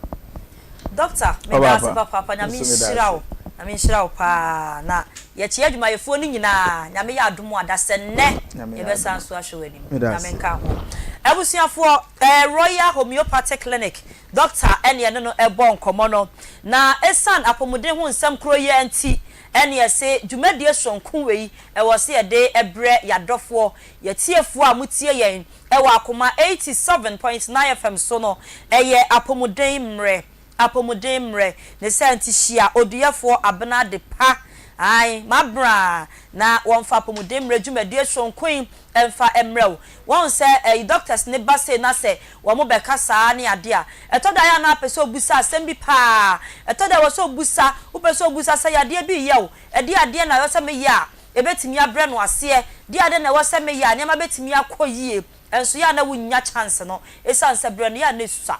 Doctor meda ase papaapa nyame nhyira wo nyame nhyira wo paa na yɛkyea adwumayɛfoɔ no nyinaa nyame yɛ adom a dasɛ nnɛ yɛbɛsan so ahwɛ w'anim nyame nka ho abusuafoɔ eh, Royal Homeopathic Clinic doctor ɛne ɛne no ɛbɔ nkɔmmɔ no na ɛsan apɔmuden ho nsɛm koro yi nti ɛne ɛse dwumadie soronko wei ɛwɔ se yɛde ɛbrɛ yɛadɔfoɔ yɛtiefoɔ a motie yɛn Ɛwɔ Akoma 87.9 FM so no, ɛyɛ apɔmuden mmerɛ, apɔmuden mmerɛ. Ne saa nti hyia Oduyɛfoɔ Abena Adepa, ae, m'abena, na wɔmfa apɔmuden mmerɛ dwumadie soronko yi mfa mmrɛ wo. Woahu sɛ ɛyi doctors no ba sei na sɛ wɔn bɛka saa ne adeɛ a, ɛtɔ da a ɛyɛ a na apɛ sɛ ɔbusa asɛm bi paa. Ɛtɔ da a ɛwɔ sɛ ɔbusa, wopɛ sɛ ɔbusa sɛ yadeɛ bi reyɛ wo, ɛdeɛ adeɛ na ɛwɔ sɛ meyɛ a Ɛbɛtumi abrɛ no aseɛ. Deɛ adeɛ na ɛwɔ sɛ meyɛ a nneɛma bɛtumi akɔ yie. Nso yɛ a na wonnya chance no ɛsiane sɛ berɛ no yɛ a na ɛsua.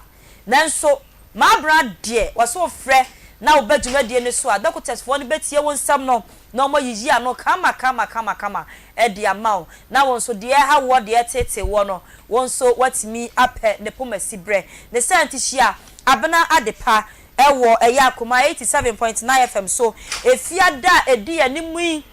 Nanso m'abena deɛ wɔ sɛ wofrɛ na woba dwumadie no so a dɔkotɛsfoɔ no bɛtie wo nsɛm no na wɔayiyi ano kama kama kama kama de ama wo. Na wo nso deɛ ɛha woɔ deɛ ɛteetee woɔ no wo nso woatumi apɛ ne pomasi berɛ. Ne saa nti hyia Abena Adepa Ɛwɔ Ɛyɛ Akoma 87.9 FM so, Efiada a ɛdi yɛn anim yi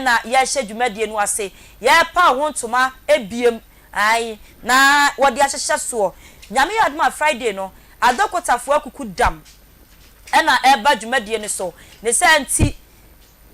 na yɛrehyɛ dwumadie no ase. Yɛrepaw ho ntoma abiem, ae, na wɔde ahyehyɛ soɔ. Nyame yɛ adom a Friday no, Adɔkotafoɔ akuku dam na ɛreba dwumadie no so. Ne saa nti,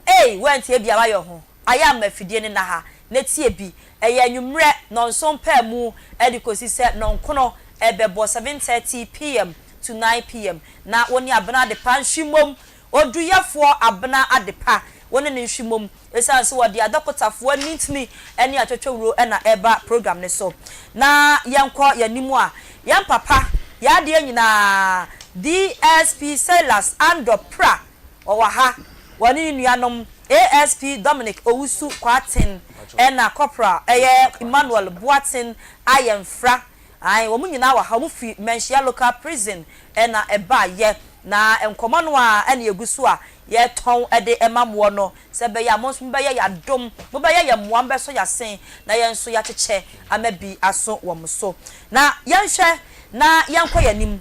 Ei woantie bi a wayɛ ho ayɛ ama afidie no nna ha na tie bi. Ɛyɛ anwummerɛ nnɔnson paamu de kɔsi sɛ nnɔnkono ɛbɛbɔ, 7:30 PM to 9 PM, na wo ne Abena Adepa nhwe mmom, Oduyɛfoɔ Abena Adepa, wo ne no nhwe mmom, ɛsiane sɛ wɔde adɔkotafoɔ anintini ne atwatwawuro na ɛreba program no so. Na yɛnkɔ yɛn anim a, yɛn papa, yɛn adeɛ nyinaa, DSP Silas Andor Prah, Ɔwɔ ha, wɔne ne nuanom ASP Dominic Owusu Kwarteng ɛna Corporal ɛyɛ Emmanuel Boateng Ayɛnfra. Ae, wɔn nyinaa wɔ ha, wɔn firi Manhyia Local Prison na ɛbaeɛ. Na nkɔmmɔ no ara na yɛgu so a yɛretɔn de ma moɔ no, sɛ ɛbɛyɛ a mo nso mobɛyɛ yɛn adom, mobɛyɛ yɛn mmoa, mobɛsɔ yɛn asen na yɛn nso yɛakyekyɛ ama bi aso wɔ mo so. Na yɛnhwɛ na yɛnkɔ yɛn anim.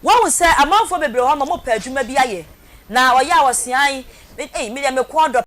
Woahu sɛ amanfoɔ bebree wɔ hɔ nom a wɔpɛ adwuma bi ayɛ, na wɔyɛ a wɔse ae, me, ei, me deɛ me kɔn dɔ.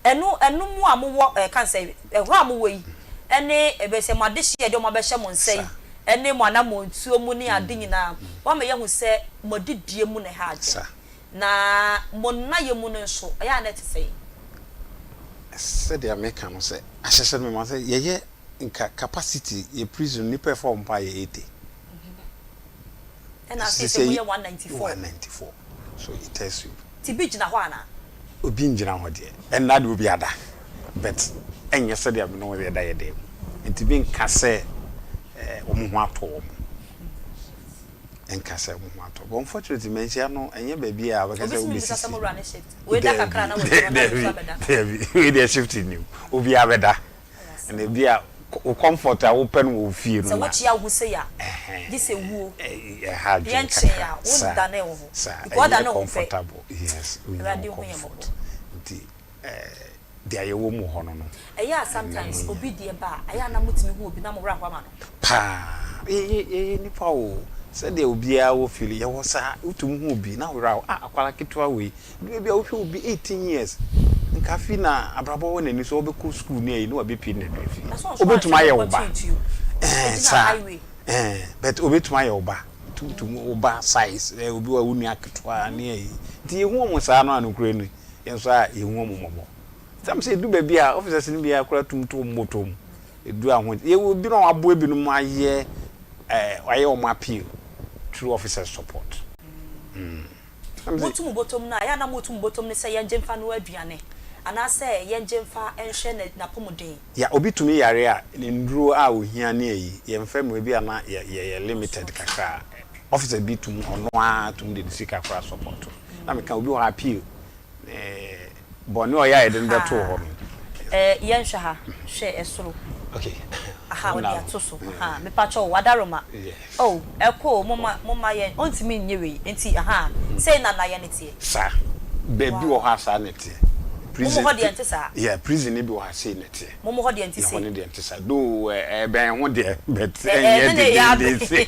Ɛno, ɛno mu a mowɔ, ɛɛ, ka sɛ, ɛhɔ a mowɔ yi, ɛne, ɛbɛ sɛ mo adehyeɛ deɛ wɔabɛhyɛ mo nsa yi, ɛne mo anammɔntuo mu ne ade nyinaa, wɔama yɛahu sɛ mo adidie mu na ɛha adwene. Na mo nnayɛ mu no nso, ɛyɛ a na ɛte sɛn? Sɛdeɛ meka no sɛ, ahyehyɛ no mema sɛ yɛyɛ nka capacity yɛ prison nnipa ɛfa wɔn paa yɛ 80. Ɛna afei sɛ moyɛ 194. 194 so it tells you. Nti bi gyina hɔ anaa? Obi ngyina hɔ deɛ, ɛnna deɛ obi ada but ɛnyɛ sɛdeɛ me ne wo yɛda yɛ dan mu. Nti menka sɛ wɔn ho atɔ wɔn. Nka sɛ mo ho atɔ. But unfortunately manhyia no ɛnyɛ baabi a wobɛka Obi sɛ tumi bisa sɛ wobɛsisi. mo wura ne shift. Wei da kakra na Daabi, w'adwuma na daabi, nso abɛda. daabi. Wei deɛ shift nnim. Obiara bɛda. Ɛyɛ Na asɛm. ebi a wo comfort a wopɛ no wɔ wo fie no Sɛ na. wokyea wo ho sei a, gye sɛ wuo. Ɛha Deɛ adwene nkyee kakra. a, Saa, wondane wo ho. saa. Because Ɛnyɛ ɔdane wo ho pɛ. comfortable. Yes, wonnya Awurade wo hu yɛn comfort. mmɔbɔ. Nti eh, deɛ yɛwɔ mu hɔ no no. Ɛyɛ a sometimes obi deɛ ba a, ɛyɛ a na motumi hu obi na mo werɛ aho ama no. Paa. Yɛyɛ yɛyɛ nnipa o. Sɛdeɛ obiara wɔ feeling, yɛwɔ saa. Wotumi hu obi na wo werɛ aho, ah akwadaa ketewa wei. Ɛdu baabi a wohwɛ obi 18 years, nka afei na abrabɔ wɔ n'ani so, ɔbɛkɔ school ne ayi na wabɛpie ne nua fie. Na sɛ ɔnso Obɛtumi anhwɛ ayɛ na wo ba. ɔkɔtwe tuo. Ɛɛ Ɛgyina saa. highway. Ɛɛ but obɛtumi ayɛ wo ba. Wotumi wo ba size, ɛɛ obi wɔ hɔ a wo nua ketewa ne ayi. Nti yɛhu wɔn saa no a nokorɛ ni, yɛn nso a yɛhu wɔn mmɔbɔ. Sam sɛ edu baabi a officers no biara koraa tum to wɔn bɔtɔ mu. Edu aho yɛwɔ binom a wɔaboa binom ayɛ ɛɛ wɔayɛ wɔn appeal through officers support. Mm. Sam sɛ. Moto mo bɔtɔ mu no a, ɛyɛ a na moto mo bɔtɔ mu no sɛ yɛngye mfa nnoa aduane anaasɛ yɛngye mfa nhwɛ na n'apɔmuden? Ya obi tumi yare a ne nnuro a ohia ne ayi yɛmfa mu ebi a na yɛ yɛyɛ limited kakra a officer bi tum ɔno ara tum de ne sika koraa support. Na meka obi wɔ hɔ appeal ne bɔne a ɔyɛ a yɛde no bɛtoo hɔ no. Eh, yɛnhwɛ ha, hwɛ ɛsoro. Okay. Aha, ɔde ato so. Aha, mepakyɛw, wadaroma. Yes. Oh, ɛkɔ o, momma, momma yɛn, ɔntumi nyɛ wei, nti, aha, sei na nayɛ no teɛ. Saa. Baabi wɔ hɔ a saa na ɛteɛ. Mo mo hɔ deɛ ɛnte saa? Yeah, prison no bi wɔ hɔ a sei na ɛteɛ. Mo mo hɔ deɛ ɛnte sei? Yɛn hɔ no deɛ ɛnte saa. Though ɛbɛn ho deɛ, but ɛnyɛ dendenden sei.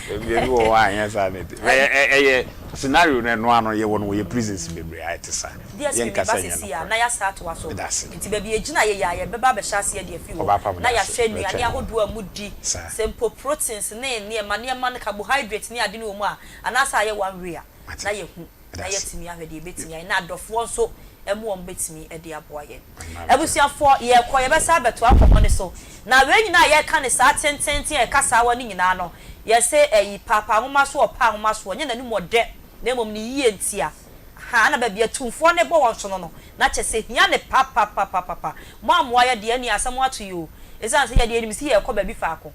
Baabi wɔ hɔ a ɛnyɛ saa na ɛteɛ. But ɛyɛ scenario no ɛno ara no yɛwɔ no wɔ yɛn prisons bebree a ɛte saa. DSP Yɛnka meba sɛ ɛnyɛ seesei a nokorɛ. na yɛasan atoa so. Meda ase. Nti baabi a yɛgyina yɛ yi a yɛbɛba abɛhyɛ aseɛ de afiri Ɔbaa pa hɔ meda na ase. yɛahwɛ nnuane Mɛtwɛn wo. ahodoɔ a modi, Saa. sɛ mpo proteins ne nneɛma nneɛma no carbohydrate ne ade no wɔ mu a anaasɛ ayɛ one way a Mate. na yɛahu Meda na ase. yɛatumi ahwɛ deɛ yɛbɛtumi ayɛ na adɔfoɔ nso mmoa a wɔbɛtumi de aboa yɛn. Ɔhemmaa bɛtwɛn. Abusuafoɔ yɛrekɔ yɛbɛsan abɛtoa nkɔmmɔ no so na wei nyinaa a yɛreka no saa tenteenten a yɛka saa wa no nyinaa no yɛse ɛyi paapaa nwoma so ɔpaa nwoma soɔ nyɛ n'anim ɔdɛ na mmom ne yie ntia. Ahaa, na baabi a atumfoɔ no bɔ wɔn so no no, na kyerɛ sɛ ehia no papapapapa. Moammoa yɛ deɛ, ɛnneɛ asɛm ato yɛn o. Esiane sɛ yɛde yɛnim sɛ yɛrekɔ baabi faako,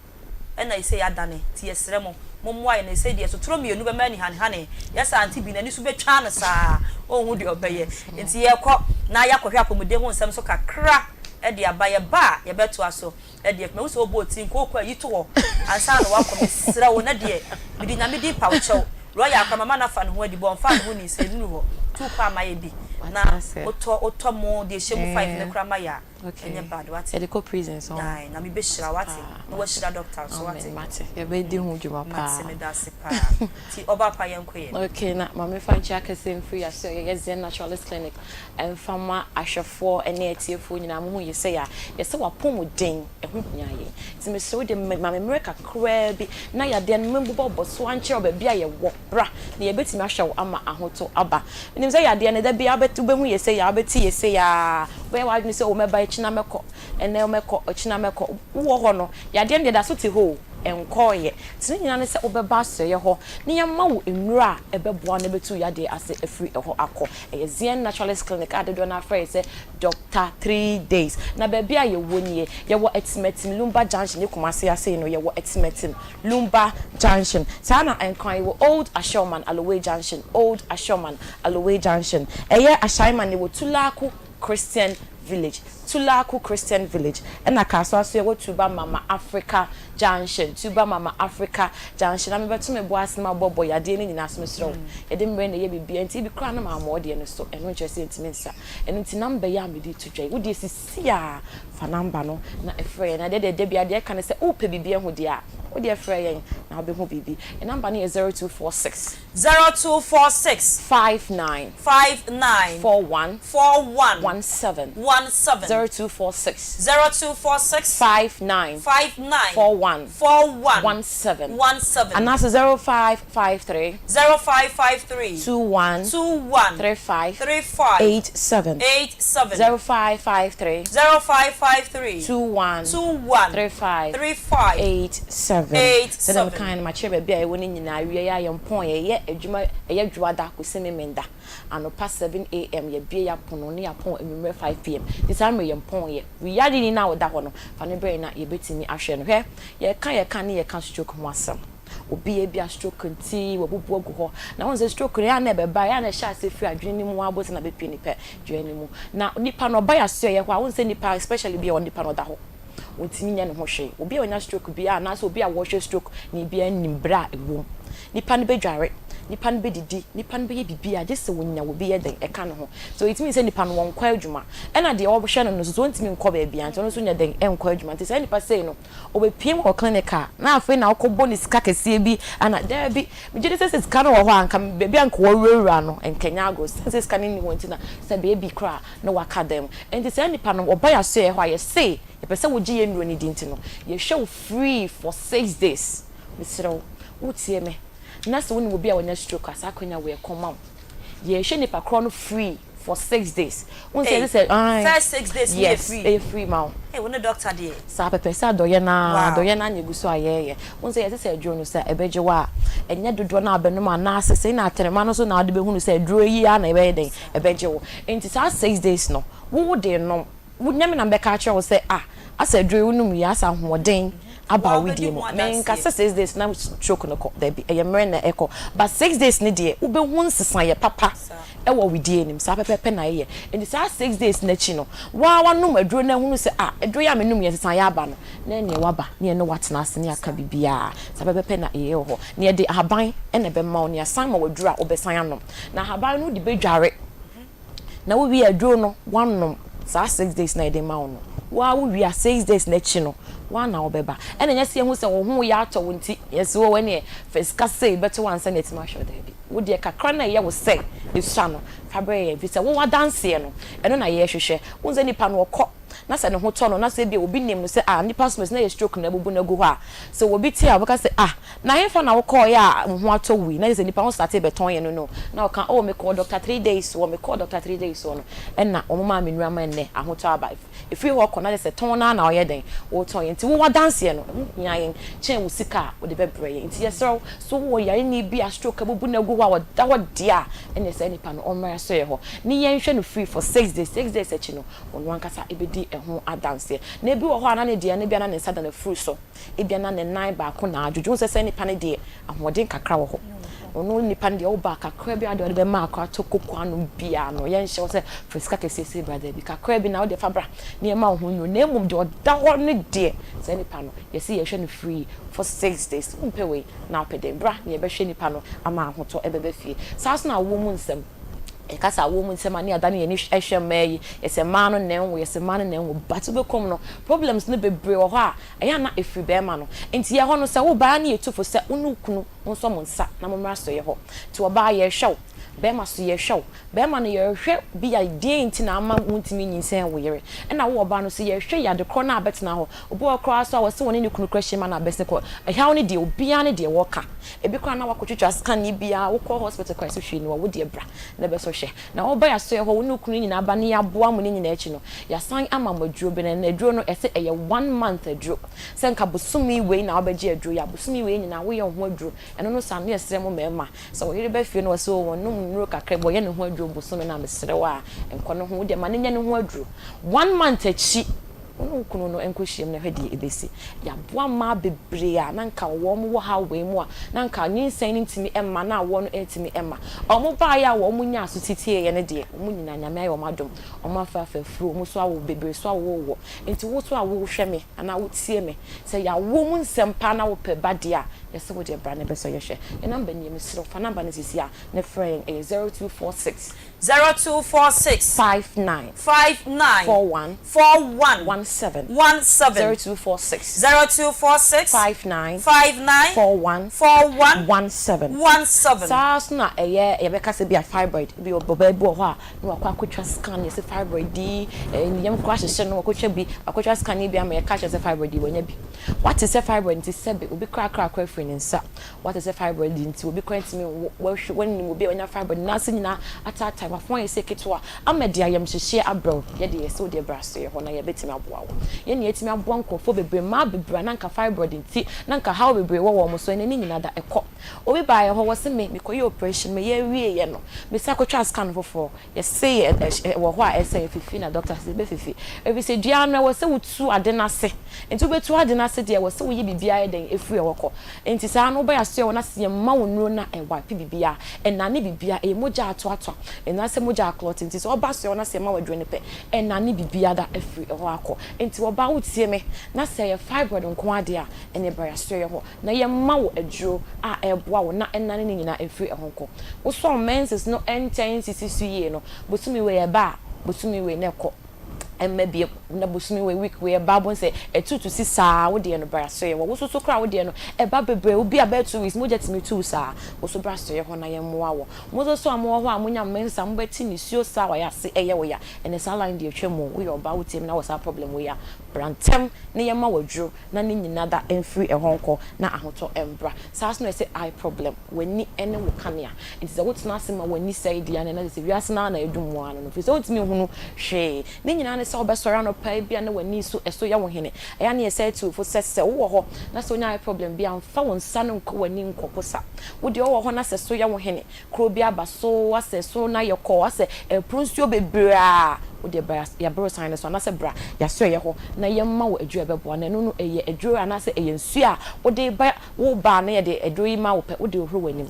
ɛnna seesei yɛadane, nti yɛsrɛ mo, mommoa yɛn. Na seesei deɛ, sotorɔ mmienu bɛma ani hanehane, yɛ saa nti bi n'ani so bɛtwa no saa, ɔnhu deɛ ɔbɛyɛ. Enti yɛrekɔ na yɛakɔhwɛ apɔmuden ho nsɛm nso kakra de aba. Yɛba a, yɛbɛtoa so. Ɛdeɛ mahu sɛ wobɔɔ tiri nka wokɔ ayi to hɔ ansa na wakɔ mesrɛ wo na deɛ mede nyame din pa wo kyɛw royal koraa mama no afa ne ho adi bɔ ɔmfaa ne ho ni sɛ ɛnuru hɔ tu kɔ a mayɛ bi na wotɔ wotɔ mo deɛ ɛhyɛ mu five no koraa mayɛ a ɛnyɛ bad wate Yɛde kɔ prison so. Ae nyame bɛhyira wate na wahyira doctor nso wate Amen mate yɛbɛdi ho dwuma paa. Mate medase paa nti ɔba pa yɛnkɔ yɛ. Okay na ma memfa nkyia kɛseɛ mfiri yɛaso yɛyɛ Zen Naturalist Clinic Ɛmfa mma ahwɛfoɔ ne atiefoɔ nyinaa, mohu yɛ sɛ yɛ yɛsɛ w'apɔmuden ɛho hia yɛn. Nti mesrɛ wo deɛ ma me mmerɛ kakraa bi na yadeɛ no membobɔbɔ so ankyerɛ wo baabi a yɛwɔ. Bra na yɛbɛtumi ahwɛ wo ama ahotɔ aba. Menim sɛ yadeɛ no da biara wobɛhu yɛ sei a, wobɛte yɛ sei ara, wobɛyɛ w'adwene sɛ oh mɛba akyina mɛkɔ, ɛnnɛ mɛkɔ, ɔkyena mɛkɔ. Wowɔ hɔ no, yadeɛ no deɛ ɛda so te hɔ o. Ɛnkɔeɛ. Nti ne nyinaa ne sɛ wobɛba asoɛeɛ hɔ na yɛama wo nnuro a ɛbɛboa wo na ɛbɛtu wo yadeɛ ase afiri ɛhɔ akɔ. Ɛyɛ Zion Naturalist Clinic a dodoɔ no ara frɛ yɛn sɛ Doctor Three Days. Na baabi a yɛwɔ nie, yɛwɔ Atimatim Lumba Junction, ne Kumasi ha sei no yɛwɔ Atimatim Lumba Junction. Saa na Nkran yɛwɔ Old Ashioman Aloway Junction, Old Ashioman Aloway Junction. Ɛyɛ Ashaiman yɛwɔ Tulaku Christian Village, Tulaku Christian Village, ɛna Kasoa nso yɛwɔ Tuba Mama Africa Junction, Tuba Mama Africa Junction. Na mebɛto me bo ase na mabɔbɔ yadeɛ no nyinaa so, mesrɛ wo, yɛde mmerɛ na ɛyɛ biribiara nti ebi koraa na mammɔ wo deɛ no so, ɛno nkyerɛ sɛ yɛntumi nsa. Ɛno nti number yi a mede reto dwa yi, wo deɛ sisi ara fa number no na frɛ yɛn. Na deɛ deɛ da biara deɛ ɛka ne sɛ wopɛ biribi ahu deɛ a, wo deɛ frɛ yɛn na wobɛhu biribi. Yɛn number no yɛ 0246. 0246. 59. 59. 41. 41. 17. 17. 0246. 0246. 59. 59. 41. 41. 17. 17. Anaasɛ 0553. 0553. 21. 21. 35. 35. 87. 87. 0553. 0553. 21. 21. 35. 35. 87. 87. Sɛdeɛ mekaeɛ no, makyerɛ baabi a yɛwɔ no nyinaa. Awia yi ara yɛmpɔn, yɛyɛ adwuma, ɛyɛ Dwoada kɔsi Memenda. Anɔpa 7 am yɛbue yɛn apono ne yɛapɔn anwummerɛ 5 pm. Nti saa mmerɛ yɛmpɔn yɛ. Wo yareni no a ɔda hɔ no, fa no brɛ yɛn na yɛbɛtumi ahwɛ no. Hwɛ, yɛreka yɛka ne yɛka stroke ho asɛm. Obi a ebia stroke nti wabubu agu hɔ. Na wohu sɛ stroke no, ɛyɛ a na ɛbɛba, ɛyɛ a na ɛhyɛ aseɛ firi adwene no mu ara bosi na bɛpue nipa dua no mu. Na nipa no ɔba yɛasoɛeɛ hɔ a, wohu sɛ nipa especially bi a nipa no ɔda hɔ. Ɔntumi nyɛ ne ho hwee. Obi a wanya stroke biara anaasɛ obi a wɔhwɛ stroke ni biara nim berɛ a ɛwɔ mu. Nipa no bɛdware, nipa no bɛdidi, nipa no bɛyɛ biribiara gye sɛ ɔnya obi yɛ dɛn ɛka ne ho. So it means sɛ nipa no ɔnkɔ adwuma. Ɛna deɛ ɔhwɛ no no nso so ɔntumi nkɔ baabiara nti ɔno nso nyɛ dɛn ɛnkɔ adwuma. Nti saa nipa sei no ɔbɛpue mu wɔ clinic a na afei na wokɔbɔ no sika kɛseɛ bi ana daabi. Megye di sɛ sɛ sika no wɔ hɔ a nka baabi a nka wɔwurawura no nka ɛnyɛ agorɔ. Sɛne sɛ sika no nni hɔ nti na sɛ baabi koraa na waka dan mu. Nti saa nipa no ɔba yɛn asoɛeɛ hɔ a yɛse yɛpɛ sɛ wogye yɛn nnuro no di nti no yɛhwɛ wo free for 6 days. Mesrɛ wo wotie me na sɛ wonim obi a wanya stroke a saa akwanya wei ɛkɔ ma wo. Yɛhwɛ nipa korɔ no free for 6 days. Wohu sɛ yɛse sɛ ae First 6 days no yɛ yes free? Ɛyɛ free ma wo. Hey, wo ne doctor deɛ. Saa pɛpɛ sɛ adɔyɛ no ara adɔyɛ no ara na ɛgu so a yɛyɛ. Wohu sɛ yɛse sɛ aduro no sɛ ɛbɛgye wo a ɛnyɛ dodoɔ no a wobɛnom anaasɛ sei na atɛnema no so na wode bɛhunu sɛ aduro yi ara na ɛbɛyɛ dɛn ɛbɛgye wo. Nti saa 6 days no wo wode nom wo nyɛ me na mebɛka akyerɛ wo sɛ ah asɛ aduro yi wonom yi asɛ ahoɔden aba wo wedeɛ mu. Menka sɛ 6 days na stroke no kɔ dabi ɛyɛ mmerɛ na ɛkɔ but 6 days no deɛ wobɛhu nsesaeɛ papa ɛwɔ wedeɛ no mu. Saa pɛpɛɛpɛ na ɛyɛ. Nti saa 6 days no akyi no wo ara woanom aduro no ahunu sɛ ah aduro yi a menom yi nsesaeɛ aba no na ɛneɛ woaba na yɛne wo atena ase na yɛaka biribiara. Saa pɛpɛɛpɛ na ɛyɛ wɔ hɔ. Na yɛde ahaban na ɛbɛma wo na yɛasan ma wo aduro a wobɛsan anom. Na ahaban no wode bɛdware na wowie aduro no woanom saa 6 days na yɛde ma wo no. Wo ara wowie a 6 days no akyi no wo ara na wobɛba. Ɛna ɛnyɛ sɛ yɛhu sɛ wo ho reyɛ atɔ wo nti yɛse oh ɛneɛ fa sika sei bɛto hɔ ansa na yɛatumi ahwɛ wo. Daabi. Wo deɛ kakra no a ɛyɛ wo sɛ ɛsua no fa brɛ yɛn ɛfiri sɛ wo w'adanseɛ no ɛno na yɛrehwehwɛ. Wohu sɛ nipa no ɔkɔ na sɛ ne ho tɔ no na sɛ ebia obi nim no sɛ ah nipa so na ɛyɛ stroke na abubu no agu hɔ a, sɛ obi te a ɔbɛka sɛ ah na hefa na wokɔeɛ a wo ho atɔ wo yi? Na kyerɛ sɛ nipa ho startee bɛtɔn yɛn no no na ɔka oh mekɔɔ doctor 3 days hɔ mekɔɔ doctor 3 days hɔ no ɛna wɔn maa me nnuru ama ɛnnɛ ahotɔ aba. Ɛfiri hɔ kɔ na kyerɛ sɛ tɔn no ara na ɔyɛ dɛn wotɔn yɛn nti wo w'adanseɛ no ɛho hia yɛn kyɛn wo sika a wode bɛbrɛ yɛn nti yɛsrɛ wo so wowɔ yareni bi a stroke abubu no agu hɔ a ɔda hɔ deɛ a ɛneɛ saa nipa no ɔmmra yɛasɔeɛ hɔ ne yɛnhwɛ no free for 6 days. 6 days akyi no ɔno ankasa bɛdi ɛho adanseɛ. Na ebi wɔ hɔ a na ne deɛ no ebia na ne nsa da n'afuru so, ebia na ne nan baako na adwodwo. Wohu sɛ saa nipa no deɛ, ahoɔden kakra wɔ hɔ. Ɔno nipa no deɛ, woba a, kakra bi a deɛ ɔde bɛma akɔ atɔ koko anom biara no, yɛnhyɛ wo sɛ fa sika kɛseɛ sei bra, daabi, kakra bi na wo deɛ fa bra na yɛmma wo ho nnuro. Na mmom deɛ ɔda hɔ no deɛ, saa nipa no, yɛse yɛhwɛ no free for 6 days. Wompɛ wei na wopɛ dɛn? Bra na yɛbɛhwɛ nipa no ama ahotɔ bɛba fie. Saa nso na awoɔ mu nsɛm. Yɛka sɛ awoɔ mu nsɛm a ne yɛadane yɛn ani hwɛ mmaa yi, yɛsɛ mmaa no na ɛnwo, yɛsɛ mmaa no na ɛnwo, but wobɛkɔ mu no, problems no bebree wɔ hɔ a, ɛyɛ a na ɛfiri barima no. Nti yɛhɔ no, sɛ woba a ne yɛtu fo sɛ wo ne wo kunu monsɔ mo nsa na mommra asɔeɛ hɔ. Nti ɔbaa yɛrehwɛ wo, barima nso yɛrehwɛ wo. Barima no yɛrehwɛ bi a deɛn nti na ama wontumi nyinsɛn wo yere, ɛna wo ɔbaa no nso yɛrehwɛ yade korɔ no a abɛtena hɔ. Obi wɔ hɔ koraa nso a wɔse wɔne ne kunu koraa hyia ma no abɛsen kɔ, ɛhaw no deɛ obiara ne deɛ wɔka. Ebi koraa na wakɔtwitwa scan yi bi a, wokɔ hospital koraa yɛse hwee nni hɔ, wo deɛ bra na bɛsɔ hwɛ. Na woba yɛasɔɛ hɔ, wo ne wo kunu nyinaa ba na yɛaboa mo ne nyinaa akyi no, yɛasan ama mo aduro bi, na aduro no yɛse ɛyɛ one month aduro. Sɛ nka bosome wei na wobɛgye aduro yi a, bosome wei nyinaa woyɛ wo ho aduro. Ɛno no saa no na yɛsrɛ mo mmarima, sɛ wo yere ba fie na ɔse oh ɔnom nnuro kakra bi, ɔyɛ ne ho aduro bosome no a, mesrɛ wo a, nkɔ ne ho, wo deɛ ma no nyɛ ne ho aduro. One month akyi, Wo ne wo kunu no nkɔhyiam na hwɛ deɛ ɛbɛsi. Yɛaboa mmaa bebree a na anka wɔn wɔ haw wei mu a na anka nyinsɛn no ntumi mma na awoɔ no ntumi mma. Wɔn baeɛ a wɔn nyaa so titieeɛ no deɛ, wɔn nyinaa Nyame ayɛ wɔn adom. Wɔn afa afuro, wɔn nso awo bebree nso awowɔ. Nti wo nso a wohwɛ me anaa wotie me, sɛ yɛawo mu nsɛm paa na wopɛ ba deɛ a, yɛse wo deɛ bra na bɛsɔ yɛhwɛ. Yɛn number nie, mesrɛ wo fa number no sisi a na frɛ yɛn, ɛyɛ 0246. 0246. 59. 59. 41. 41. 17. 17. 0246. 0246. 59. 59. 41. 41. 17. 17. Saa nso na ɛyɛ yɛbɛka sɛ bi a fibroid bi ɔbaa bi wɔ hɔ a na wakɔ akɔtwa scan yɛsɛ fibroid yi ne yam koraa hyehyɛ no wakɔtwa bi wakɔtwa scan yi bi ama yɛka kyerɛ sɛ fibroid yi wanya bi wate sɛ fibroid nti sɛbe obi koraa kra koraa firi ne nsa Woate sɛ fibroid nti obi koraa ntumi nwo, woahwɛ, woanim obi a wanya fibroid, ne nan ase nyinaa ataatae, w'afono ayɛ sɛ ketewa, ama de ayamhyehyeɛ abrɛ wo. Yɛ deɛ yɛse wo deɛ bra so yɛ hɔ na yɛbɛtumi aboa wo. Yɛn na yɛatumi aboa nkurɔfoɔ bebree, mmaa bebree a na anka fibroid nti na anka haw bebree wɔ wɔn so, ɛnnɛ ne nyinaa da, ɛkɔ. Obi baa yɛn hɔ, wɔse me, mekɔyɛɛ operation, meyɛ wieeɛ no, mesan kɔtwaa scan foforɔ, yɛse ɛwɔ hɔ a ɛsɛ ɛfifi na doctor se ɛbɛfifi. Ɛfiri sɛ dua no ɛwɔ sɛ wotu ade no ase, nti wobɛtu ade no ase deɛ ɛwɔ sɛ woyi biribiara yɛ dɛn ɛfiri ɛhɔ kɔ. Nti saa no wobɛyɛ asoɛ hɔ na sɛ yɛmma wo nnuro no a ɛwipe biribiara, ɛnane biribiara, ɛyɛ mogya atoatoa, anaasɛ mogya aclot, nti sɛ woba asoɛ hɔ na sɛ yɛma wo aduro no pɛ, ɛnane biribiara da afiri ɛhɔ akɔ. Nti ɔbaa wotie me na sɛ ɛyɛ fibroid nko ara deɛ a, ɛneɛ bra yɛasoɛ hɔ. na yɛma wo aduro a ɛboa wo na ɛnane ne nyinaa mfiri ɛho nkɔ. Wo sɔn menses no nkyɛn nsisi so yie no, bosome wei ɛba a, bosome wei na ɛkɔ, ɛmma biom, na bosome wei, week wei ɛba, wobɛhu sɛ ɛtutu si saa, wo deɛ no bra soɛ hɔ. Wo nso so koraa wo deɛ no ɛba bebree, wo bi a bɛyɛ 2 weeks mogya tumi tu wo saa, wo nso bra soɛ hɔ na yɛmmoa wo. Mo nso so a mowɔ hɔ a monya menses a mobɛte nisuo saa a wayɛ ase ɛyɛ wo ya, ɛnɛ saa line deɛ twam o, woyɛ ɔbaa wotie me na wɔ saa problem wei a, bra ntɛm na yɛmma wo aduro. na ne nyina da mfiri ɛhɔ nkɔ na ahotɔ mbra. Saa nso na ɛsɛ eye problem, w'ani ne wo kanea. Nti sɛ wotena ase ma w'ani sɛe deɛ a na ɛsɛ sɛ wiase no ara na adum wo ara no no firi sɛ wontumi nhunu hwee. Ne nyinaa ne sɛ wobɛsɔre anɔpa ebia na w'ani so ɛso yɛ wo hene. Ɛyɛ a na yɛsɛe tu fo sɛ sɛ wowɔ hɔ na sɛ wonya eye problem bi a mfa wo nsa no nkɔ w'ani nkɔposa. Wo deɛ wowɔ hɔ na sɛ so yɛ wo hene Kuro bi aba so asɛ so na yɛ kɔ asɛ ɛpro nsuo bebree a wo deɛ bra yaborosan no so anasɛ bra yasoɛyɛ hɔ na yɛ ma wo aduro a ɛbɛboa na ɛno no ɛyɛ aduro anasɛ ɛyɛ nsuo a wode ba wo ba a na yɛde aduro yi ma wo pɛ wode hohoro w'anim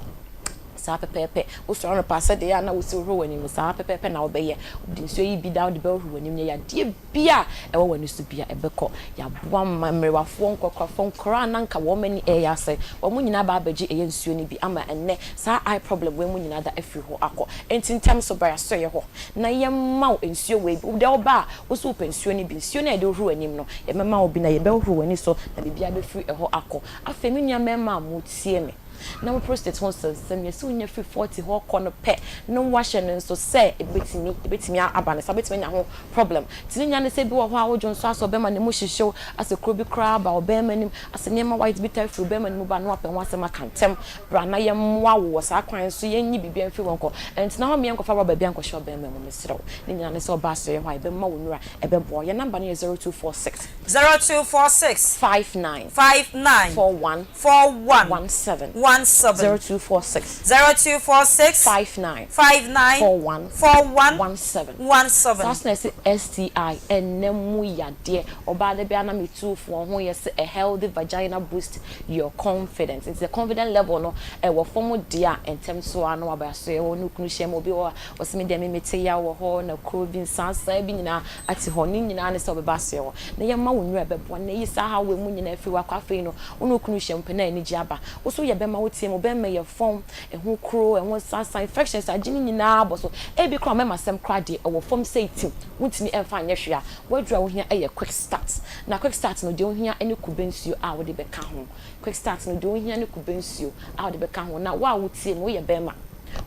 saa pɛpɛɛpɛ wo sɔre anɔpa sɛdeɛ a na wosi hohoro w'anim no saa pɛpɛɛpɛ na wobɛyɛ wode nsuo yi bi da wode bɛhohoro w'anim yɛ yadeɛ bi a ɛwɔ w'ani so bi a ɛbɛkɔ. Yɛaboa ma mmerewafoɔ, nkɔkorafoɔ, nkwadaa a na anka wɔn ani reyɛ asɛe, wɔn nyinaa aba abɛgye ɛyɛ nsuo no bi ama ɛnnɛ saa eye problem wei mu nyinaa da afiri hɔ akɔ. Enti ntɛm so bra yɛasɔeɛ hɔ na yɛmma wo nsuo wei bi. Wo deɛ woba a, wo nso wopɛ nsuo no bi. Nsuo no a yɛde hohoro w'anim no, yɛbɛma wo bi na yɛbɛhohoro w'ani so na biribiara bɛfiri ɛhɔ akɔ. Afei me nua mmarima a motie me, na wo prostate ho nsɛnsɛm, yɛse wonya firi 40 hɔ kɔ no pɛ na woahyɛ no nso sɛ ɛbɛtumi, ɛbɛtumi aba no saa, wobɛtumi anya ho problem. Nti ne nyinaa ne sɛ ebi wɔ hɔ a wodwo nso asɛ ɔbɛma ne mu hyehye wo, asɛ kuro bi koraa aba ɔbɛrima anim, asɛ nneɛma white bi taa firi ɔbɛrima no mu ba na wapɛ ho asɛm aka ntɛm. Bra na yɛmmoa wo wɔ saa kwan so, yɛnyi biribiara mfiri hɔ nkɔ. Ɛntena hɔ mma yɛnkɔfa rɔba biara nkɔhyɛ ɔbɛrima mu, mesrɛ wo. Ne nyinaa ne sɛ ɔba asɔre hɔ a yɛbɛma wo nnuru a ɛbɛboa wo. Yɛn number no yɛ 0246. 0246. 59. 59. 41. 41. 17. 17. 0246. 0246. 59. 59. 41. 41. 17. 17. Saa nso na yɛse STI, ɛnɛ mu yadeɛ. Ɔbaa da biara na me tu fo ho yɛse a healthy vagina boost your confidence. Nti sɛ confidence level no ɛwɔ fam deɛ a, ntɛm so ara na waba so yɛwɔ ne kunu hyia mu. Obi wɔ hɔ a ɔse me deɛ me mete yaw wɔ hɔ na kuro bi nsansan bi nyinaa ate hɔ. Ne nyinaa ne sɛ ɔbɛba asoɛ hɔ na yɛma wo nnuro a ɛbɛboa na ayi saa haw wei mu nyinaa afiri hɔ akɔ. Afei no wo ne wo kunu hyia mu pɛ na anigyeɛ aba. Wo nso woyɛ bɛma woteɛ mu, bɛma yɛ fam. Ɛho kuro, ɛho nsansan, infections agye ne nyinaa abɔ so. Ebi koraa mɛma asɛm koraa deɛ ɛwɔ fam sei tim, wontumi ɛmfa nyɛ hwee a, w'aduru a wohia ɛyɛ quick start. Na quick start no deɛ wohia ne kube nsuo a wode bɛka ho. Quick start no deɛ wohia ne kube nsuo a wode bɛka ho. Na wo a wotie me, woyɛ bɛrima,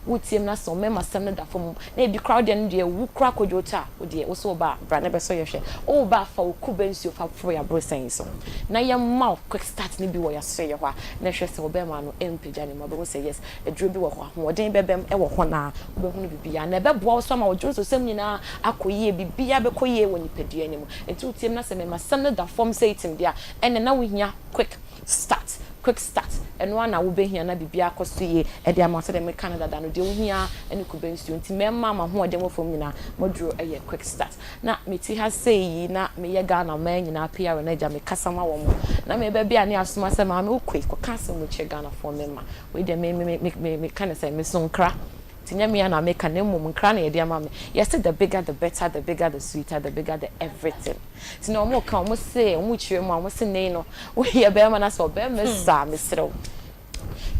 wotie me na sɛ wo mmarima asɛm no da fam, na ebi koraa wodeɛ no deɛ wu koraa kɔdwo tɔ a, wodeɛ wo so woba a, bra na bɛsɔ yɛ hwɛ. Woba a, fa wo kube nsuo fa foro yɛn aborosan yi so na yɛmma wo quick start no bi wɔ yɛasoɛeɛ hɔ a, na hwɛ sɛ wo bɛrima no mpagya ne mu a, wobɛhu sɛ yes, aduro bi wɔ hɔ, ahoɔden bɛbam wɔ hɔ na wobɛhunu biribiara. Na ɛbɛboa wo nso ama wo dwonsosɛm nyinaa akɔ yie, biribiara bɛkɔ yie wɔ nipadua no mu. Nti wotie me na sɛ mema sɛm no da fam sɛ itim deɛ a, ɛnneɛ na wohia quick start, quick start, ɛno ara na wobɛhia na biribiara akɔ so yie de ama wo. Sɛdeɛ meka no dada no, deɛ wohia ara ne kube nsuo. Nti mmarima a mo ahoɔden wɔ fam nyinaa, mo aduro yɛ quick start. Na mete ha sei yi na meyɛ Ghana man nyinaa PR no agya, mekasa ma wɔn. Na meba bi a ne asoma sɛ maame wokɔ yi, kɔka asɛm wei kyerɛ Ghanafoɔ mmarima. Wei deɛ me me me me meka no sɛ meso nkra. Nti nyɛ me ara na meka na mmom nkra na yɛde ama me. Yɛse the bigger the better, the bigger the sweeter, the bigger the everything. Nti na wɔka, wɔse, wɔkyerɛ mu a, wɔse nnɛ yi no, woyɛ barima na sɛ ɔbarima sua a, mesrɛ wo,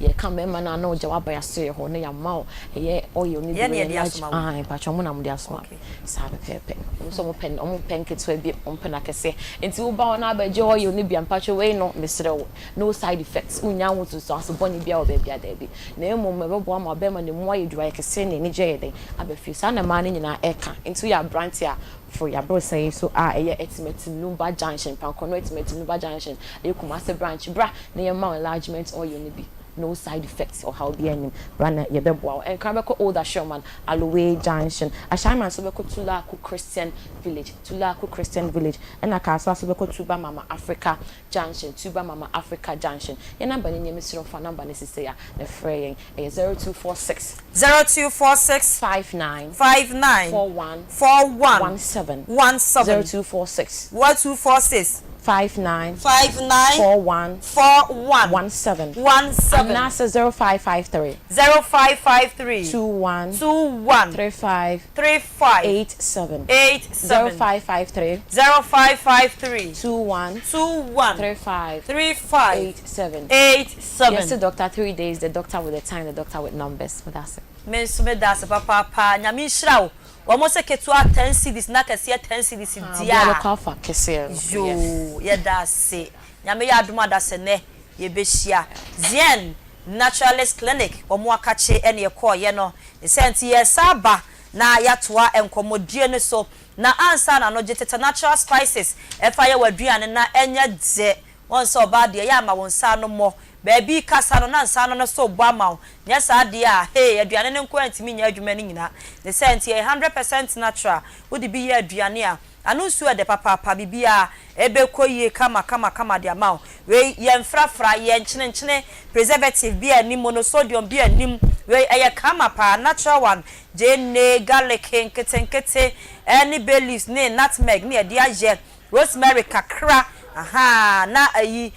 yɛka mmarima no a na ɔgya waba yɛasoɛ hɔ na yɛama wo ɛyɛ oil no bi Yɛn na wɔ yɛde yɛn asoma wo. ae mpakyɛ ɔmo na mo de asoma Okay. saa pɛpɛɛpɛ. Ɔmo nso ɔmo pɛ ɔmo pɛ nketewa bi, ɔmo pɛ no akɛseɛ. Nti woba hɔ na abɛgye oil no bi a, mpakyɛ wei no mesrɛ wo, no side effects, wonnya ho nsunsuanso bɔne biara wɔ baabi a daabi. Na mmom ɛbɛboa ma ɔbarima no mu ayɛ duru ayɛ kɛseɛ na anigyeɛ ayɛ dɛn aba fie. Saa na mmaa no nyinaa ɛka. Nti woyɛ aberanteɛ a, foro yɛn abrɔsan yi so a ɛyɛ Atimatim Lumba Junction, Pankɔno Atimatim Lumba Junction, ɛyɛ Kumasi branch, bra na yɛmma wo enlargement oil no bi. No side effects, ɔhaw biara nnim. Bra na yɛbɛboa wo. Nkran bɛkɔ Old Ashioman, Aloe Junction. Ashaiman nso bɛkɔ Tulaku Christian Village, Tulaku Christian Village. Ɛna Kasoa nso bɛkɔ Tuba Mama Africa Junction, Tuba Mama Africa Junction. Yɛn number no nie, mesrɛ wo fa number no sesei a na frɛ yɛn. Ɛyɛ 0246. 0246. 59. 59. 41. 41. 17. 17. 0246. 0246. 59. 59. 41. 41. 17. 17. Anaasɛ 0553. 0553. 21. 21. 35. 35. 87. 87. 0553. 0553. 21. 21. 35. 35. 87. 87. Yes, doctor, 3 days, the doctor with the time, the doctor with numbers. But that's it. Me nso meda ase papaapa. Nyame nhyira wo. Wɔn sɛ ketewa 10 cedis na kɛseɛ 10 cedis di a. Obiara bɛkɔ afa kɛseɛ no. Yoo, yɛda ase. Nyame yɛ adom adasɛ nɛ yɛbɛhyia Zien Naturalist Clinic wɔn akakye ɛne ɛkɔɔyɛ no ne sɛ nti yɛsa aba na yɛatoa nkɔmmɔdie no so. Na ansa na no gye tete natural spices ɛfa yɛ w'aduane na ɛnyɛ dɛ. Wɔn sɛ ɔbaa deɛ yɛ ama wɔn nsa ano mmɔ baabi kasa no na nsa ano no so bɔ ama wo nyɛ saa deɛ a, hey, aduane no nko ntumi nyɛ adwuma no nyinaa. Ne sɛ nti yɛ 100% natural. Wode bi yɛ aduane a ano nsuo ɛdɛ papaapa, biribiara ɛbɛkɔ yie kama kama kama de ama wo. Wei yɛn frafra, yɛn nkyenenkyene, preservative bi anim, monosodium bi anim. Wei ɛyɛ kama paa, natural one. Gyeene, garlic nketenkete, ɛne bay leaves ne nutmeg ne yɛde ayɛ, rosemary kakra aha, na ayi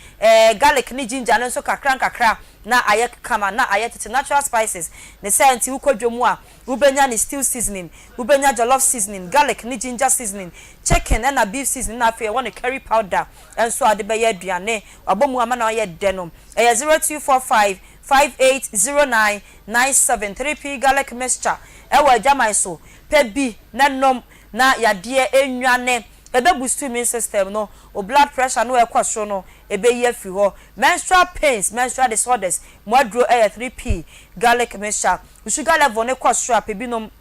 garlic ne ginger no nso kakra nkakra na ayɛ kama na ayɛ tete natural spices. Ne sɛ nti wokɔ dwom a, wobɛnya ne stew seasoning, wobɛnya jollof seasoning, garlic ne ginger seasoning, chicken ɛna beef seasoning, na afei ɛwɔ ne curry powder ɛnso a wɔde bɛyɛ aduane wabɔ mu ama na ɔyɛ dɛ no. Ɛyɛ 0245580997. 3P garlic mixture ɛwɔ adwaman so pɛ bi na nom na yadeɛ enwane. Ebe boost immune system no, o blood pressure no ɛkɔ soro no, ɛbɛyi afiri hɔ. Menstrual pains, menstrual disorders mo aduro ɛyɛ 3P garlic mixture. Sugar level ne kɔ soro a, pɛ binom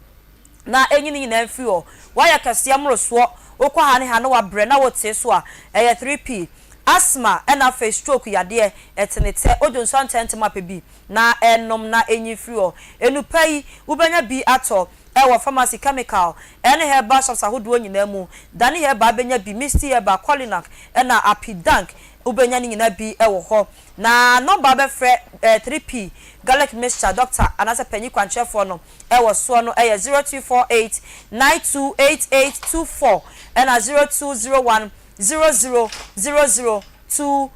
na enyi ne nyinaa mfiri hɔ. Wayɛ kɛseɛ mmorosoɔ, wokɔ ha ne ha na wabrɛ na wote so a, ɛyɛ 3P. Asthma ɛna afei stroke yadeɛ ɛtenetɛ odwo nso ntɛntɛm apɛ bi na ɛnom na enyi firi hɔ. Enupa yi wobɛnya bi atɔ ɛwɔ pharmacy, chemical ɛne herbal shops ahodoɔ nyinaa mu. Dani Herbal bɛnya bi, Misty Herbal, Colinac ɛna Apidank, wobɛnya ne nyinaa bi ɛwɔ hɔ. Na nɔmba bɛfrɛ 3P garlic mixture doctor anaasɛ panyin kwankyerɛfoɔ no ɛwɔ soɔ no ɛyɛ 0248928824 ɛna 0201000021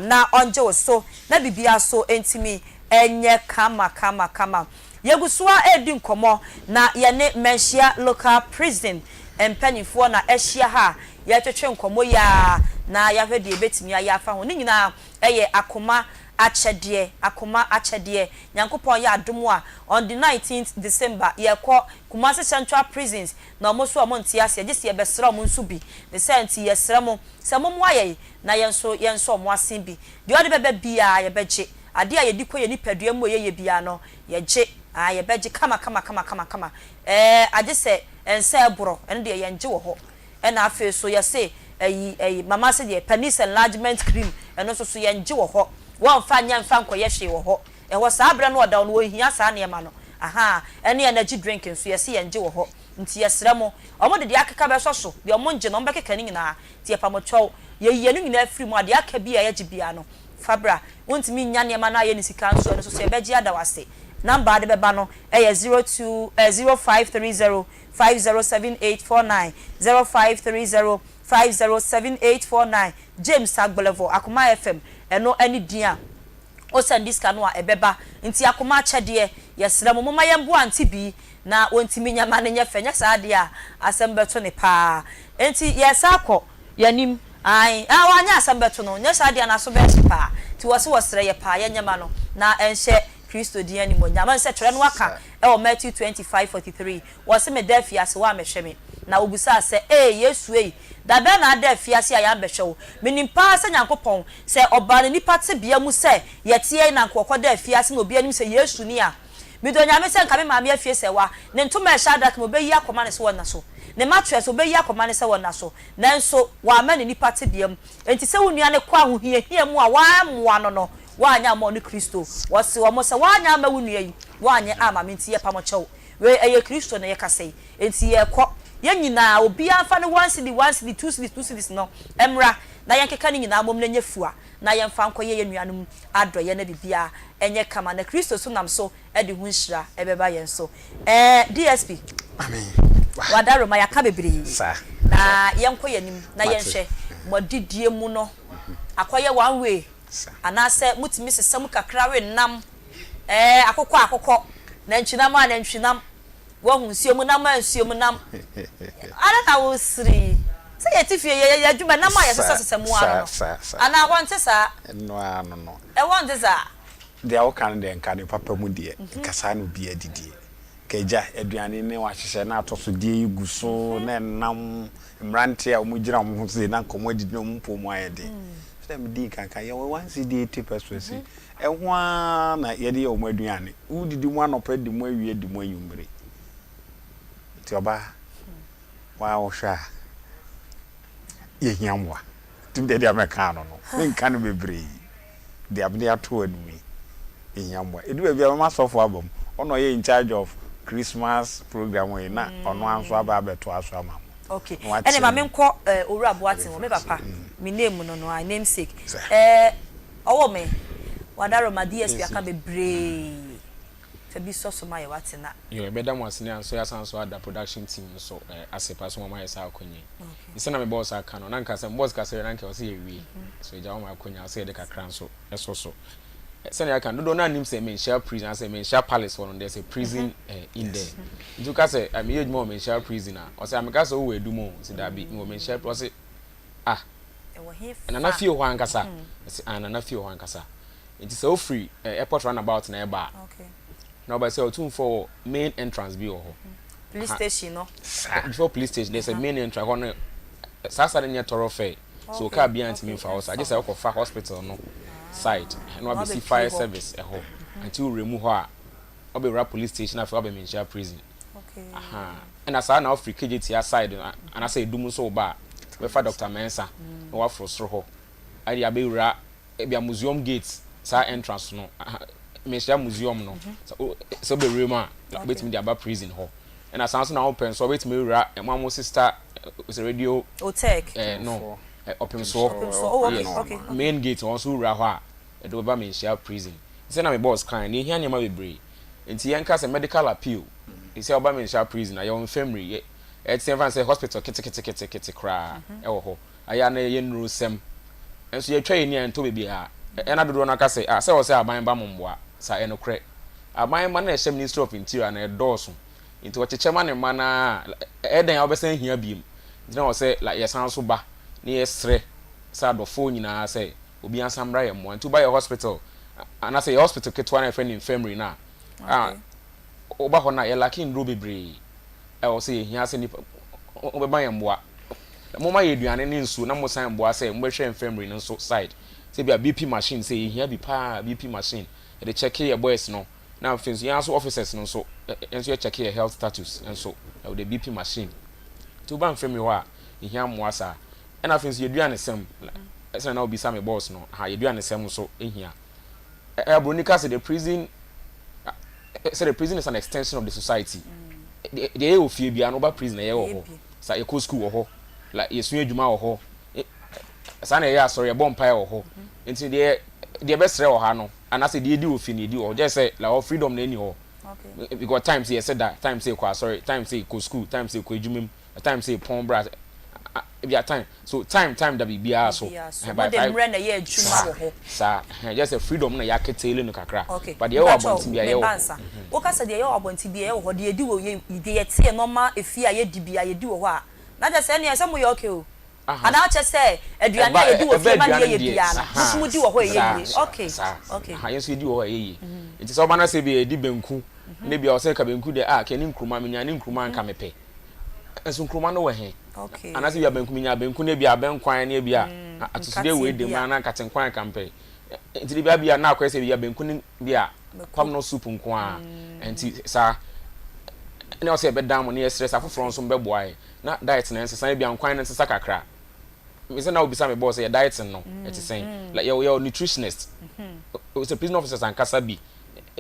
na ɔngye wo so na biribiara so ntumi ɛnyɛ kama kama kama. Yɛgu so a ɛredi nkɔmmɔ na yɛne Manhyia Local Prison mpanyinfoɔ na ahyia ha. Yɛtwetwe nkɔmmɔ yi a na yɛahwɛ deɛ ebɛtumi ayɛ afa ho. Ne nyinaa ɛyɛ akoma akyɛdeɛ, akoma akyɛdeɛ. Nyankopɔn yɛ adom a, on the 19th December yɛkɔ Kumasi Central Prisons na ɔmo nso ɔmo nte aseɛ gye sɛ yɛbɛsrɛ ɔmo nso bi. Ne sɛ nti yɛsrɛ mo sɛ mo mmoa yɛn na yɛn nso yɛn nso ɔmo asen bi. Deɛ ɔde bɛbɛ biara yɛbɛgye. Adeɛ a yɛdi kɔ yɛ nipadua mu a yɛyɛ biara no yɛgye a yɛbɛgye kama kama kama kama kama. Agye sɛ nsa ɛborɔ, ɛno deɛ yɛngye wɔ hɔ. Ɛna afei so yɛse ɛyi mama se deɛ penis enlargement cream, ɛno nso so yɛngye wɔ hɔ. Wɔnfa nyɛ nfa nkɔyɛ hwee wɔ hɔ. Ɛwɔ saa abirɛ no ɔda no wɔhia saa nneɛma no aha. Ɛne energy drink nso yɛse yɛngye wɔ hɔ. Nti yɛsrɛ mo, ɔmo de deɛ akeka bɛsɔ so deɛ ɔmo ngye no, ɔmo bɛkeka ne nyinaa. Nti yɛpamɔtwɛw yɛyi ɛno nyinaa firi mu a, deɛ aka bi a yɛgye bia no fabra. Wontumi nya nneɛma no ayɛ ne sika nso, ɛno nso so yɛbɛgye ada wase. Number ade bɛba no ɛyɛ 02 0530507849, 0530507849. James Agbelevo, Akoma FM, ɛno ɛne din a ɔsɛn sika no a ɛbɛba. Nti akoma akyɛdeɛ, yɛsrɛ mo, moma yɛn boa nti bi na wɔntumi nyama no nyɛ fɛ. Nyɛ saa deɛ a, asɛm bɛto ne paa. Nti yɛsa akɔ yɛnim ayi a wanyɛ asɛm bɛto no. Nyɛ saa deɛ n'aso bɛhye paa. Nti wɔsi wɔsrɛ yɛ paa, yɛnyɛma no na ɛnhyɛ Kristo din animonyam. Ɛn sɛ twerɛ no aka ɛwɔ Matthew 25:43, wɔsi me da afiase wɔ amɛhwɛ me. Na obusaa sɛ, ee Yesu ei, dabɛn na ada afiase a yɛambɛhwɛ wo? Menim paa sɛ Nyankopɔn sɛ ɔbaa ne nipa tebea mu sɛ yɛteɛ na nka ɔkɔda afiase na obi anim sɛ Yesu ni a, medɔ Nyame sɛ nka me maame afie sɛ wa ne ntoma ɛhyɛ adaka mu, obɛyi akɔma ne sɛ wɔnna so, ne mattress obɛyi akɔma ne sɛ wɔnna so. Nanso wama ne nipa tebea mu. Enti sɛ wo nua ne kɔ ahohiahia mu a, wammoa no no. Woanyɛ amma ɔne Kristo. Wɔse wɔn sɛ, Woanyɛ amma wo nua yi, woanyɛ amma me nti yɛpam kyɛw. Wei ɛyɛ Kristo na yɛkasa yi. Enti yɛrekɔ. Yɛn nyinaa, obiara mfa ne one cedi, one cedi, two cedis, two cedis no mmra na yɛnkeka ne nyinaa mmom na ɛnyɛ fua na yɛmfa nkɔyɛ yɛn nuanom adɔeɛ na biribiara nyɛ kama na Kristo nso nam so de ho nhyira bɛba yɛn so. Ɛɛ DSP, Wadaroma, yɛaka bebree na yɛnkɔ yɛn anim na yɛnhwɛ mo adidie mu no akɔyɛ one way anaasɛ motumi sesa mu kakra we nam, ɛɛ akokɔ a akokɔ, nantwinam a nantwinam. Woahu nsuo mu nam a nsuo mu nam. Adɛn na wosere yi? Sɛ yɛte fie yɛyɛ yɛn adwuma nam a yɛsesasesa mu ara no. Anaa ɛhɔ nte saa? Ɛno ara no no. Ɛhɔ nte saa? Deɛ woka no deɛ nka ne papa mu deɛ nka saa na obiara didie. Nka agya aduane ne wahyehyɛ na atɔsodeɛ yi gu so na ɛnam mmeranteɛ a wɔgyina wɔn ho sei na nka wɔn adidi na wɔn mpɔ mu ayɛ den. Sɛdeɛ medii kan ka yɛwɔ one cedi 80 pesewas yi Ɛho ara na yɛde yɛ wɔn aduane. Wodidi mu anɔpa, di mu awia, di mu anwummere. Nti ɔbaa, wo ara wohwɛ a, yɛhia mmoa. Nti medeɛ deɛ mɛka ano no, menka no bebree. Deɛ mede ato w'anim yi, yɛhia mmoa. Ɛdu baabi a mɛma sɔfo aba mu. Ɔno na ɔyɛ in charge of Christmas program yi na ɔno ara nso aba abɛtoa so ama mo. Okay, Na wakyerɛ ɛne ma mo. menkɔ eh, Owura Boateng hɔ, me papa, me name no no, I namesake. Eh, Ɔwɔ me wadaroma DSP aka bebree fa bi sɔ so ma yɛ wate na. Yo, yɛbɛda mo ase ne nso yɛasan nso ada production team nso ase paa sɛ wɔn ayɛ saa akwanya yi. Nti sɛnea me boss aka no, na nka sɛ me boss ka sɛ na nka ɛwɔ sɛ yɛwie. So agya wɔn akwanya sɛ yɛde kakra nso ɛsɔ so. Sɛnea yɛaka no, dodoɔ no ara nnim sɛ Manhyia prison anaasɛ Manhyia palace hɔ no, there's a prison in there. Nti woka sɛ meyɛ adwuma wɔ Manhyia prison a, ɔsɛ a meka sɛ wowɔ Adum o, ɔsɛ daabi, mewɔ Manhyia, ɔse ah Nana fie hɔ ankasa ɛsɛ ah Nana fie hɔ ankasa nti sɛ wofiri eh, airport roundabout na ɛba a na wɔbɛ sɛ ɔtumfoɔ wɔ main entrance bi wɔ hɔ police station no before police station there's a main entrance hɔ no saa saa no nyɛ thoroughfare so car biara ntumi nfa hɔ saa gye sɛ wokɔfa hospital no side na wabɛsi fire service ɛhɔ nti wowura mu hɔ a wabɛwura police station afei wabɛ Manhyia prison Ahaa ɛna saa na wofiri Kejetia side no anaasɛ Adum nso woba a wobɛfa Doctor Mensah na waforo soro hɔ ɛde abɛwura ebia museum gate saa entrance no Manhyia museum no sɛ wobɛwura mu a wobɛtumi de aba prison hɔ ɛna saa nso na wopɛ nso wobɛtumi awura mo a mo sister sɛ radio Otec eh, no Ɔpemsoɔ yes main gate hɔ nso wowura hɔ a ɛde wobɛba Manhyia prison sɛ na me boss kan na ɛhia nneɛma bebree Nti yɛnka sɛ medical appeal, sɛ woba Manhyia prison a, yɛwɔ infirmary, yɛ ɛte sɛ yɛmfa no sɛ hospital keteketekete koraa ɛwɔ hɔ. Ayɛ a na yɛyɛ nnurosɛm. Nso yɛtwa yɛn ani a ɛntɔ baabiara. Ɛna dodoɔ no ara ka sɛ, ah, sɛ ɛwɔ sɛ aban ba mo mmoa. Saa, ɛyɛ nokorɛ. Aban mma no na ɛhyɛ Ministry of Interior no, ɛdɔɔso. Nti wɔkyekyɛ ma ne mma no ara a, ɛyɛ dɛn a wobɛsan ahia biom. Nti na ɛwɔ sɛ like yɛsan nso ba na yɛsrɛ sɛ adɔfoɔ nyinaa sɛ obiara nsan mmra yɛn mmoa. Nti woba yɛn hospital, anaasɛ yɛ hospital ketewa no a yɛfrɛ no infirmary no a, a woba hɔ no a yɛ lacking nnuro bebree a ɛwɔ sɛ yɛhia sɛ nipa wobɛma yɛn mmoa. Momma yɛ aduane ne nsuo na mosan mmoa sɛ mobɛhwɛ infirmary no nso side. Sɛ bi a BP machine sɛ yɛhia bi paa BP machine yɛde check yɛ boys no na afei nso yɛn nso officers no nso yɛn nso yɛ check yɛ health status nso with the BP machine. Nti woba infirmary hɔ a yɛhia mmoa saa. Ɛna afei nso yɛaduanesɛm, sɛnea na wobisa me boss no, aha, yɛaduanesɛm nso hia. Ɛ, Buroni ka sɛ the prison, sɛ the prison is an extension of the society. Deɛ yɛyɛ wɔ fie biara no, woba prison na yɛyɛ wɔ hɔ. Sa yɛkɔ school wɔ hɔ, like yɛsua adwuma wɔ hɔ, saa na yɛyɛ asɔre, yɛbɔ mpaeɛ wɔ hɔ. Nti deɛ deɛ yɛbɛsrɛ wɔ ha no, anaasɛ deɛ yɛdi wɔ fie no yɛdi wɔ hɔ. Gyɛ sɛ like hɔ freedom na ɛnni hɔ. Because time sɛ yɛsɛ da, time sɛ yɛkɔ asɔre, time sɛ yɛkɔ school, time sɛ yɛkɔ adwuma mu. Time sɛ pɔn bra ebi a time so time time da biribiara so. Biribiara so. Mo de mmerɛ na ɛyɛ adwuma wɔ hɔ. Saa ɛhɛn just sɛ freedom na yɛaketele no kakra. Okay. But deɛ ɛwɔ Mpakyɛw, abɔnten biara me yɛwɔ ba hɔ. ansa. Woka sɛ deɛ ɛyɛ wɔ abɔnten biara yɛwɔ hɔ, deɛ yɛdi wɔ yɛ deɛ yɛte yɛ nɔɔma efie a yɛdi biara yɛdi wɔ hɔ a, na kyerɛ sɛ ɛnneɛ sɛ moyɛ okay o. Aha. Anaa kyerɛ sɛ aduane Ɛba a yɛdi wɔ ɛba fie ma no aduane yɛyɛ deɛ biara no, mo nso saa modi wɔ hɔ a ɛyɛ saa yie. Okay, saa okay. aha yɛn nso yɛdi wɔ hɔ a ɛyɛ yie. Nti sɛ woba na sɛ ebia yɛdi banku na ebia ɔsɛ nka banku deɛ ah kɛ ne nkruma menya ne nkruma a nka mepɛ. Nso nkruma no wɔ he? Anaasɛ ebia banku, menya banku na ebia abɛnkwan ne ebia atosodeɛ wei da mu anaa nkatenkwan nka mpɛ. Nti de bia bia na akɔyɛ sɛ ebia banku ne bia pam no soup nko ara. Nti saa na ɛwɔ sɛ yɛbɛdan mo na yɛsrɛ sɛ afoforɔ nso mbɛboa yɛn na diet no nsesa, ebia nkwan no nsesa kakra. Me sɛ na obisa me boss sɛ yɛ dieting no ɛte sɛn. Like yɛwɔ yɛwɔ nutritionist. Sɛ prison officers ankasa bi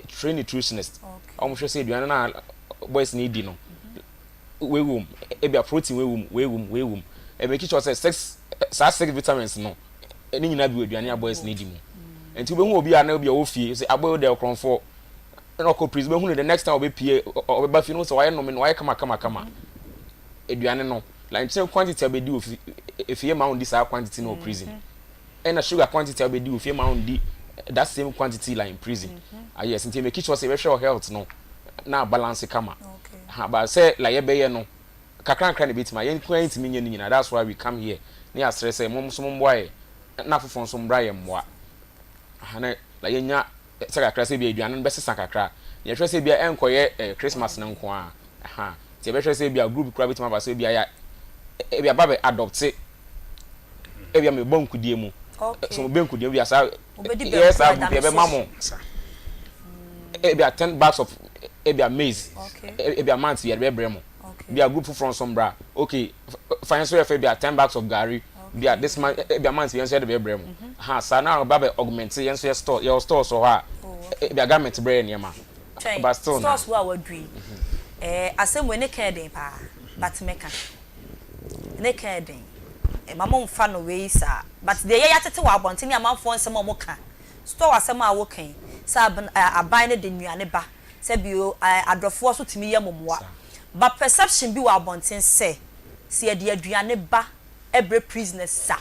train nutritionist. Wɔn hwɛ sɛ aduane no a boys no di no wei wom, ebia protein wei wom, wei wom, wei wom. Ɛ make sure sɛ six saa six vitamins no ne nyinaa bi wɔ aduane a boys no di mu. Nti wobɛhu obi a na obi a ɔwɔ fie sɛ aboy deɛ ɔkorɔmfoɔ na ɔkɔ prison wobɛhu no the next time ɔbɛpie ɔbɛba fie no sɛ wayɛ nome no wayɛ kama kama kama. Aduane no like nkyene quantity a wobɛdi wɔ fi efie ma wondi saa quantity no wɔ prison. Ɛna sugar quantity a wobɛdi wɔ fie ma wondi that same quantity like in prison. Ah yes, nti make sure sɛ yɛbɛhwɛ wɔ health no na balance kama. Ha but sɛ like yɛbɛyɛ no kakra nkra na ebɛtumi ayɛ, yɛn nko ara yɛntumi nyɛ ne nyinaa, that's why we come here ne yɛasrɛ sɛ mo nso mommoa yɛ na afoforɔ nso mbra yɛn mmoa. Ha na like yɛnya sɛ kakra sɛ ebia aduane no bɛsesa kakra. Yɛhwɛ sɛ ebia ɛnkɔyɛ eh, Christmas no nko ara. Ha nti yɛbɛhwɛ sɛ ebia group koraa bɛtumi aba sɛ ebia yɛ ebia ba bɛ adopte ebia mebɔ nkudie mu. So mebɔ nkudie mu ebia saa yɛyɛ saa group yɛbɛma mo ebia ten bags of ebia maize ebia month yɛde bɛbrɛ mo. Bia group foforɔ nso mbra okay fa yɛn nso yɛfɛ bia ten bags of gari bia this month ebia month yɛn nso yɛde bɛbrɛ mo. Ha saa na ɔba bɛ augment yɛn nso yɛ store yɛwɔ stores wɔ hɔ a ebia government brɛ yɛ nneɛma. Twɛn, But still na. stores wo a waduru yi, eh, asɛm wei ne ka yɛ den paa, but mɛka. Ne ka yɛ den. Mma mo nfa no wei saa. But deɛ yɛyɛ atete wɔ abɔnten ne amanfoɔ nsɛm a wɔka, store asɛm a woka yi, sɛ aban, eh, aban no de nnuane ba, sɛ bio, eh, adɔfoɔ nso tumi yɛ mo mmoa. But perception bi wɔ abɔnten sɛ, sɛ yɛde aduane ba brɛ prisoners a,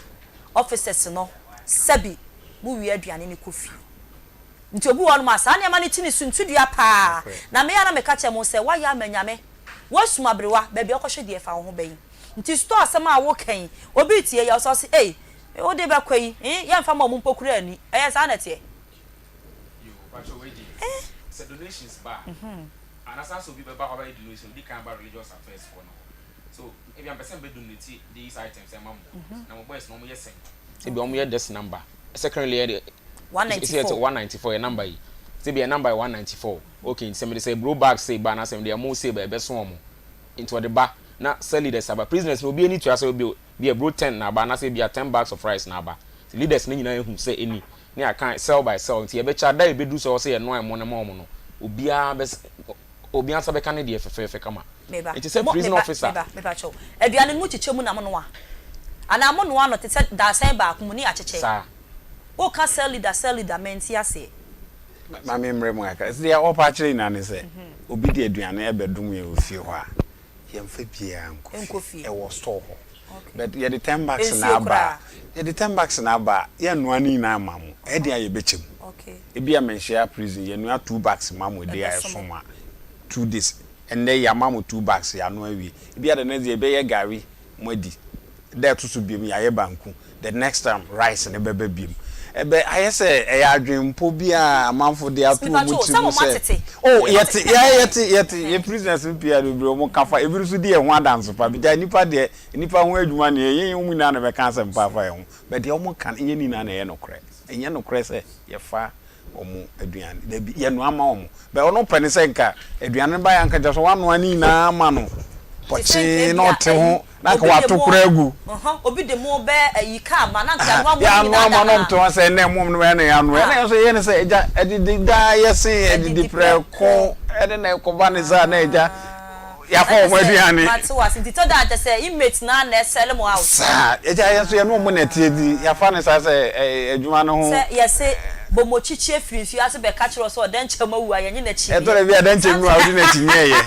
officers no, sɛbi, mo wia aduane no kɔ fie. Nti obi wɔ hɔnom a, saa nneɛma no kyi ne suntidua paa. Na me a na meka kyerɛ mo sɛ, woayɛ ama Nyame, woasum aberewa, baabi a wokɔhwɛ deɛ fa wo ho bɛyi. Nti store asɛm a woka yi, obi retie yi a, ɔsɛ ɔse, ei, wode bɛkɔ yi, eh, yɛmfa ma wɔn mpo koraa nni. Ɛyɛ saa na ɛteɛ? Yoo, pakyɛ wei deɛ, sɛ donations ba a, anaa saa sɛ obi bɛba hɔ abɛyɛ donation, odi kan ba religious affairs foɔ no hɔ. So, ebia mepɛ sɛ mebɛ donate these items ɛma mo, na mo boys no wɔn yɛ sɛn? Ebia wɔn yɛ this number, sɛ currently yɛ deɛ, sɛ yɛ 194 yɛ number yi, sɛ ebia yɛ number yɛ 194, okay, nti sɛ mede sɛ aburo bag sei ba anaa sɛ mede ɛmo sei ba ɛbɛso wɔn, nti wɔde ba, na cell leaders aba, prisoners no obi ani tua sɛ obi bi aburo 10 na aba anaasɛ ebia 10 bags of rice na aba, nti leaders no nyinaa ehu sɛ ɛni, ne yɛaka cell by cell, nti yɛbɛkyɛ ada a ɛbɛduru sɛ ɛwɔ sɛ yɛnoa ɛmo no ma wɔn no, obiara bɛ, obiara nsa bɛka ne deɛ fɛfɛɛfɛ kama. Meba. Nti sɛ Mo, prison meba, officer. meba, mepa kyɛw. Aduane no mo kyekyɛ mu na mo noa? Anaa mo noa no te sɛ dadesɛn baako mu ne yɛakyekyɛ? Saa. Wo ka cell leader, cell leader, mente aseɛ. Ma me mmrɛ mu kakra. Deɛ ɔrepa akyerɛ nyinaa ne sɛ, obi de aduane ɛbɛdom yɛn wɔ fie hɔ a, yɛmfa biara nkɔ fie. Ɛwɔ store hɔ. But yɛde ten bucks na aba a, yɛde ten bucks na aba a, yɛnnoa ne nyinaa mma mo. Ɛyɛ den a yɛbɛkyɛ mu. Ebia manhyia prison, yɛnoa two bucks ma mo a day a ɛso mo a, 2 days. Ɛnnɛ yɛama mo two bags yɛanoa awie. Ebia the next day yɛbɛyɛ gari moadi. Da a ɛto so biom yɛayɛ banku. The next time rice no bɛba biom. Ɛbɛ ayɛ sɛ ɛyɛ adwenpɔ bi a amanfo de ato wɔn tiri mu sɛ oh yɛte yɛ yɛte yɛte yɛ prisoners no pii a bebree wɔn ka fa ebi nso di yɛn ho adanse pa. Gyae nnipa deɛ nnipa ho adwuma no yɛnyɛ wɔn nyinaa na ɛbɛka asɛm pa afa yɛn ho but deɛ wɔka no ɛnyɛ ne nyinaa na ɛyɛ nokorɛ. Ɛnyɛ nokorɛ sɛ yɛfa wɔn aduane. Dabi, yɛnoa ma wɔn. Bɛ ɔno pɛ ne sɛ nka aduane no baeɛ anka kyerɛ sɛ wanoa ne nyinaa ama no pɔkyee na ɔte ho na anka wato koraa agu. Obi de mo bɛ ayi kaa ma na anka yɛanoa mo ne nyinaa Yɛanoa ma na ɔte ho sɛ ɛnɛ mo no ɛna yɛanoa. Ɛna yɛn nso yɛyɛ ne sɛ agya adidi daa yɛse adidi prɛko ɛne na ɛkɔba ne saa na agya Yɛafa wɔn aduane. Mate wo ase. Nti tɔ da a kyerɛ sɛ inmate no ara na ɛsɛle mo out. Saa. Agya, yɛn nso yɛne wɔn na ɛteɛ nti yɛafa no saa sɛ ɛyɛ adwuma no ho. Sɛ yɛse bɔmɔkyikyi afiri nsuo ase bɛka kyerɛ wo sɛ ɔdɛnkyɛm awu a, yɛnye no akyinnyeɛ. Ɛtɔ da bi a dɛnkyɛm nu a wodi no akyinnyeɛ yɛ.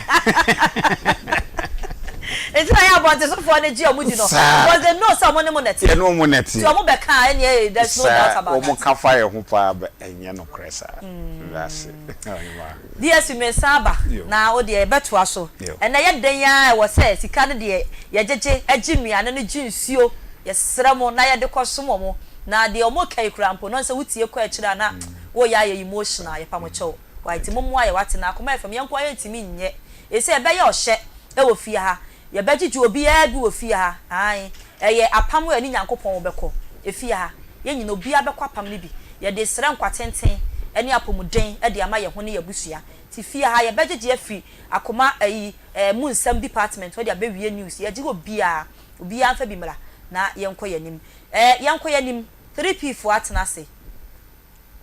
Nti na yɛ abɔntensofoɔ no gye wɔn di no. Saa. Because they know sɛ wɔn ne mo na ɛte. Yɛne wɔn na ɛteɛ. Nti wɔn bɛka a ɛnneɛ ee there is no doubt Saa. about that. Wɔn ka fa yɛn ho paa but ɛnyɛ nokorɛ saa. Meda ase. Ɔhemaa. DSP meresan aba na wo deɛ yɛbɛtoa so. Ɛnnɛ yɛ dɛn ara ɛwɔ sɛ sika no deɛ yɛgyegye gye nnuane no gye nsuo yɛsrɛ mo na yɛde kɔsom wɔn na deɛ wɔn reka yi koraa mpo no sɛ wotie kɔ akyire a na woreyɛ ayɛ emotional yɛpa mo kyɛw wai nti mommoa yɛ wate na akoma yɛ fam yɛn nko ara yɛntumi nyɛ ɛsɛ ɛbɛyɛ ɔhyɛ ɛwɔ fie ha yɛbɛgyegye obiara bi wɔ fie ha ae ɛyɛ apam a ɛne Nyankopɔn bɛkɔ efie ha yɛn nyina obiara bɛkɔ apam no bi yɛde srɛ nkwa tenten ne apɔmuden de ama yɛn ho ne yɛn abusua nti fie ha yɛbɛgyegye afiri akoma ayi eh mu nsɛm department hɔ de abɛwie news yɛgye obiara obiara mfa bi mmra. Na yɛnkɔ yɛn anim. Ɛɛ yɛnkɔ yɛn anim. 3P foɔ atena ase.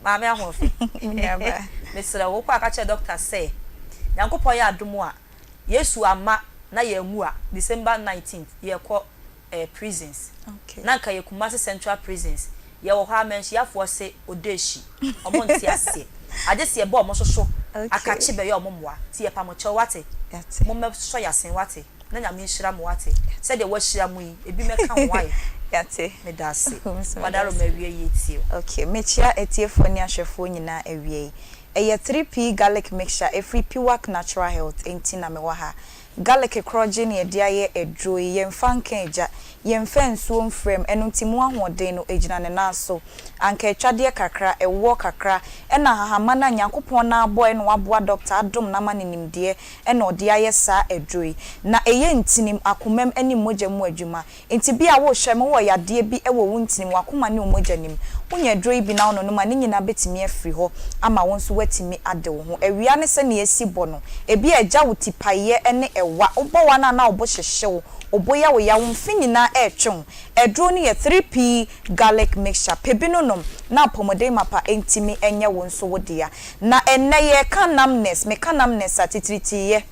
Maame Ahoɔfɛ. Mesrɛ wo, wokɔ a ka kyerɛ doctor sɛ Nyankopɔn yɛ adom a, Yesu amma na yɛanwu a, December 19th yɛrekɔ eh, prisons. Na nka yɛ Kumasi Central Prisons. Yɛwɔ hɔ a Manhyiafoɔ se Odeshi. Ɔmo nte aseɛ. Agye se yɛbɔ ɔmo soso akakye bɛyɛ ɔmo mmoa. Nti yɛpa mo kyɛw wate. Mommɛsɔ yasen wate. Na Nyame nhyira mo wate. Sɛdeɛ wahyira mo yi, ebi mmɛka ho wai. Yɛate. Meda ase. Wo nso meda Wadaro ase. ma awia yi atie wo. Ok, mekyia atiefoɔ ne ahwɛfoɔ nyinaa awia yi. Ɛyɛ 3P Garlic Mixture ɛfiri Piwak Natural Health nti na mewɔ ha. Garlic korɔgye na yɛde ayɛ aduro yi, yɛmfa nka egya, yɛmfa nsuo mfra mu, ɛno nti mu ahoɔden no ɛgyina ne nan so. Anka atwadeɛ kakra, ɛwoɔ kakra, ɛna ahahamma no a Nyankopɔn no abɔɛ na waboa dɔkta adom no ama no nimdeɛ ɛna ɔde ayɛ saa aduro yi. Na ɛyɛ ntinim, akomam ɛne mogya mu adwuma. Nti bi a worehwɛ me wowɔ yadeɛ bi wɔ wo ntinim, w'akoma ne wo mogya no mu. Wonya aduro yi bi na wononom a, ne nyinaa bɛtumi afiri hɔ ama wo nso woatumi ade wo ho. Awia ne sɛnea ɛsi bɔ no, ebi a ɛgya wo tipaeɛ ne ɛwa. Wobɔ wa no a na wo bo hyehye wo, wo bo yɛ wo ya, wo mfe nyinaa retwe wo. Aduro no yɛ 3P Garlic Mixture. Pɛ bi nonom na apɔmuden mapa ntumi nyɛ wo nso wo dea. Na ɛnnɛ yɛreka numbness, meka numbness a, titiritiiɛ.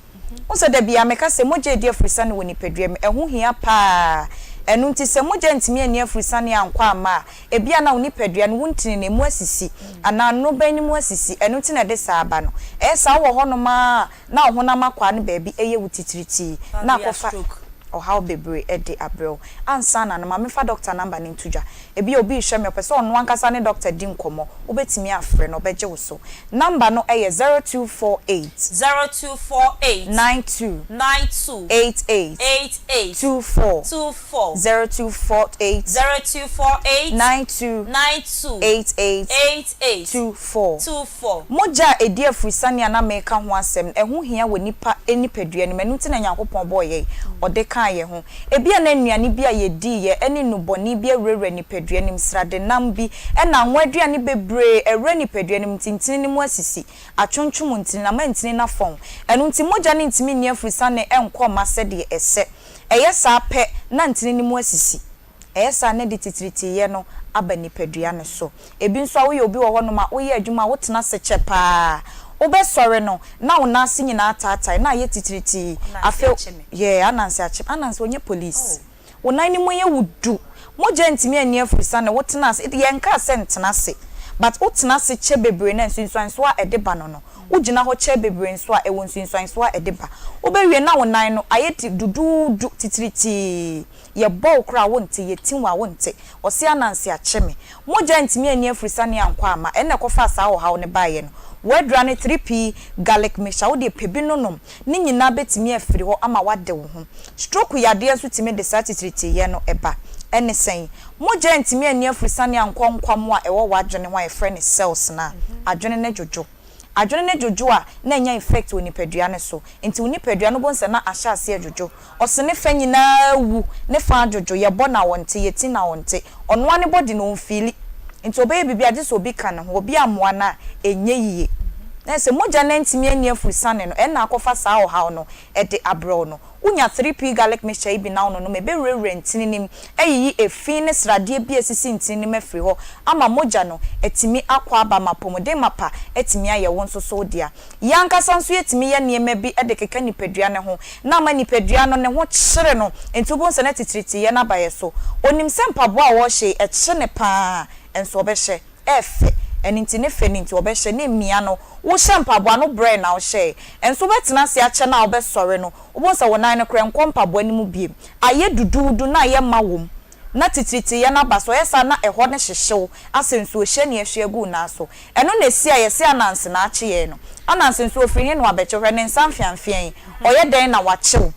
Wohu sɛ da biara meka sɛ mogya redi aforosiane wɔ nipadua mu. Ɛho hia paa. Ɛno nti sɛ mogya antumi anni aforosiane ankɔ amma a, ebia na wo nipadua no, wo ntini no, emu asisi anaa nnorobɛn no mu asisi. Ɛno nti na ɛde saa ba no. Ɛyɛ saa wowɔ hɔnom ara a, na wo honam akwaa no baabi yɛ wo titiritii na akɔfa ɔhaw bebree de abrɛ wo. Ansa na no, ma memfa dɔkta namba no nto dwa. Ebia obi rehwɛ me, ɔpɛ sɛ ɔno ankasa ne dɔkta di nkɔmmɔ. Wobɛtumi afrɛ no, ɔbɛgye wo so. Namba no yɛ 0248. 0248. 92. 92. 88. 88. 24. 24. 0248. 0248. 92. 92. 88. 88. 24. 24. Mogya a ɛdi afurisane a na mereka ho asɛm no, ɛho hia wɔ nnipa nipadua no mu. Ɛno nti na Nyankopɔn bɔɔ yɛn. Ɔde kaa yɛn ho. Ebia na nnuane bi a yɛdiiɛ ne nnubɔne bi awurawura nipadua no mu, sradenam bi, ɛna anwa aduane bebree awura nipadua no mu nti ntini no mu asisi, atwontwom ntini no ama ntini no afɔn. Ɛno nti mogya no ntumi nni afurisane nkɔ mma sɛdeɛ ɛsɛ. Ɛyɛ saa pɛ na ntini no mu asisi. Ɛyɛ saa na ɛde titiritiyɛ no aba nipadua no so. Ebi nso a woyɛ obi wɔ hɔnom a woyɛ adwuma a wotena ase kyɛ paa. Wobɛsɔre no na wo nan ase nyinaa ataatae na ayɛ titiritii. Afei yeah Ananse akye Ananse ɔnyɛ police. Wo nan no mu yɛ wo du. Mogya ntumi anni afiri sane wotena ase. Yɛnkaa sɛ ntena ase but wotena ase kyɛ bebree no a nsunsuansoɔ a ɛde ba no no wogyina hɔ kyɛ bebree nso a ɛwɔ nsunsuansoɔ a ɛde ba. Wobɛwie na wo nan no ayɛ ti duduudu titiritii. Yɛbɔ wo koraa a wonte, yɛti wo a wonte. Ɔse Ananse akye me. Mogya antumi anni afurisane ankɔ amma, ɛnna ɛkɔfaa saa ɔhaw no baeɛ no. W'adura ne 3P garlic mixture, wo deɛ pɛ bi no nom, ne nyinaa bɛtumi afiri hɔ ama woade wo ho. Stroke yadeɛ nso tumi de saa titiritiyɛ no ba. Ɛne sɛn? Mogya antumi anni afurisane ankɔ nkwammoa a ɛwɔ w'adwene ho a yɛfrɛ no cells no a, adwene no dwodwo. Adwene no dwodwo a, na anya effect wɔ nipadua no so. Nti wo nipadua no wobɛhu sɛ na ahyɛ aseɛ dwodwo. Ɔse ne fa nyinaa awu, ne fa adwodwo, yɛbɔ no a ɔnte, yɛti no a ɔnte. Ɔno ara ne body no ɔnfiili. Nti ɔbɛyɛ biribi a gye sɛ obi ka ne ho, obi ammoa no a, ɛnyɛ yie. Na sɛ mogya no antumi anni afurusane no, ɛnna akɔfa saa ɔhaw no de abrɛ wo no. Wonya 3P garlic mixture yi bi na wononom a, ɛbɛwurawura ntini no mu, ayiyi efi ne sradeɛ bi a ɛsisi ntini no mu afiri hɔ ama mogya no atumi akɔ aba ma apɔmuden mapa atumi ayɛ wo nso so wo dea. Yɛn ankasa nso yɛtumi yɛ nneɛma bi de keka nipadua no ho na ama nipadua no ne ho kyere no nti wobɛhu sɛ na titiritiyɛ no aba yɛ so. Ɔnim sɛ mpaboa a ɔrehyɛ yi ɛkye no pa ara nso ɔbɛhyɛ. Ɛyɛ fɛ ɛno nti ne fɛ no nti ɔbɛhyɛ na ɛmia no. Wohyɛ mpaboa no brɛ na wohyɛɛ nso wobɛtena ase akyɛ no a wobɛsɔre no wobɛhu sɛ wo nan no koraa ɛnkɔ mpaboa no mu biom. Ayɛ duduudu na ayɛ ma wom na titiritiyɛ no aba so. Ɛyɛ saa na ɛhɔ no hyehye wo asɛ nsuohyɛ na yɛahwie agu wo nan so. Ɛno na ɛsi a yɛse Ananse na akye yɛn no. Ananse nso ɔfiri he na wabɛkye wo? Hwɛ ne nsa mfeamfea yi, ɔyɛ dɛn na wakye wo?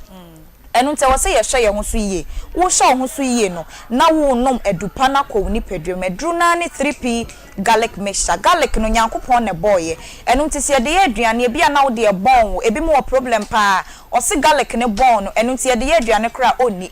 Ɛno nti ɛwɔ sɛ yɛhwɛ yɛn ho so yie. Wohwɛ wo ho so yie no, na worenom adu pa no akɔ wo nipadua mu. Aduru no ara ne 3P garlic mixture. Garlic no, Nyankopɔn na ɛbɔeɛ. Ɛno nti sɛ yɛde yɛ aduane, ebi a na wo deɛ ɛbɔn wo, ebinom wɔ problem paa, ɔse garlic no bɔn no, ɛno nti yɛde yɛ aduane koraa a ɔnni.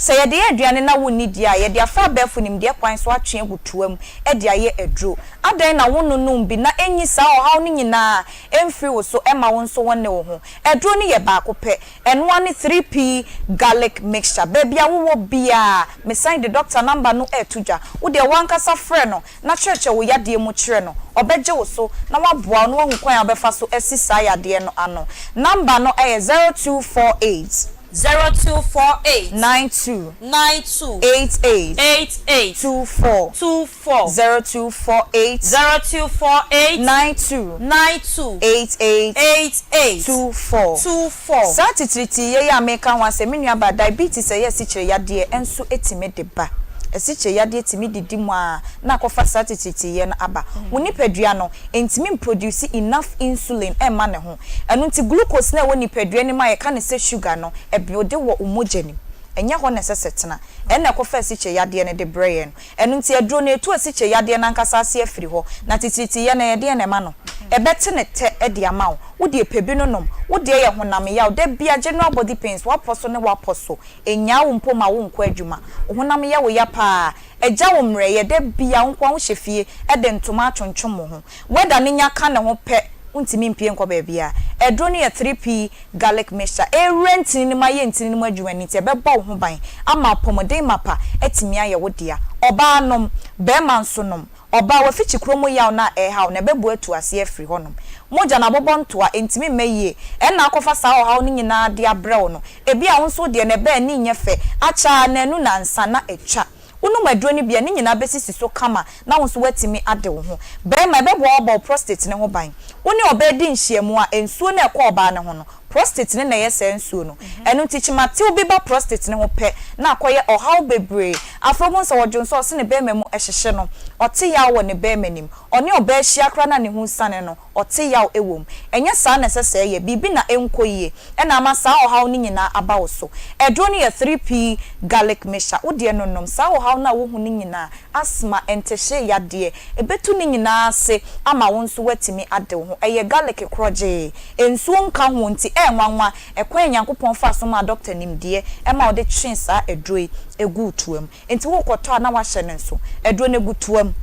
Sɛ yɛde yɛ aduane na wonni deɛ a, yɛde afa abɛɛfo nimdeɛ kwan so atwe agu toa mu de ayɛ aduro. Adɛn na wonnonom bi na ɛnyi saa ɔhaw no nyinaa mfiri wo so mma wo nso wonne wo ho? Aduro no yɛ baako pɛ. Ɛno ara ne 3P Garlic Mixture. Baabi a wowɔ biara, mesan de dɔkta namba no reto dwa. Wo deɛ w'ankasa frɛ no na kyerɛkyerɛ wo yadeɛ mu kyerɛ no. Ɔbɛgye wo so na waboa wo na wahu kwan a wobɛfa so asi saa yadeɛ no ano. Namba no yɛ 0248. 0248. 92. 92. 88. 88. 24. 24. 0248. 0248. 92. 92. 88. 88. 24. 24. Saa titiritii yi a mereka ho asɛm, me nuabaa, diabetes a ɛyɛ asikyire yadeɛ nso tumi de ba. Asikyire yadeɛ tumi didi mu ara na akɔfa saa titiritii no aba. Wo nipadua no ntumi mproduce enough insulin mma ne ho. Ɛno nti glucose no a ɛwɔ nipadua no mu a yɛka no sɛ sugar no, ɛbuilde wɔ wo mogya no mu. Ɛnyɛ hɔ na ɛsɛ sɛ ɛtena. Ɛno na ɛkɔfa asikyire yadeɛ no de brɛ yɛn no. Ɛno nti aduro no ɛtu asikyire yadeɛ no ankasa ase afiri hɔ. Na titiritii no ɛyɛ deɛn na ɛma no? Ɛbɛte ne tɛ de ama wo. Wo deɛ pɛ bi no nom. Wo deɛ yɛ honam yaw. Da biara general body pains, w'apɔ so ne w'apɔ so. Ɛnnyaa wo mpo ma wonkɔ adwuma. Wo honam yɛ wo ya paa. Ɛgya wo mmerɛyɛ. Da biara wo nko ara wohyɛ fie de ntoma atwontwom wo ho. Weather no nya ka ne ho pɛ, wontumi mpue nkɔ baabiara. Aduro no yɛ 3P garlic mixture. Ɛrewura ntini no mu ayɛ ntini no mu adwuma no nti, ɛbɛbɔ wo ho ban ama apɔmuden mapa atumi ayɛ wo dea. Ɔbaa nom, barima nso nom. Ɔbaa, w'afikyikuro mu yaw no a ɛrehaw no, ɛbɛboa atu aseɛ afiri hɔnom. Mogya no abobɔ ntoa, ɛntumi mma yie. Ɛnna akɔfa saa ɔhaw no nyinaa de abrɛ wo no. Ebia wo nso wo deɛ no ɛbɛ a ani nyɛ fɛ, akyɛ ara nnanu nnansa na atwa. Wonom aduro no bi a, ne nyinaa bɛsisi so kama na wo nso woatumi ade wo ho. Barima, ɛbɛboa wo abɔ wo prostate no ho ban. Wo ne ɔbaa di nhyiamu a, nsuo no a ɛkɔ ɔbaa no ho no, prostate no na ɛyɛ saa nsuo no. Ɛno nti kyimatew bi ba prostate no ho pɛ na akɔyɛ ɔhaw bebree. Afei wobɛhu sɛ ɔdwonsɔ a, ɔse ne barima mu hyehye no, ɔte yaw wɔ ne barima no mu. Ɔne ɔbaa hyia koraa no a ne ho resiane no, ɔte yaw wɔ mu. Ɛnyɛ saa na ɛsɛ sɛ ɛyɛ. Biribi na ɛnkɔ yie na ama saa ɔhaw no nyinaa aba wo so. Aduro no yɛ 3P garlic mixture. Wo deɛ no nom. Saa ɔhaw no a wohu no nyinaa, asthma, ntehyee yadeɛ, ɛbɛtu ne nyinaa ase ama wo nso woatumi ade wo ho. Ɛyɛ garlic korɔgyee. Nsuo nka ho nti ɛyɛ nwanwa ɛkwan a Nyankopɔn faa so maa dɔkta nimdeɛ ma ɔde twee saa aduro yi guu toa mu. Nti worekɔtɔ a na woahyɛ no nso. Aduro no gu toa mu.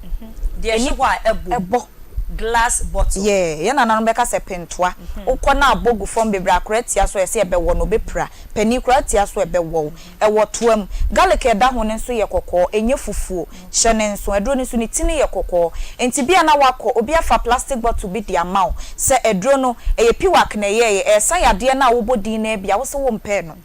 Deɛ ɛhye hɔ a ɛbom. Ɛbɔ. Glass bottle. Yeah, yɛn nananom bɛka sɛ pentoa. Wokɔ na abɔ gu fam bebree, akora tia so a ɛsɛ ɛbɛwɔ no, ɔbɛpira. Panin koraa tia so a ɛbɛwɔ wo. Ɛwɔ toa mu. Garlic a ɛda ho no nso yɛ kɔkɔɔ, ɛnyɛ fufuo. Hyɛ no nso. Aduro no nso ne ti no yɛ kɔkɔɔ. Nti bi a na woakɔ, obi afa plastic bottle bi de ama wo sɛ aduro no, ɛyɛ piwak na ɛyɛeɛ, ɛresa yadeɛ no a wobɔ din no ara bi a, wo se wompɛɛ no.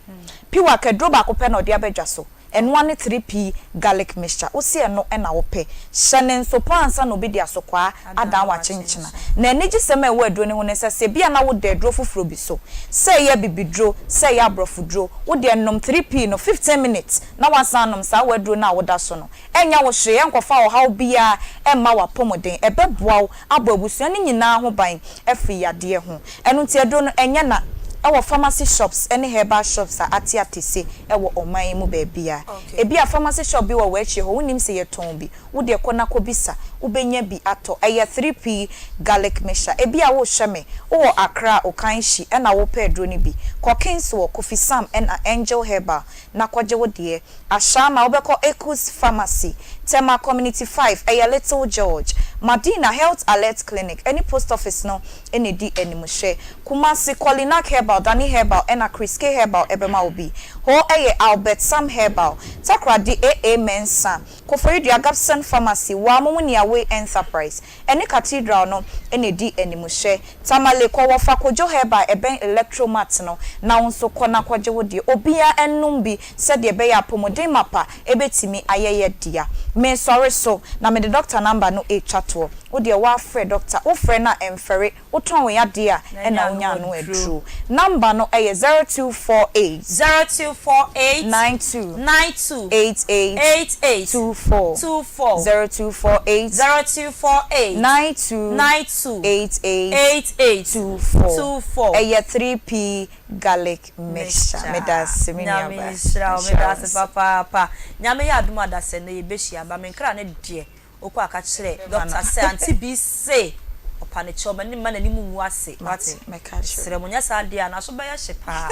Piwak, aduro baako pɛ na ɔde aba dwa so. Ɛno ara ne 3P garlic mixture. Wo se ɛno na wopɛ. Hyɛ no nso paa ansa na obi de asokwaa adan wo akyenkyena. Na anigyesɛm a ɛwɔ aduro no ho ne sɛ, sɛ ebia na woda aduro foforɔ bi so, sɛ ɛyɛ abibiduro, sɛ ɛyɛ aborɔfoduro, wo deɛ nom 3P no 15 minutes na woasan anom saa w'aduro no a woda so no. Ɛnyɛ wo hwee, ɛnkɔfa ɔhaw biara mma w'apɔmuden. Ɛbɛboa wo abɔ abusua no nyinaa ho ban afiri yadeɛ ho. Ɛno nti aduro no ɛnyɛ na ɛwɔ pharmacy shops ne herbal shops a ate atese wɔ ɔman yi mu baabiara. Ebia pharmacy shop bi wɔ w'akyire hɔ wonnim sɛ yɛtɔn bi, wo deɛ kɔ na kɔbisa, wobɛnya bi atɔ. Ɛyɛ 3P garlic mixture. Ebia worehwɛ me, wowɔ Accra, Okainshi ɛna worepɛ aduro no bi. Kɔ Kingswell, Kofi Sam ɛna Angel Herbal na kɔgye wo deɛ. Ashama, wobɛkɔ Ekus Pharmacy, Tema Community 5, ɛyɛ Little George, Madina Health Alert Clinic ɛne Post Office no na ɛdi animhwɛ. Kumasi, Kolinak Herbal, Dani Herbal ɛna Chris K Herbal ɛbɛma wo bi. Hɔ ɛyɛ Albert Sam Herbal, Takoradi AA Mensah, Koforidua Gabson Pharmacy, Waa Momo Niawee Enterprise ɛne Cathedral no na ɛdi animhwɛ. Tamale, kɔ Wɔfa Kojo Herbal a ɛbɛn Electromart no na wo nso kɔ na kɔgye wo deɛ. Obiara nnom bi sɛdeɛ ɛbɛyɛ a apɔmuden mapa bɛtumi ayɛ yɛ dea. Mesɔre so na mede dɔkta namba no retwa toɔ. Wo deɛ woafrɛ dɔkta, wofrɛ no a ɛmfɛre, wotɔn wo yadeɛ a ɛna wonya ano aduro. Namba no yɛ 0248. 0248. 92. 92. 88. 88. 24. 24. 0248. 0248. 92. 92. 88. 88. 24. 24. Ɛyɛ 3P garlic mixture. Meda ase me nua Nyame baa. nhyira wo Nhyira meda wo ase nso. papaapa. Nyame yɛ adom a dasɛ nnɛ yɛbɛhyia ba me nkra no deɛ wokɔ a ka kyerɛ Bɛma no. doctor sɛ auntie bi se. Ɔpa no kyɛw, ma ne mma n'anim ngu ase. Wate? Mesrɛ mo, nyɛ saa deɛ a, n'aso bɛyɛ hye paa.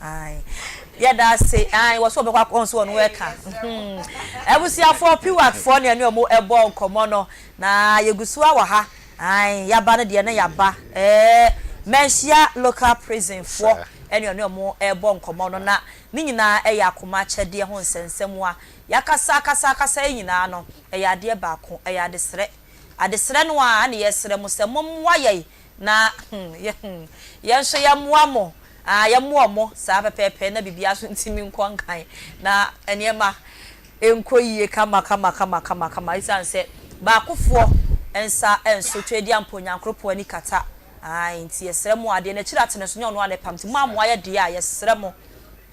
Ae. Yɛda ase. Ae, wɔ so ɔbɛkɔ akɔ nso ɔno ɛka. Hmm. Abusuafoɔ, Piwakfoɔ ne ɛne ɔmo ɛbɔ nkɔmmɔ no, na yɛgu so ara wɔ ha. Ae, yɛaba no deɛ na yɛaba. Ɛɛ, Manhyia Local Prison foɔ ɛne ɔne ɔmo ɛrebɔ nkɔmmɔ no, na ne nyinaa ɛyɛ akoma akyɛdeɛ ho nsɛnsɛmua. Yɛakasa akasa akasa yi nyinaa no, ɛyɛ adeɛ baako, ɛyɛ adesrɛ. Adesrɛ no ara na yɛresrɛ mo sɛ mommoa yɛn na hmm, yɛ hmm, yɛn nso yɛmmoa mo, ah, yɛmmoa ɔmo saa pɛpɛɛpɛ na biribiara nso ntumi nkɔ nkan na nneɛma nkɔ yie kama kama kama kama kama esiane sɛ baakofoɔ nsa nso Tweaduampɔ Onyankoropɔn ani kata, ae, nti yɛsrɛ mo adeɛ no akyiri atene nso nyɛ ɔno ara na ɛpam nti mo a moayɛ deɛ a yɛsrɛ mo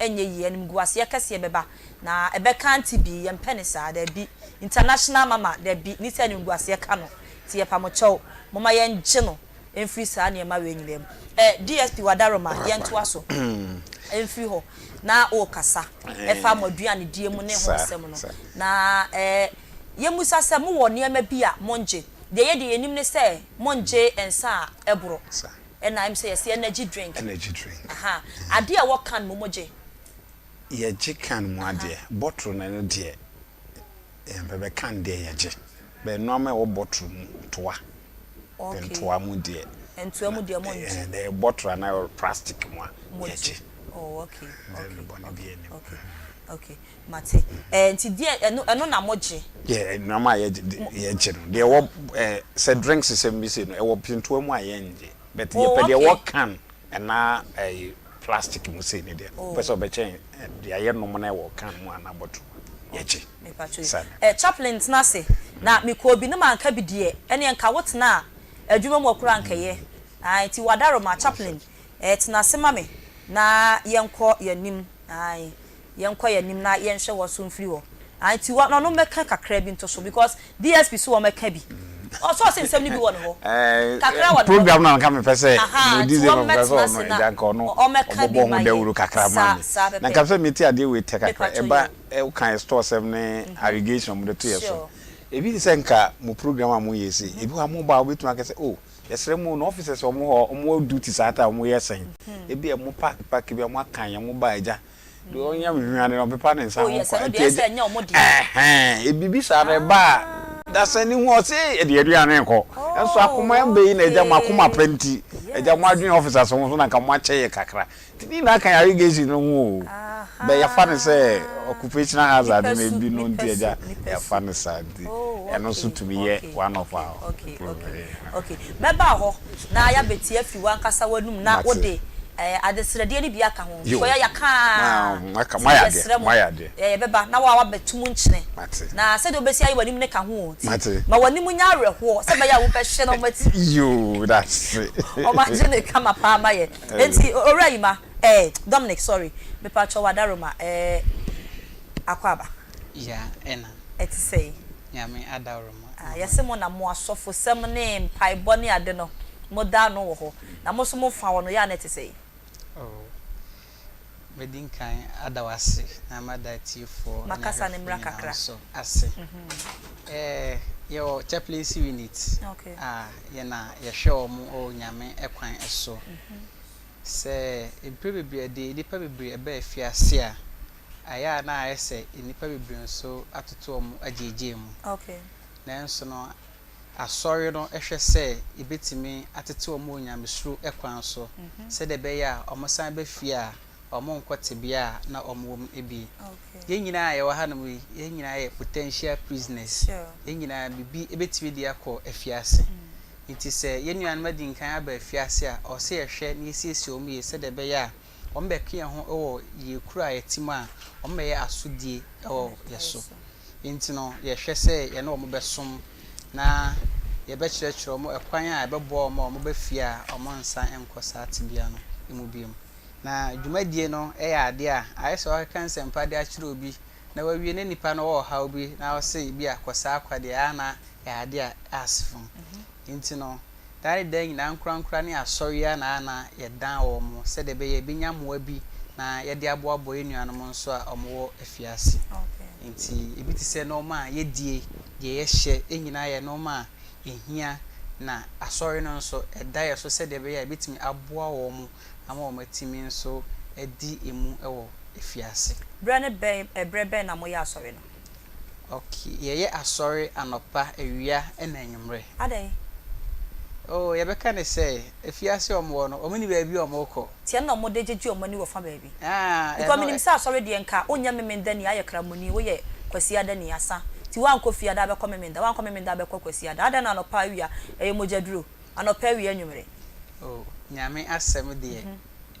ɛnyɛ yie, animguaseɛ kɛseɛ bɛba na ɛbɛka auntie bi, yɛmpɛ no saa, dabi, international mama, dabi, ne sɛ animguaseɛ ka no, nti yɛpa mo kyɛw, momma yɛngye no mfiri saa nneɛma wei nyinaa mu. Eh, DSP Wadaroma, yɛntoa so mfiri hɔ, na wokasa ɛfa mo aduanedie mu ne ho nsɛm no, na eh, yɛmmisa sɛ mowɔ nneɛma bi a mongye, deɛ yɛdeɛ yɛnim ne sɛ mongye nsa a ɛboro, ɛna ɛm sɛ yɛse energy drink. Energy drink. Aha. Adeɛ a ɛwɔ can mu mo gye? Yɛgye can mu adeɛ. Bottle no ɛno deɛ yɛmpɛ bɛ can deɛ yɛgye. Bɛ nnoɔma ɛwɔ bottle mu toa. Okay. Ntoa mu deɛ. Ntoa mu deɛ mo ngye. Ɛɛ deɛ bottle anaa ɛwɔ plastic mu a yɛgye. Oh okay. Okay. Bɔne biara nnim. Okay. Okay. Mate. Ɛɛ nti deɛ ɛno ɛno na mo gye? Yeah nnoɔma a yɛgye yɛgye no deɛ ɛwɔ ɛɛ sɛ drinks sɛm bi sei no ɛwɔ ntoa mu a yɛngye. But Oh yɛpɛ deɛ okay. ɛwɔ can anaa ɛyi plastic mu sei no deɛ Oh. wopɛ sɛ ɔbɛkyɛn deɛ yɛnom no ɛwɔ can mu anaa bottle mu a yɛgye. Mepakyɛw yi. Saa. Eh chaplain tena ase na mekɔɔ bi na manka bi deɛ ɛneɛ nka wo tenaa adwuma mu hɔ koraa anka ɛyɛ. Ae nti wadaroma chaplain eh tena ase ma me na yɛnkɔ yɛn anim ae. Yɛnkɔ yɛn anim na yɛnhwɛ hɔ so mfiri hɔ. Ah nti wɔ ɔno mmɛka kakra bi nto so because DSP so wɔmmɛka bi. Ɔsɛ ɔse nsɛm no bi wɔ ne hɔ. Kakra wɔ ne hɔ. Program no a nka mepɛ sɛ Aha mo nti DJ ma mepɛ sɛ wɔmmɛtena ase ɔno na agya nka ɔno ɔmmɛka bi ɔbɔbɔ ma ho yɛn. dawuro kakra ma Saa me. saa Na nka pɛpɛɛpɛ. sɛ mete adeɛ wei tɛ kakra. Mepakyɛw Ɛba yoo. woka yɛ store sɛm ne allegation a wɔde to yɛ so. Sure. Ebi te sɛ nka mo program a moyɛ sei, ebi wɔ hɔ a moba a wobɛtumi aka sɛ oh yɛsrɛ mo na officers a wɔwɔ hɔ wɔwɔ duty saa time a wɔyɛ sɛn. Ebi a mo park park bi a moaka yɛn moba agya Deɛ ɔnyam hwa no ɔpepa ne nsa Oh ho yes, kwa ɛno nti deɛ ɛgya ɛsɛ ɛnyɛ ɔmo dea. ɛhɛn ebibi saa no ɛba a dasani ho ɔse ɛde aduane kɔ ɛnso akoma ɛbɛ yi na ɛgya mo akoma pɛ nti ɛgya mo adwene officers ho so na nka mo akyɛ yɛ kakra nti ne nyinaa ka irrigation no ho o bɛ yɛfa no sɛ occupational hazard Nipa na su, ebi no nipa nti su, ɛgya nipa su. yɛfa no saa nti Oh ɛno nso okay, tumi yɛ okay, one of okay, our okay, okay, problem yeah. okay. Mɛba hɔ na yɛabɛtie afi w'ankasa w'anum na Mate. wode eh, adesrɛdeɛ no bi aka ho. Yo. Because yɛaka Ma, a, maka, nti moayɛ adeɛ, yɛsrɛ mo, moayɛ adeɛ. eh, yɛbɛba na wo a woabɛto mu nkyene. Mate. Na sɛdeɛ wobɛsi ayɛ w'anim no ka ho o, nti Mate. ma w'anim nyɛ awerɛhoɔ sɛ ɛbɛyɛ a wobɛhwɛ na wɔati. Yo, that's it. Wɔagye no kama paa ama yɛn. Enti, Owura Yima, eh, Dominic, sorry, mepakyɛw Adaroma, eh, Akwaaba. Ya, ɛna. Ɛte sɛn? Nyame adaworoma. Ah, yɛse mo na mo asɔfosɛm ne mpaebɔ ne ade no, mo da ano wɔ hɔ. Na mo nso mo fa hɔ no, yɛ a na ɛte sɛn? Oh, mɛdi nkan ada wo ase na mada atiefoɔ Ma ne kasa no ahwɛfoɔ mmra nyinaa kakra. nso ase. Eh, yɛwɔ chaplaincy unit Okay. a yɛn na yɛhwɛ wɔn wɔ Nyame kwan so. Sɛ mprɛ bebree ɛde nnipa bebree ɛba afiase a, Ɛyɛ a na ayɛ sɛ nnipa bebree nso atoto wɔn agyeegyee mu. Nanso no, Asɔre no hwɛ sɛ ebetumi atete wɔn wɔ nyamesuro kwan so sɛdeɛ ɛbɛyɛ a wɔsan ba fie a, wɔrenkɔ tebea a na wɔwɔ mu bio. Yɛn nyinaa a yɛwɔ hanom yi, yɛn nyinaa yɛ potential prisoners. Yɛn nyinaa, biribi betumi de yɛn akɔ afiase. Enti sɛ yɛn nuanom adi nkan aba afiase a, ɛwɔ sɛ yɛhwɛ na yɛsiesie wɔn yie sɛdeɛ ɛbɛyɛ a wɔbɛka yɛn ho wɔ yɛn kuro a yɛte mu a, wɔbɛyɛ asodie wɔ yɛn so. Enti no, yɛhwɛ sɛ yɛne wɔn bɛsom na yɛbɛkyerɛkyerɛ wɔn ɛkwan a ɛbɛboa wɔn a wɔba fie a wɔnsan nkɔ saa tebea no mu bio. Na dwumadie no yɛ adeɛ a ayɛ sɛ woakeka nsɛmpa de akyerɛ obi na wawie na nipa no wɔ ɔhaw bi na ɔse bi a kɔ saa kwa deɛ ɛyɛ a na ɛyɛ adeɛ a ɛase fam. Enti no, daa ne daa nyinaa ankorankora ne asɔre yi ara na na yɛdan wɔn sɛdeɛ ɛbɛyɛ a yɛbɛnya mmoa bi na yɛde aboaboa yɛn nuanom nso a wɔwɔ afiase. Enti ebi te sɛ nnoɔma a yɛdie, deɛ yɛhyɛ, nyinaa yɛ nnoɔma a ɛhia. Na Asɔre no nso, ɛda yɛn so sɛdeɛ ɛbɛyɛ a yɛbɛtumi aboa wɔn ama wɔatumi nso adi mu wɔ afiase. Berɛ ne bɛn, ɛberɛ bɛn na moyɛ asɔre no? Ok, yɛyɛ asɔre anɔpa, awia ɛna anwummerɛ. Adɛn? Oh, yɛbɛka no sɛ, afiase a wɔwɔ no, wɔnni baabi a wɔrekɔ. Nti ɛno na wɔde gyegye wɔn ani wɔ fa baabi. Ah, Because ɛno. menim sɛ asɔre deɛ nka wonyɛ Memenda ni, ayɛ Kramoni, woyɛ Kwasiada ni, asa. Nti woankɔ Fiada abɛkɔ Memenda, woankɔ Memenda abɛkɔ Kwasiada. Adɛn na anɔpa, awia, ɛyɛ mogyaduro? Anɔpa, awia, anwummere. Oh, Nyame asɛm deɛ,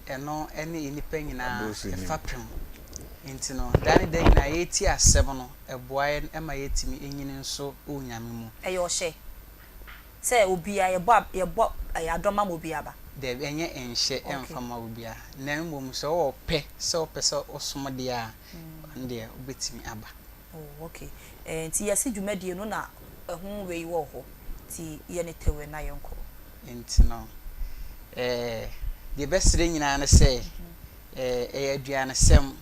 ɛno ne nnipa nyinaa fapem. Nti no, daa ne da nyinaa yɛretie asɛm no, ɛboa yɛn ma yɛtumi nyini nso wɔ Nyame mu. Ɛyɛ ɔhyɛ sɛ obiara, yɛbɔ yɛbɔ adɔ ma ma obiara ba? Dabi, ɛnyɛ nhyɛ ɛmfa ma obiara, na mmom sɛ wowɔ ɔpɛ sɛ wopɛ sɛ wosom deɛ a, ɛno deɛ wobɛtumi aba. Oh ok, eh, nti yɛse dwumadie no na ɛho wei wɔ hɔ, nti yɛ no tɛwɛ na yɛnkɔ. Nti no, eh, deɛ ɛbɛsrɛ nyinaa ne sɛ, eh, ɛyɛ aduanesɛm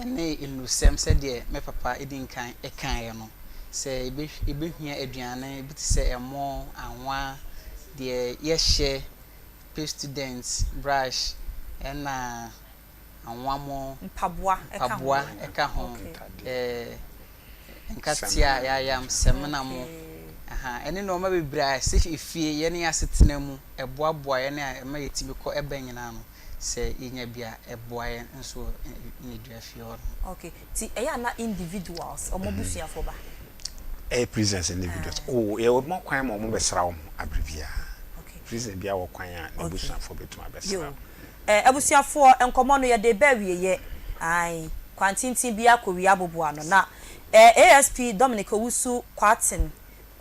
ne nnurusɛm sɛdeɛ me papa di nkan kaeɛ no. Sɛ yɛbɛhia aduane bi te sɛ ɛmo, anwa, deɛ yɛhyɛ, pastudent, brush, ɛna anwammo, Mpaboa ka ho. mpaboa ka ho, eh, nkateɛ a yɛayam, samina mo, aha, ɛne nnoɔma bebree a ɛsɛ efie, yɛne asetena mu, ɛboaboa yɛn a ɛma yɛtumi kɔ ɛbɛ nyinaa no, sɛ yɛnya bi a, ɛboa yɛn nso wɔ nnedua fie hɔ nom. Okay, nti ɛyɛ a na individuals, wɔn abusuafoɔ ba? Ɛyɛ prisoners individuals, oh, yɛma kwan ma wɔn bɛsra wɔn abere biara. Prisoner biara wɔ kwan a n'abusuafoɔ bɛtumi abɛsra Yo. no. Eh, abusuafoɔ, nkɔmmɔ no yɛde reba awieɛ. Ae, kwan tenten biara kɔwie aboboano. Na eh, ASP Dominic Owusu Kwarteng,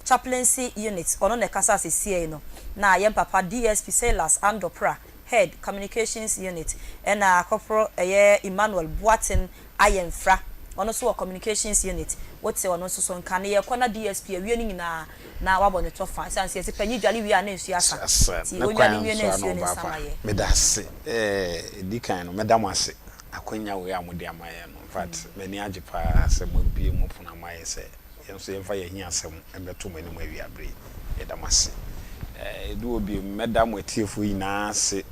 Chaplaincy Unit, ɔno na ɛkasa sesiei no. Na yɛn papa DSP Silas Andor Prah, Head, Communications Unit, ɛna Corporal ɛyɛ Emmanuel Boateng Ayɛnfra, ɔno nso wɔ Communications Unit. Wote ɔno nso so nka no, yɛrekɔ na DSP awie ne nyinaa na wabɔ ne tɔ fa. Ɛsiane sɛ yɛse panyin dwale wie a na nsuo asa Asa nti ne ɔnwale kwan nwie na nso a na nsuo no ɔba nsa afa. ma yɛ. Meda ase. Eh, ɛdi kan no, mɛda mo ase akwanya wei a mode ama yɛn no. In fact, m'ani agye pa ara sɛ moabue mo pono ama yɛn sɛ yɛn nso yɛmfa yɛn ahiasɛm mmɛto mo anim awiaberɛ yi. Yɛda mo ase. Eh, ɛdu hɔ bio, mɛda mo atiefoɔ nyinaa ase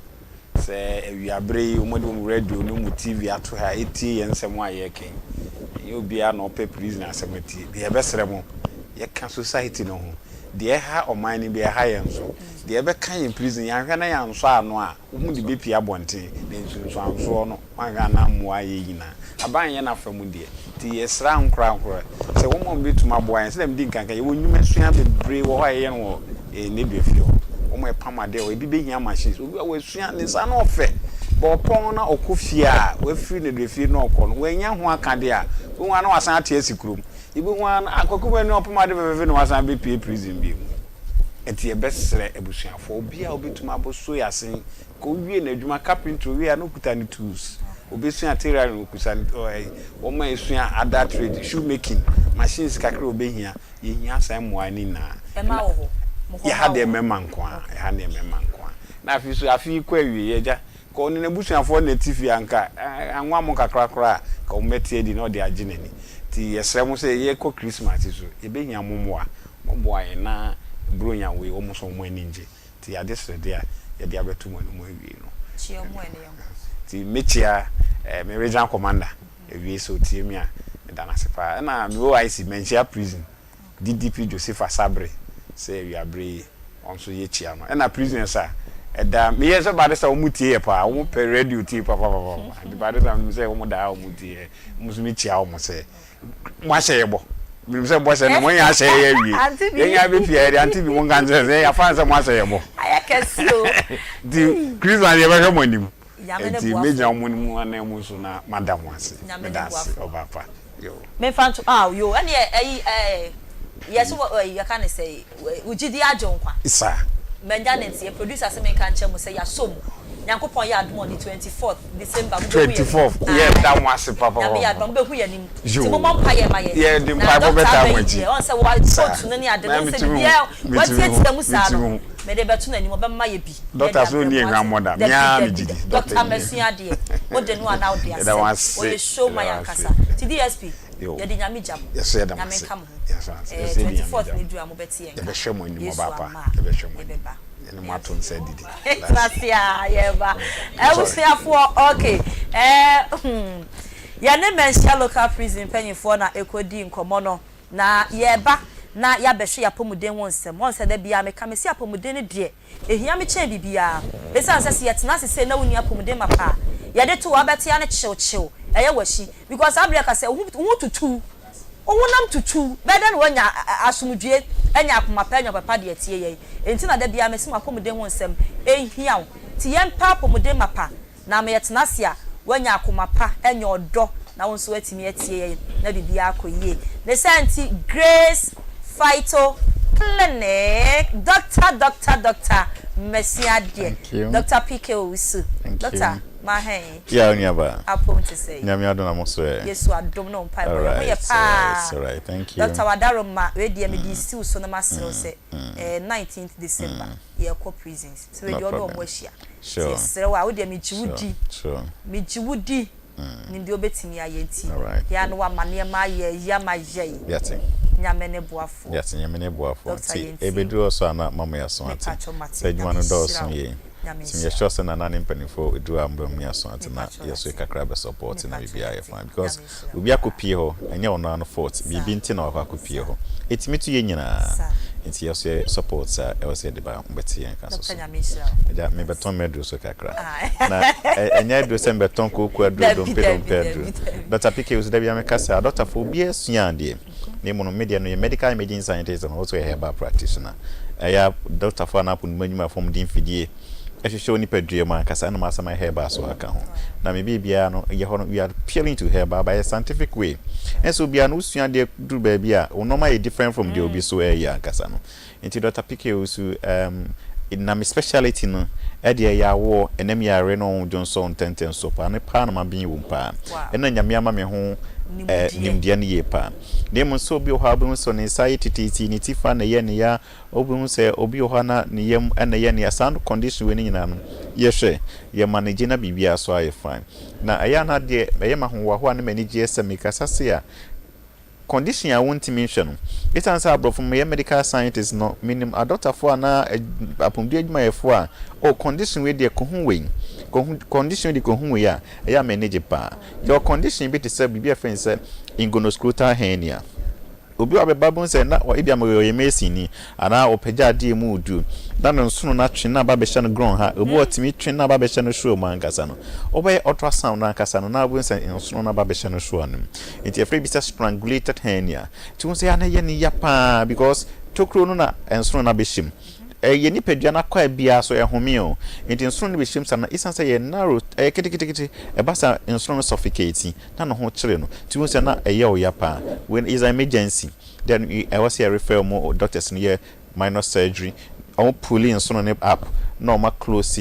Sɛ awiabere yi wɔde wɔn radio ne wɔn TV ato ha retie yɛn nsɛm a yɛreka yi, ɛnyɛ obiara na ɔpɛ prison asɛm atie. Deɛ yɛbɛsrɛ mo, yɛka society no ho. Deɛ ɛha ɔman no bi, ɛha yɛn nso. Deɛ ɛbɛka yɛn prison, yɛanhwɛ na yɛansɔ ano a, wɔde bɛpue abɔnten, na nsunsuansoɔ no, Woanhwɛ a na mmoa yɛn nyinaa. Aban nyɛ n'afa mu deɛ. Nti yɛsrɛ ankorankorɛ sɛ wɔn a wɔbɛtumi aboa yɛn. Sɛdeɛ medii nkan kaeɛ, yɛwɔ nnwuma sua bebree wɔ hɔ a yɛyɛ no wɔ yɛn nnadua fie hɔ. Wɔn a ɛpam adeɛ wɔ hɔ, ebi bɛhia machines. Obi wɔ hɔ a wasua, ne nsa ano ɔfɛ. But ɔpɔn na ɔkɔ fie a, wafiri nnadua fie na ɔkɔ no, wannya ho akadeɛ a, wobɛhu ara na wasan ate asi kurom. Yɛbɛhu ara na, ah, Kwaku Manu ɔpam ade fɛfɛɛfɛ na wasan abɛpue prison bio. Nti yɛbɛsrɛ abusuafoɔ, obiara a ɔbɛtumi abɔ soya asen Kɔ owie n'adwuma carpentry owie a na okuta ne tools obesua tailoring okusa ne ɛɛ wɔn a esua other trade shoe making machines kakra a obehia yehia saa mmoa no nyinaa. Ɛma wɔ hɔ? Mo hɔ Yɛ ha mma deɛ wɔ hɔ? mmarima nko ara ɛha deɛ mmarima nko ara na afei nso afe yi kɔ awie agya nka ɔne n'abusuafoɔ na ɛte fie a nka anwa mo kakra koraa a nka wɔn bɛte adi na ɔde agye n'ani nti yɛsrɛ mo sɛ yɛkɔ Christmas yi so yɛbɛhia mo mmoa moboa yɛn na Buronya wei wɔn nso wɔn ani ngye. Nti adesrɛdeɛ a yɛde abɛto mo anim awiei no. Kyia ɔmo ɛne yɛn kɔ. Nti mɛkyia eh, me regional commander awiei sɛ ɔtie me a, meda no ase paa. Ɛna me OIC, Manhyia Prison, DDP Joseph Asabre sɛ awiaberɛ yi ɔno nso yɛkyia no. Ɛna prisoners a ɛda, meyɛ sɛ Barrister wɔn tie yɛ paa, wɔn pɛ radio tie papapapa. Nti Barrister menim sɛ wɔn da ha wɔn tie yɛ, wɔn nso mekyia wɔn sɛ Moahyɛ yɛ bɔ. Menim sɛ bɔhyɛ no moanya ahyɛ yɛ awie. Yɛnya abɛpie a yɛde ante bi monka nkyerɛ sɛ yɛafa no sɛ moahyɛ yɛ bɔ. Ayɛ kɛse o. Nti Christmas yɛbɛhwɛ mo anim. Nti mɛgyina mo mu ananmu so na mada mo ase. Meda ase ɔba pa. Yoo. Memfa nto ah yoo ɛneɛ ɛyi ɛɛ yɛse wɔ ɛyi yɛka ne sɛ wo gyidie agye wo nkwa. Saa. Manya ne nteɛ producer se menka nkyerɛ mo sɛ yɛasɔ mu. Nyankopɔn yɛ adom on the 24th December mobɛhu yɛn anim. 24th Ae yɛda mo ase Nyame yɛ adom a papapapa. mobɛhu yɛn anim. Nti Yoo mommɔ mpaeɛ ma yɛn. Yɛde Na mpaebɔ doctor bɛtaa aba mo yi akyi. deɛ ɔn sɛ wa Saa. coat no ne ade Na no ɔn sɛ metumi hu biribiara metumi hu watiatia mu saa metumi no hu. mede bɛto n'anim ɔbɛma yɛ bi na Doctor yɛde so abrɛ ɔnni mo ate. ahwammɔ da. Me Dabi ara dabi megye da di. Doctor Doctor nni masua adeɛ. Wode no anaa wode Yɛda mo asɛm. ase Ɔyɛ show yɛda man mo ase. ankasa. Nti DSP. Yɛde Nyame gya mo. Yɛso yɛda mo Nyame ase. nka mo ho. Yɛso ase. Eh, Yɛso yɛde Nyame 24th gya no mo. du a mobɛte yɛn nka. Yɛbɛhwɛ mo anim Yesu ɔbaa pa. amma a, Yɛbɛhwɛ mo anim. yɛbɛba. Yɛne mo ato nsa adidi. Tena ase a yɛreba. Abusuafoɔ, okay. Eh, hmm. Yɛne Manhyia Local Prison mpanyinfoɔ na ɛkɔdii nkɔmmɔ no. Na yɛreba na yɛabɛhwɛ yɛn apɔmuden ho nsɛm. Wɔn sɛ da biara meka, mese apɔmuden no deɛ, ɛhia me kyɛn biribiara. Ɛsiane sɛ sɛ yɛtena ase sei na wonni apɔmuden mapa a, yɛde to hɔ a, wobɛte ara ne kyewkyew, ɛyɛ w'akyi. Because saa berɛ yɛka sɛ, wo ho wo ho tutu wo, wo honam tutu wo, bɛyɛ dɛn na woanya asomdwoeɛ, anya akoma pa, anya ɔpɛ pa de atie yɛn? Enti na da biara mese mo apɔmuden ho nsɛm ɛhia wo. Nti yɛmpɛ apɔmuden mapa Na ama yɛatena ase a, woanya akoma pa, anya ɔdɔ, na wo nso woatumi atie yɛn na biribiara akɔ yie. Ne saa nti, Grace Phyto Clinic, Doctor, Doctor, Doctor, masua adeɛ. Thank you. Doctor PK Owusu. Thank Doctor, you. mahɛn. Yeah, onuaba. Apom te sɛn? Nyame adom na mo so ɛ? Yesu adom ne wo mpaebɔ, yɛn ho yɛ Alright, paa. alright, alright, thank you. Doctor Wadaroma, wei deɛ mede resi wo so na masrɛ wo sɛ, eh, 19th December, yɛrekɔ prisons. Sɛ wei No deɛ wo ne wɔn problem. ahyia. Nti Sure. yɛsrɛ wo a, wo deɛ megye wo Sure, di. sure. Megye wo di. Nim deɛ wobɛtumi ayɛ nti. Alright. Yɛ a na wama nneɛma ayɛ ayi ama yɛn. Yɛate. Nyame ne boafoɔ. Yɛate, Nyame ne boafoɔ. Doctor Nti yɛntie. ɛbɛduru hɔ so a na mama yɛaso ate. Mepakyɛw mate. Sɛ adwuma Nyame no nhyira dɔɔso wo. yie. Nyame Nti nhyira meyɛ wo. sure sɛ Nana ne mpaninfoɔ ɛduru a mobɛma yɛaso ate na Mepakyɛw yɛso mate. kakra bɛ support na Mepakyɛw biribiara ayɛ mate. fine. Because Nyame nhyira wo obi paa. akɔpie hɔ, ɛnyɛ ɔno ara no fault. Saa. Biribi nti na wakɔ akɔpie Saa. hɔ. Ɛtumi to yɛn nyinaa. Saa. Nti yɛso yɛ support a ɛwɔ sɛ yɛde ba mobɛte yɛn nka so Doctor so. Nyame nhyira wo. Agya mebɛtɔn m'aduro so kakra. Na ɛnyɛ aduro sɛ mebɛtɔn kooko aduro, Dabi dompe dabi dompe dabi aduro. dabi. Doctor PK wo so da biara meka sɛ adɔktafoɔ obiara sua adeɛ. Na mmom no me deɛ no yɛ medical imaging scientist and also a herbal practitioner. Ɛyɛ adɔktafoɔ anaa aponmu adwumayɛfoɔ a wɔde mfidie hwehwɛ wo nipadua mu ankasa ɛna masan mayɛ herbal so aka ho. Na me biribiara no yɛ hɔ no we are purely into herbal but ɛyɛ scientific way. Ɛsɛ obiara no wosua adeɛ duru baabi a wo nneɛma yɛ different from deɛ obi so ɛyɛ ankasa no. Nti Doctor PK Owusu um na me speciality no ɛdeɛ ɛyɛ awoɔ, ɛnam yare ne ɔho dwonsɔ ntɛntɛnsoɔ paa no paa na maben wɔ mu paa. Ɛna Nyame ama me ho eh, nimdeɛ no yie paa. Na mmom sɛ obi wɔ hɔ a wobɛhu sɛ ne nsa ayɛ titiritii, ne ti fa na ɛyɛ ne ya, wobɛhu sɛ obi wɔ hɔ a na ne yam na ɛyɛ ne ya, saa condition wei no nyinaa no yɛhwɛ, yɛ manage na biribiara so ayɛ fine. Na ɛyɛ a na adeɛ ɛyɛ me ahohoahoa ne m'anigyeɛ sɛ mekasa sei a, Condition a wontumi nhwɛ no. Esiane sɛ aborɔfo meyɛ medical scientist no, menim adɔktafoɔ anaa apɔmuden adwumayɛfoɔ a, oh condition wei deɛ kɔhu wei, kɔhu condition wei deɛ kɔhu wei a, ɛyɛ a m'ani gye paa. Yɛwɔ condition bi te sɛ biribi a yɛfrɛ no sɛ inguinoscrotal hernia. Obi a ɔbɛba bɛhu sɛ na ebia ɔyɛ mason ni anaa ɔpagya adeɛ mu redu na ne nsono no atwe na aba abɛhyɛ no groin ha, obi wɔ hɔ ɔtumi twe na aba abɛhyɛ no soro mu ankasa no. Wobɛyɛ ultrasound no ankasa no na wobɛhu sɛ nsono no aba abɛhyɛ no soro no mu. Nti yɛfrɛ bi sɛ strangulated hernia. Nti wohu sɛ ɛyɛ a na ɛyɛ no ya paa because tokuro no na nsono no abɛhyɛ mu. Ɛyɛ nipadua no akwaa biara so ɛhome o. Nti nsono no bɛhyɛ mu saa na ɛsiane sɛ ɛyɛ narrow, ɛyɛ ketekete, ɛba saa nsono no suffocate na ne ho kyere no. Nti wohu sɛ na ɛyɛ wo ya paa. Wei is an emergency. Then ɛwɔ sɛ yɛ refer wɔn doctors no yɛ minor surgery, wɔn pulli nsono no up na wɔn a close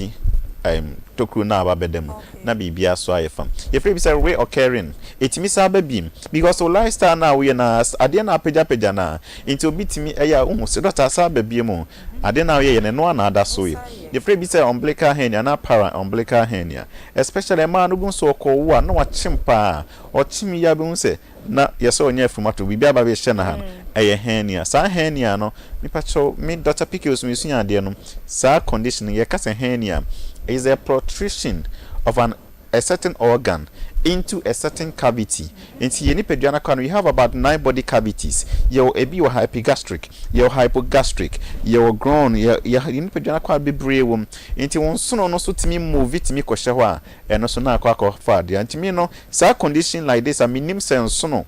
um, tokuro no a aba bɛda mu na biribiara so ayɛ fam. Yɛfrɛ bi sɛ reoccurring, ɛtumi san ba biem because wo lifestyle no a woyɛ no ara, adeɛ no a apagyapagya no ara nti obi tumi ɛyɛ a wohu sɛ doctor asan aba biem o, adeɛ no a woyɛyɛ no ɛno ara na ada so yɛ. Yɛfrɛ bi sɛ umbilical hernia anaa para umbilical hernia, especially mmaa no wobɛhu sɛ ɔkɔwo a na wakyem paa, ɔkyem yi ara wobɛhu sɛ na yɛ sɛ ɔnyɛ afumato biribi aba bɛhyɛ no ha no ɛyɛ hernia saa hernia no mepa kyɛw me Doctor Pickles me sua adeɛ no saa condition no yɛka sɛ hernia is a protrusion of an a certain organ into a certain cavity nti yɛ nipadua no akɔ no we have about nine body cavities yɛwɔ ebi wɔ ha epigastric yɛwɔ hypogastric yɛwɔ groin yɛ yɛ nipadua no akɔ bebree wɔ mu nti wɔn nsono no so tumi move tumi kɔhyɛ hɔ a ɛno so na akɔ akɔfa adeɛ nti me no Saa condition like this a mennim sɛ nsono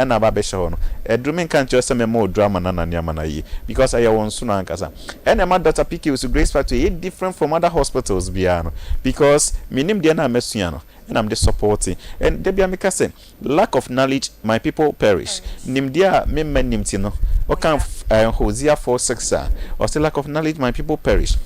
na aba abɛhyɛ hɔ no, aduru menka nkyerɛ wo sɛ mɛma wo duru ama no anane ama no ayie because ɛyɛ wo nsono ankasa. Ɛna ɛma Doctor PK so Grace Factory ɛyɛ different from other hospitals biara no because menim deɛ no a masua no ɛna mede supporte. And da biara meka sɛ lack of knowledge my people perish. Nimdeɛ a memma nnim ti no, woka Hosea 4:6 a, ɔse lack of knowledge my people perish.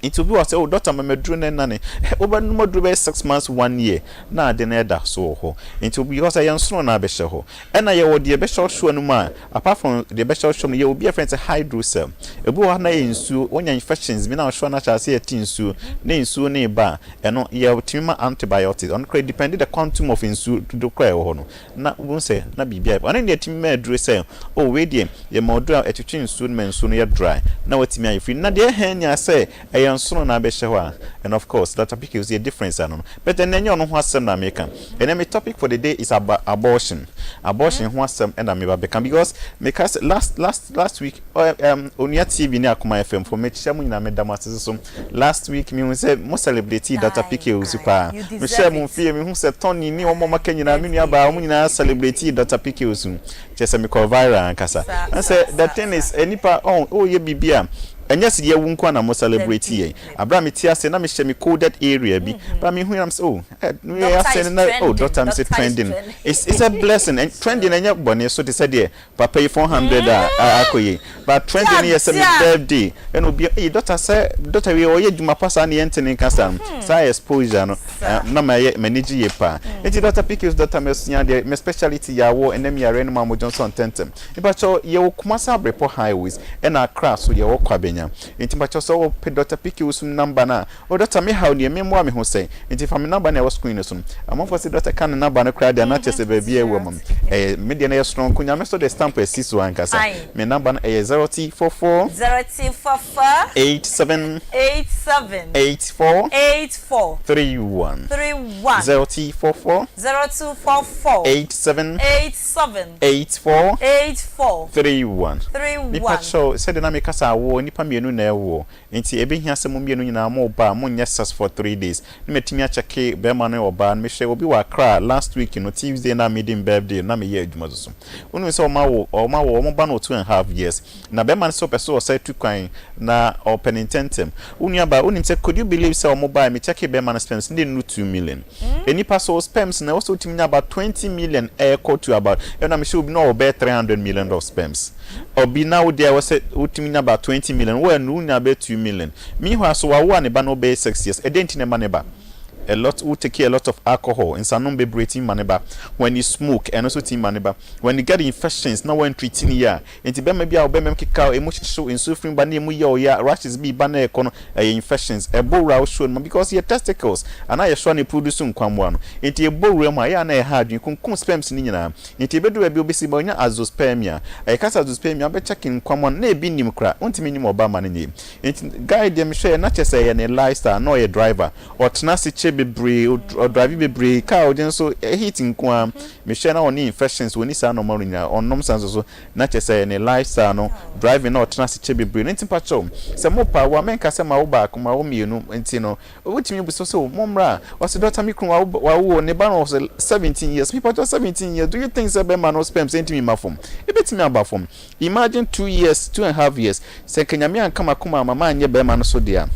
Nti obi wɔ hɔ sɛ, oh doctor ma me aduro na ɛnane. Wobɛnom aduro bɛyɛ 6 months, 1 year na ade no ɛda so wɔ hɔ. Nti obi because ɛyɛ nsono na abɛhyɛ hɔ. Ɛna yɛwɔ deɛ ɛbɛhyɛ wo soa no mu a, apart from deɛ ɛbɛhyɛ wo soa mu no, yɛwɔ bi a yɛfrɛ no sɛ hydrocele. Ebi wɔ hɔ a na ɛyɛ nsuo, wonya infections bi na wo soa no ahyɛ aseɛ ɛte nsuo, na nsuo no reba a, ɛno yɛtumi ma antibiotics. Ɔno koraa depend the quantum of nsuo dodoɔ koraa a ɛwɔ hɔ no, na wobɛhu sɛ na biribi ayɛ. Ɔno deɛ ɛtumi ma aduro sɛ, oh wei deɛ yɛma aduro a ɛtwetwe nsuo no ma nsuo no yɛ dry na watumi ayɛ free. Na deɛ ɛha nya sɛ ɛyɛ nsono na abɛhyɛ hɔ a, and of course Doctor PK nso yɛ difference ano no. But ɛnnɛ ɛnyɛ ɔno ho asɛm na meka. Ɛnnɛ me topic for the day is about abortion. Abortion ho asɛm na meba bɛka because meka sɛ last last last week um, Onua TV ne Akoma FM fo mekyia mo nyinaa meda mo ase so. Last week mehu sɛ mo celebrate Doctor PK Owusu paa. Mehyɛɛ mo fie mehu sɛ Tony ne wɔn a wɔaka nyinaa me nua baa wɔn nyinaa celebrate Doctor PK Owusu. Kyerɛ sɛ mekɔɔ viral ankasa. Ɛne sɛ the thing is nnipa ɔn woyɛ biribi a ɛnyɛ sɛ yɛwu nko ara na mo celebrate yɛn. Aberɛ a mete ase na mehyɛ me coded area bi but mehu yɛ na mesɛ oh eh yɛ asɛn na oh doctor mesɛ trending it's it's a blessing and trending ɛnyɛ bɔne so te sɛ deɛ papa yi 400 a akɔ yie but trending no yɛ sɛ me birthday ɛna obi eyi doctor sɛ doctor wei ɔyɛ adwuma pa saa ne yɛnte ne nka saa no saa exposure no na ma ɛyɛ m'ani gye yie paa nti doctor PK so doctor masua deɛ me speciality yɛ awɔ ɛnam yareɛ no mu a mogya nsɔ ntɛntɛm mpakyɛw yɛwɔ Kumasi Abrepɔ highways ɛna Accra so yɛwɔ Kwabenya nti mpakyɛw sɛ wopɛ doctor PK Osum number no a Oh doctor me haw nie me mmoa me ho sɛn nti fa me number no a ɛwɔ screen no so no amanfoɔ se doctor ka ne number no koraa deɛ na kyerɛ sɛ baabi a ɛwɔ mu ɛyɛ me deɛ no ɛyɛ soronko nyame so de stamp asi so ankasa me number no ɛyɛ 0t44 0t44 87 87 84 84 31 31 0t44 0244 87 87 84 84 31 31 Mepa kyɛw sɛdeɛ na meka sɛ awoɔ nnipa mmienu na ɛwoɔ Nti ɛbɛhia sɛ mo mmienu nyinaa mo ba a mo nyɛ sex for 3 days na matumi akyɛke bɛɛma no ne ɔbaa no. Mehwɛ obi wɔ Accra last week no Tuesday no a medi me birthday no na meyɛ adwuma soso. Wonim sɛ wɔn awo wɔn awo wɔn ba no wɔ 2 and half years na bɛɛma no sɛ ɔpɛ sɛ ɔsan tu kwan na ɔpɛ no ntɛntɛm. Wo nua baa wonim sɛ could you believe sɛ wɔn baeɛ me kyɛke bɛɛma no sperms no nnuru 2 million. Nnipa so sperms no ɛwɔ sɛ wotumi nya about 20 million ɛɛkɔ to about ɛna mehyɛ obi na ɔwɔ bɛyɛ 300 million of sperms. Obi na wo deɛ ɛwɔ sɛ wotumi nya about 20 million wo annu wonya bɛyɛ 2 million. Meanwhile so wawo a ne ba no bɛyɛ 6 years ɛdɛn nti na ɛma ne ba a lot wo take a lot of alcohol nsanom bebree tumi ma ne ba when you smoke ɛno nso tumi ma ne ba when you get infections na wan treat ne yie a nti bɛrima bi a wo bɛrima mu keka wo emu hyehye wo nsuo firi mu ba na emu yɛ wo ya rashes bi ba na ɛkɔ no ɛyɛ infections ɛbɔ wura wo show no mu because yɛ testicles anaa yɛ shoa na ɛproduce nkwammoa no nti ɛbɔ wura mu a ɛyɛ a na ɛha adwene kunkum sperms no nyinaa Nti ebedu baabi obesi ma onya azoospermia. Yɛka sɛ azoospermia a, wobɛ check nkwammoa no na ebi nnim koraa. Wontumi nnyim ɔba ma no nyɛ yie. Nti guy deɛ mehwɛɛ na kyerɛ sɛ ɛyɛ ne lifestyle, na ɔyɛ driver. Ɔtena ase kyɛ bebree, ɔdrive bebree, car a ɔgye nso heat nko ara. Mehwɛɛ na ɔnni infections, ɔnni saa nnoɔma no nyinaa, ɔnnom nsa nso so, na kyerɛ sɛ ɛyɛ ne lifestyle no, driving na ɔtena ase kyɛ bebree no. Nti mpakyɛw, sɛ mopɛ awo a, menka sɛ mawo baako, mawo mmienu nti no, Wobɛtumi abisa sɛ, oh, mommra a. Ɔse, Doctor, me kunu wawo wawo o, ne ba no ɔsɛ 17 years. Mepakyɛw, 17 years, do you think sɛ bɛrima no sperms ɛntumi mma fam? Ɛbɛtumi aba fam. Imagine 2 years, 2½ years, sɛ nka Nyame anka m'akoma amma manyɛ bɛrima no so deɛ a,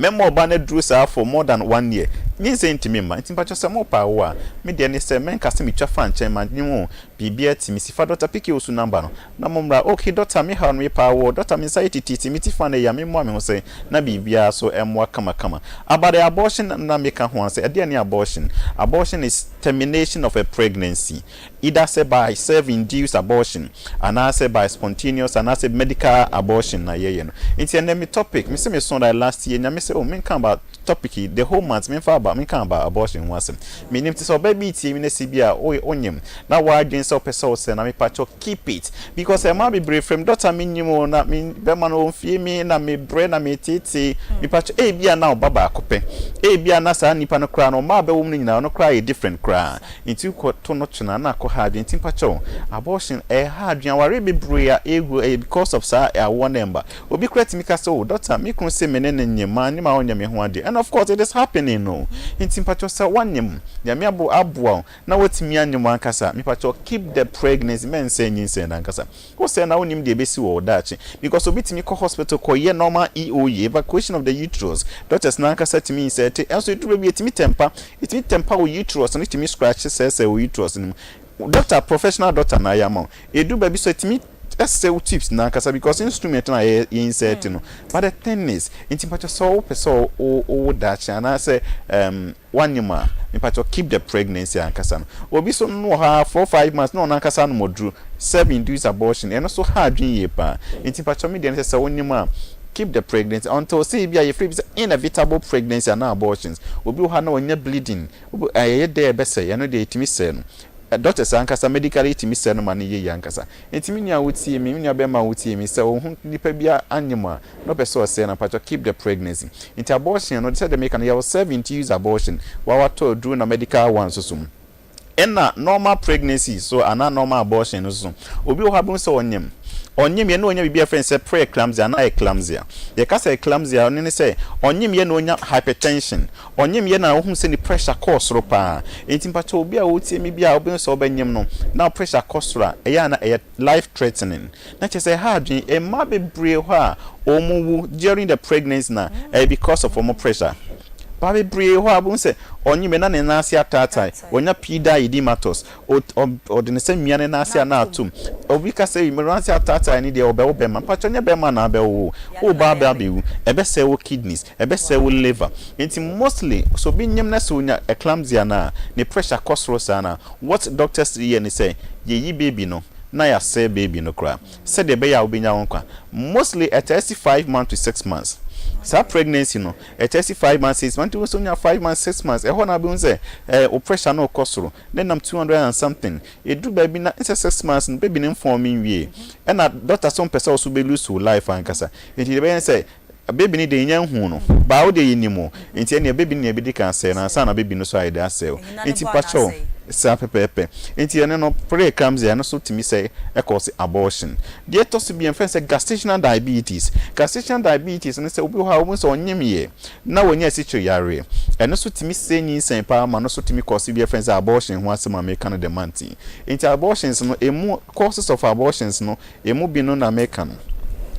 mɛma ɔba no aduru saa for more than one year. Nyinsɛn ntumi mma. Nti mepakyɛw sɛ mopɛ awo a, me deɛ ne sɛ mɛnka sɛ metwa fa nkyɛn manyem o, Biribiara tumi si. Fa Dɔkta PK Osu number no na mo mmra. Ok dɔkta me haw no me paa wɔ dɔkta me nsa yɛ titiiti me ti fa no ɛya me mmoa me ho sɛn na biribiara so ɛmmoa kama kama. About the abortion na me ka ho asɛ ɛdeɛn ne abortion? Abortion is termination of a pregnancy either sɛ by self induced abortion anaa sɛ by spontaneous anaa sɛ medical abortion na yɛyɛ no. Nti ɛnɛ me topic me se me so da last year Nyame sɛ oh me nka about topic yi the whole month me nfa about me nka about abortion ho asɛm. Menim te sɛ ɔbaa bi retie me na sɛ bi a wo wonyem na w'adwene sɛ wopɛ sɛ wosɛe na mepakyɛw keep it because mmaa bebree frɛ me doctor menyem o na me bɛma no ɔmfie me na mebrɛ na meteetee mepakyɛw ebia na ɔba baako pɛ ebia na saa nipa no koraa no ɔmaa bɛwɔ mu no nyinaa ɔno koraa yɛ different koraa nti wokɔ to no kyena na akɔ ha adwene nti mpakyɛw abortion ɛha adwene awareɛ bebree a ɛgu ɛyɛ because of saa awoɔ no ɛmba Obi koraa tumi ka sɛ oh doctor me kunu se me ne no nyem, manyem a ɔnyɛ me ho adeɛ and of course it is happening o. Nti mpakyɛw sɛ woanyem, Nyame abo aboa wo na woatumi anyem ankasa a, mepakyɛw keep the pregnancy, mɛnsɛe nyinsɛn no ankasa. Wosɛe no a wonnim deɛ ɛbɛsi wɔ wo daakye because obi tumi kɔ hospital kɔyɛ normal EOU, evacuation of the uterus, doctors no ankasa tumi insert, ɛnso ɛduru baabi a ɛtumi tɛmpa, ɛtumi tɛmpa wo uterus no tumi scratch sɛesɛe wo uterus no mu. Doctor, professional doctor na ayɛ ama wo. Ɛduru baabi nso a ɛtumi. Ɛsɛe wo tubes no ankasa because instrument no a yɛ insert no. But the thing is, nti mpakyɛw sɛ wopɛ sɛ wowo daakye anaasɛ um, woanyem a, mpakyɛw keep the pregnancy ankasa no. Obi so no wɔ hɔ a 4, 5 months na ɔno ankasa anom aduro, self induced abortion, ɛno so ha adwene yie paa. Nti mpakyɛw me deɛ no sɛ sɛ wonyem a, keep the pregnancy until sɛ ebi a yɛfrɛ bi sɛ inevitable pregnancy anaa abortions. Obi wɔ hɔ a na wanya bleeding, ɛyɛ dɛ ɛbɛsɛe, ɛno deɛ ɛtumi sɛe no. Doctors ankasa medically tumi sɛe no ma no yɛ yie ankasa. Nti me nua a wotie me, me nua bɛrima a wotie me, sɛ wo nipa bi anyem a na ɔpɛ sɛ ɔsɛe no, mpakyɛw keep the pregnancy. Nti abortion no, sɛdeɛ meka no, yɛwɔ self induced abortion, wa watɔ aduro, na medical one nso so, ɛna normal pregnancy so anaa normal abortion no so. Obi wɔ hɔ a bɛhu sɛ ɔnyem yɛ na ɔnya biribi a yɛfrɛ no sɛ pre-eclampsia anaa eclampsia. Yɛka sɛ eclampsia, ɔno ne sɛ ɔnyem yɛ na ɔnya hypertension, ɔnyem yɛ na ɔhu sɛ ne pressure kɔɔ soro paa. Nti mpakyɛ obi a ɔtie mi bi a ɔbɛhu sɛ ɔbɛnyem no na pressure kɔ soro a, ɛyɛ a na ɛyɛ life threatening, na kyerɛ sɛ ɛha adwene. Mmaa bebree hɔ a wɔn wu during the pregnancy na ɛyɛ because of wɔn pressure. Baa bebree hɔ a wobɛhu sɛ ɔnyem na ne nan ase ataatae, wɔnya pedal edematous, ɔde ne nsa mia ne nan ase a na atom. Obi ka sɛ ne nan ase ataatae ne deɛ ɔbɛwo bɛrima. Mpakyɛ nyɛ bɛrima na abɛwo wo ba abɛ abɛwu. Ɛbɛsɛe wo kidneys, ɛbɛsɛe wo liver. Nti mostly so obi nyem na sɛ onya eclampsia na ne pressure kɔ soro saa na what doctors yɛ ne sɛ yɛyi baby no na yɛasɛe baby no koraa sɛdeɛ ɛbɛyɛ a wobɛnya wo nkwa. Mostly ɛtaa si 5 months to 6 months. Saa pregnancy no ɛtaa si 5 months, 6 months. Nti wosɛ wonya 5 months, 6 months, ɛhɔ na wobɛhu sɛ wo pressure no kɔ soro ne nam 200 and something. Ɛduru baabi na nsɛ 6 months no baby no mfɔn mi nwie, ɛna doctor sɛ ɔmpɛ sɛ ɔso bɛ lose wo life ankasa. Nti deɛ ɛbɛyɛ sɛ baby no deɛ nya nhu no baa wo deɛ yɛ nim o, nti ɛnea baby no nea ɛbɛdi kan sɛɛ no ansa na baby no so ayɛ de asɛe o. Nti pakyɛw saa pɛpɛɛpɛ. Nti ɛno no pre-eclampsia, ɛno so tumi sɛ ɛkɔ sɛ abortion. Deɛ ɛtɔ so bi yɛmfrɛ sɛ gestational diabetes. Gestational diabetes no sɛ obi wɔ hɔ a wɔn sɛ ɔnyem yɛ na wɔnyɛ asikyire yareɛ, ɛno so tumi sɛ nyinsɛn paa ma no so tumi kɔ so bi yɛfrɛ sɛ abortion ho asɛm a meka no the month. Nti abortions no, emu causes of abortions no emu bi no na meka no.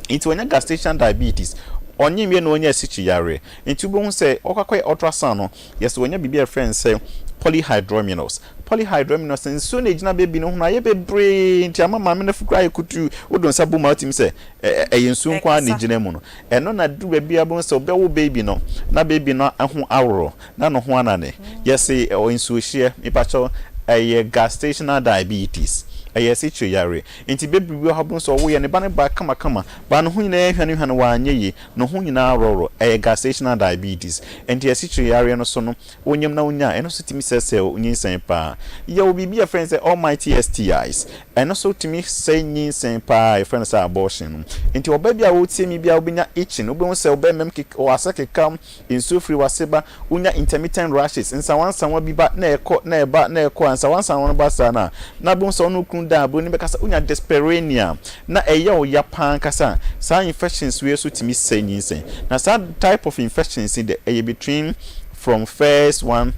Nti wɔnyɛ gestational diabetes, ɔnyem yɛ na wɔnyɛ asikyire yareɛ, nti wobɛhu sɛ ɔkɔkɔyɛ ultrasound no, yɛsɛ wɔnya biribi a yɛfrɛ no sɛ polyhydramnios. Polyhydramnios, nsuo na egyina beebi no ho no ayɛ bebree, nti ama maame no fukura ayɛ kutu. Wodɔ nsa bom a wotumi sɛ ɛyɛ nsuo nko ara na egyina mu no. Ɛno na duru baabi a bɛhu sɛ ɔbɛwo baby no na baby no ho aworɔ na ne ho anane. Yɛsɛ ɛwɔ nsuohyeɛ. Mipakyɛw, ɛyɛ gestational diabetes, ɛyɛ asikyire yare. Nti bebree bi wɔ hɔ bɛhu sɛ ɔwo yɛ ne ba no ba kamakama ba ne ho nyinaa hwane hwane, wanyɛ yie, ne ho nyinaa worɔworɔ. Ɛyɛ gestational diabetes. Nti asikyire yareɛ no so no, wonyam na wonya, ɛno nso tumi sɛsɛ nyinsɛn paa. Yɛwɔ biribi a yɛfrɛ no sɛ almighty STIs, ɛno nso tumi sɛe nyinsɛn paa, yɛfrɛ no sɛ abortion no. Nti ɔbaa bi a wɔtie mi bi a wobɛnya itching, wobɛhu sɛ wobɛmɛm wase keka, nsuo firi wase ba, wonya intermittent rashes, nsawansawa bi ba na ɛkɔ na ɛba na ɛkɔ a nsawansawa no ba saa na na bɛhu sɛ ɔno kunu da aburoni bɛka sɛ wonya dyspareunia na ɛyɛ wo ya paa nkasa. Saa infections wei so tumi sɛe nyinsɛn. Na saa type of infections yi de, ɛyɛ between from first one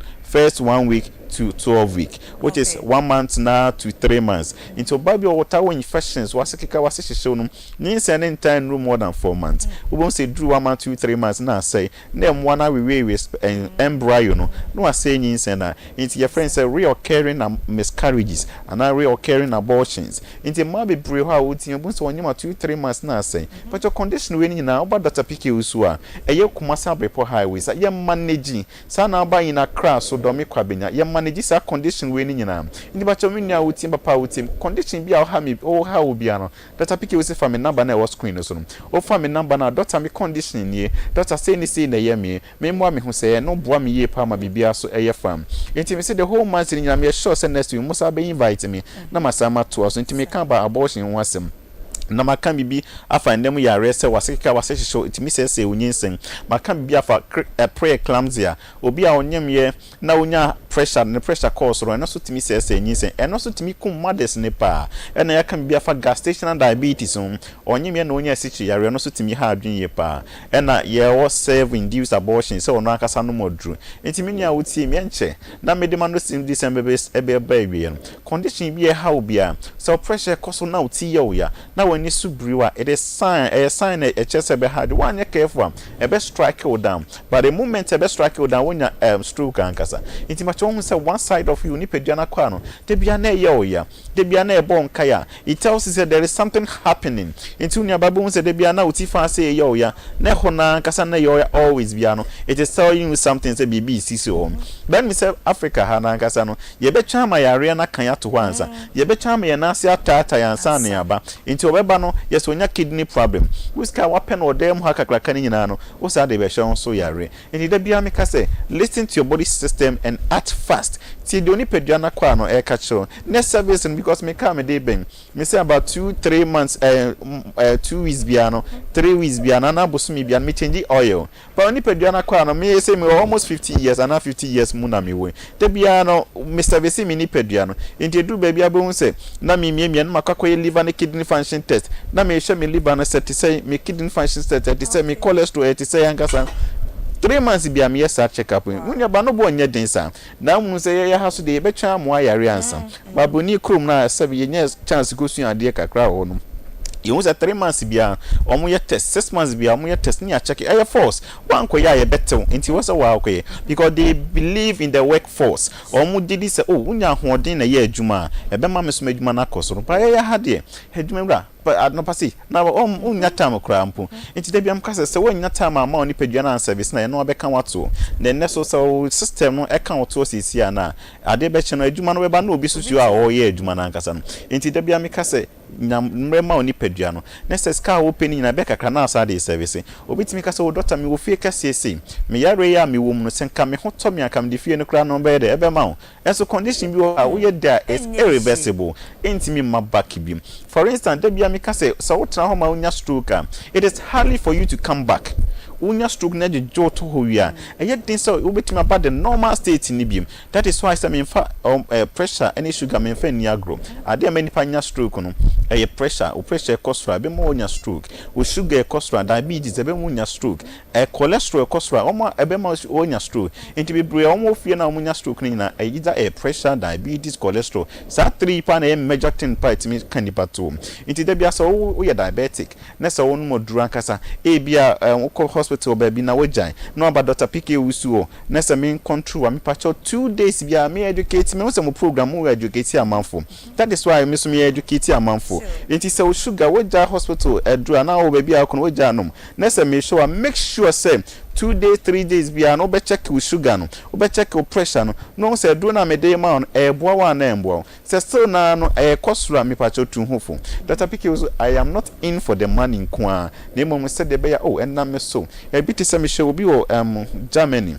week to 12 week, which is 1 month na to 3 months. Nti ɔbaa bi a ɔwɔ wɔ infections, wase keka, wase hyehyew no, nyinsɛn ne ntaa nnuru more than 4 months. Wobɛhu sɛ duru 1 month, 2, 3 months na asɛe na mmoa no awewewe embryo no na wasɛe nyinsɛn. Na nti yɛfrɛ no sɛ reoccurring miscarriages anaa reoccurring abortions. Nti mmaa bebree hɔ a wɔtie, wobɛhu sɛ wɔnyem a 2, 3 months na asɛe. But your condition wei no nyinaa, woba Dr. PK so a ɛyɛ Kumasi Abrepɔ Highway sa, yɛ manage saa na aba nyina kra so dɔme kwabenya, yɛ manage saa condition wei no nyinaa. Nti bakyɛ me nua a wotie, papa a wotie, condition bi a ɔha me ɔha wo bia no, Dr. PK wo sɛ fa me number na ɛwɔ screen no so no, wofa me number na, "Doctor, me condition nie, doctor, sei ne sei na ɛyɛ me, me mmoa me ho," sɛ ɛno boa me yie paa ma biribiara so ɛyɛ fam. Nti me sɛ the whole month ni nyinaa, meyɛ sure sɛ next week mo sa bɛ invite me na ma sa ma toa so. Nti meka ba abortion ho asɛm na maka biribi afa ndɛm yareɛ sɛ wase keka, wase hyehyɛ, ɛtumi sɛesɛe wo nyinsɛn. Maka biribi afa pre-eclampsia, obi a ɔnyemyɛ na wonya pressure, ne pressure kɔɔ soro, ɛno nso tumi sɛesɛe nyinsɛn, ɛno nso tumi kum mothers ne paa. Ɛna yɛaka biribi afa gestational diabetes ho, ɔnyemyɛ na onya asikyire yareɛ, ɛno nso tumi ha adwene yie paa. Ɛna yɛwɔ self induced abortion, sɛ ɔno ankasa nom aduro. Nti me nua a wotie mi, ɛnkyɛ na mede ma no sim December ɛbɛba awie no, condition bi ɛha wo bia, sɛ wo pressure kɔ so na wo ti yɛ wo ya na w'ani so biri a, it is sign, ɛyɛ sign na ɛkyerɛ sɛ ɛbɛha de. Woanyɛ careful a, ɛbɛ strike wo down, but the moment ɛbɛ strike wo down, wonya stroke ankasa. Nti ma But woahu sɛ one side of you, nipadua no akwaa no, da biara na ɛyɛ wo ya, da biara na ɛbɔ wo nkae a, it tells you sɛ there is something happening. Nti wo nuabaa bɛhu sɛ da biara na wo ti fa ase ɛyɛ wo ya, na ɛhɔ no ara ankasa na ɛyɛ wo ya always biara no, it is telling you something sɛ biribi resisi wɔ hɔ. But ɛne sɛ Africa ha no ankasa no, yɛbɛtwɛn ama yareɛ no aka yɛn ato hɔ ansa. Yɛbɛtwɛn ama yɛn nan ase ataatae ansa na yɛaba. Nti ɔbɛba no, yɛ sɛ ɔnya kidney problem. Wo sika a woapɛ no wɔ dan mu ha kakraka no nyinaa no, wo saa de bɛhyɛ wo nso yareɛ. Enti da biara meka sɛ, Listen to your body system and act fast. Tie deɛ onipadua no akwaa no ɛreka kyerɛ wo. Nɛ service no because me car mede rebɛn, mese about two, three months eh, eh, 2 weeks biara no, 3 weeks biara no anaa bosome biara no me change oil. But onipadua no akwaa no, me sɛ mewɔ almost 50 years anaa 50 years mu na mewɔ yi. Da biara no me service me nipadua no. Enti ɛduru baabi a wobɛhu sɛ na memiamia na makɔ akɔyɛ liver ne kidney function test. Na mehwɛ me liver no sɛ te sɛ me kidney function test ɛte sɛ me cholesterol ɛte sɛ ankasa. 3 months biara meyɛ saa check up yi. Wo nuabaa no bo nyɛ den saa. Na mmom sɛ yɛyɛ ha so deɛ yɛbɛtwɛn ama wayare ansa. But broni kurom no a sɛbe yɛnya chance kɔsua adeɛ kakra wɔ hɔ no, yɛhu sɛ 3 months biara wɔyɛ test, 6 months biara wɔyɛ test ne yɛakyɛke. Ɛyɛ force. Woankɔyɛ a yɛbɛtew. Nti wɔ sɛ woakɔyɛ because they believe in the work force. Wɔn gye di sɛ oh wonya ahoɔden na ɛyɛ adwuma a ɛbɛma me so m'adwuma no akɔ soro. But yɛyɛ ha deɛ adwuma wura anɔpa sei na wonnya time koraa mpo. Nti da biara meka sɛ sɛ woannya time amma wo nipadua no anservice no a ɛno ara bɛka wo ato. Na ɛnnɛ so sɛ wo system no ɛka wo toɔ seesei a na adeɛ bɛkye no adwuma no bɛba na obi nso si hɔ a ɔreyɛ adwuma no ankasa no. Nti da biara meka sɛ nya mmerɛ ma wo nipadua no na sɛ sika a wopɛ no nyinaa ɛbɛyɛ kakra na asan de service. Obi tumi ka sɛ oh doctor mewɔ fie kɛseɛ sei, me yareɛ yi a mewɔ mu no sɛ nka me ho tɔ me a nka mede fie no koraa no bɛyɛ dɛ ɛbɛma wo. Nso condition bi wɔ hɔ a woyɛ dɛ a it's irreversible, ɛntumi mma back bio. For instance, da biara meka sɛ sɛ wotena hɔ ma wonya stroke a, it is hardly for you to come back. Wonya stroke na ɛdwedwe wo to hɔ wie a, ɛyɛ den sɛ wobɛtumi aba the normal state no bio. That is why sɛ memfa um, eh, pressure ne sugar memfa nni agorɔ. Adeɛ a ɛma nipa nya stroke no, ɛyɛ pressure. Wo pressure kɔ soro a, ɛbɛma woanya stroke. Wo sugar kɔ soro a, diabetes, ɛbɛma woanya stroke. Eh, cholesterol kɔ soro a, wɔn a ɛbɛma woanya stroke. Nti bebree a wɔn wɔ fie no a wɔnya stroke no nyinaa, ɛyɛ either ɛyɛ pressure, diabetes, cholesterol. Saa three yi paa na ɛyɛ major thing paa a ɛtumi ka nipa to. Nti da biara sɛ wo woyɛ diabetic na sɛ wonom aduro ankasa, ebia eh, wokɔ hospital baabi na woagyae, na waba Doctor PK Owusu hɔ, na sɛ me control a, mepakyɛw 2 days biara me educate, mehu sɛ mo program mo educate amanfo. That is why me so me educate amanfo. Nti sɛ wo sugar wogyae hospital aduro anaa wɔ baabi a wokɔ no wogyae nom, na sɛ me show a, make sure sɛ 2 days, 3 days biara no wobɛ check wo sugar no, wobɛ check wo pressure no, na wohu sɛ aduro no a mede ma wo no ɛɛboa wo anaa ɛmboa wo. Sɛ still naa no ɛɛkɔ soro a, mepakyɛw tu ho fo. Doctor PK wo so I am not in for the money nko ara, na mmom sɛdeɛ ɛbɛyɛ a oh ɛnam me so. Ɛbi te sɛ mehwɛ obi wɔ um, Germany.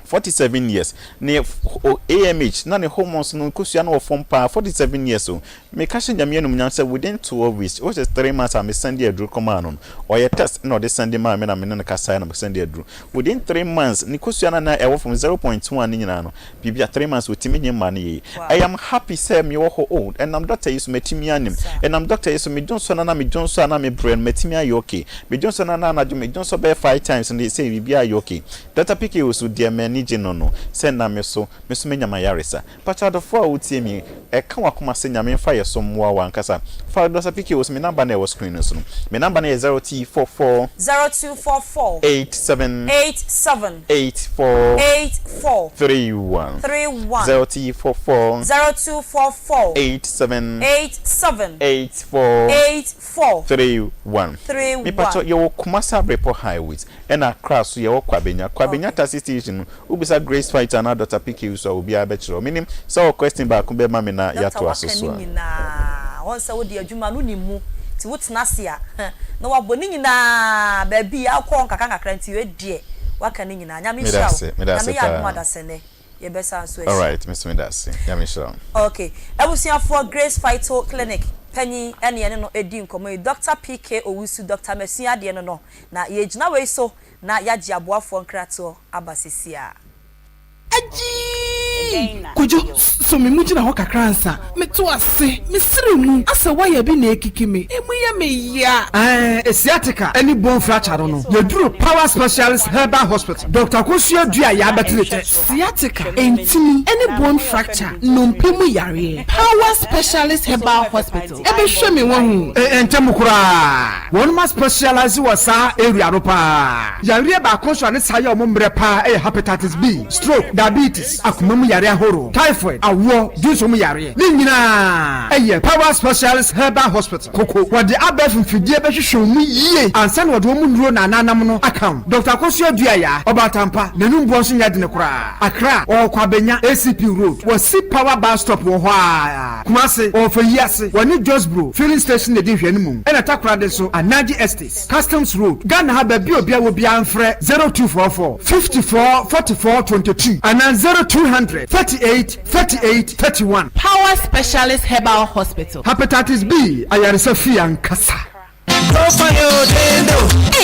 47 years ne AMH na ne hormones no nkosua no wɔ fam paa 47 years o. Meka hyɛ Nyame animuonyam sɛ within 12 weeks which is 3 months a me send aduro kɔmaa no no, ɔyɛ test na ɔde send maa me na me ne no kasaeɛ na me send aduro. Within 3 months ne kosua no a na ɛwɔ fam 0.1 no nyinaa no, biribi a 3 months ɔtumi nye mma no yie. I am happy sɛ mewɔ hɔ oh, ɛnam doctor yi so matumi anim. Ɛnam doctor yi so me dwonsɔ no na me dwonsɔ a na mebrɛ no matumi ayɛ okay. Me dwonsɔ no na anadwo me dwonsɔ bɛyɛ five times no seesei biribiara ayɛ okay. Doctor PK Owusu deɛ m'ani gye no no sɛ na me so me so manya m'ayaresa. Pakyɛ adɔfoɔ a wotie me ɛka w'akoma sɛ Nyame mfa yɛ so mmoa wo ankasa. Fa Doctor PK Owusu me number no a ɛwɔ screen no so no. Me number no yɛ 0244 0244 87 87 84 84 31 31 0244 0244 87 87 84 84 31. 31. Mepakyɛ yɛwɔ Kumasi Abrepɔ Highways ɛna Accra so yɛwɔ Kwabenya. Kwabenya taxi station no wobisa Grace Fight anaa Doctor PK Owusu a obiara bɛkyerɛ wo. Menim sɛ wɔ question baako bɛma me na Doctor yɛatoa waka so ne so a. nyinaa wɔn sɛ wode adwuma no nim mu nti wotena ase a na wabɔ ne nyinaa baabi akɔ nkakra nkakra nti wei deɛ waka ne nyinaa. Nyame Meda nhyira wo. ase, meda ase Nyame yɛ adom paa. adasɛnnɛ yɛbɛsan so ahyia. Alright, me nso meda ase. Nyame nhyira wo. Ok, abusuafoɔ Grace Phyto Clinic panyin ɛne yɛne no ɛdi nkɔmmɔ yi, Doctor PK Owusu, Doctor Masua adeɛ no no, na yɛgyina wei so na yɛagye aboafoɔ nkratoɔ aba sesie ara. Agyii! Kojo, sɔ me mu gyina hɔ kakra ansa. Meto ase, mesere mu, asɛ wire bi na ekiki me, emu yɛ me ya. Ɛɛ sciatica ne bone fracture no no, yɛduru Power Specialist Herbal Hospital, Doctor Akosua Dua a yɛabɛtene kyɛ. Sciatica, ntini, ne bone fracture, nnompe mu yareɛ. Power Specialist Herbal Hospital bɛhwɛ me wahu. Ntɛm koraa, wɔnom a specialise wɔ saa area no paa. Yareɛ baako nso a ne saa yɛ wɔn mmerɛ paa yɛ hepatitis B, stroke, diabetes, akoma mu yareɛ. yare ahorow, typhoid, awoɔ, dunso mu yareɛ, ne nyinaa ɛyɛ Power Specialist Herbal Hospital, Koko. Wɔde abɛɛfo mfidie bɛhwehwɛ wo mu yie ansa na wɔde wɔn nnuro na ananam no aka wo. Dɔkta Akosua Duayaa, Ɔbaatampa, n'anum boɔ nso nyɛ dene koraa. Accra, ɔwɔ Kwabenya, ACP Road, wɔ si Power Bus Stop wɔ hɔ ara. Kumasi, ɔwɔ Fayiase, wɔne Josbro Filling Station na ɛdi nhwɛanimu. Ɛna Takoradi nso, Anaji Estates, Customs Road, Ghana ha baabi a obiara wɔ biara mfrɛ 0244 54 44 22 anaa 0200 38 38 31. Power Specialist Herbal Hospital. Hepatitis B ayaresa fie ankasa. Ei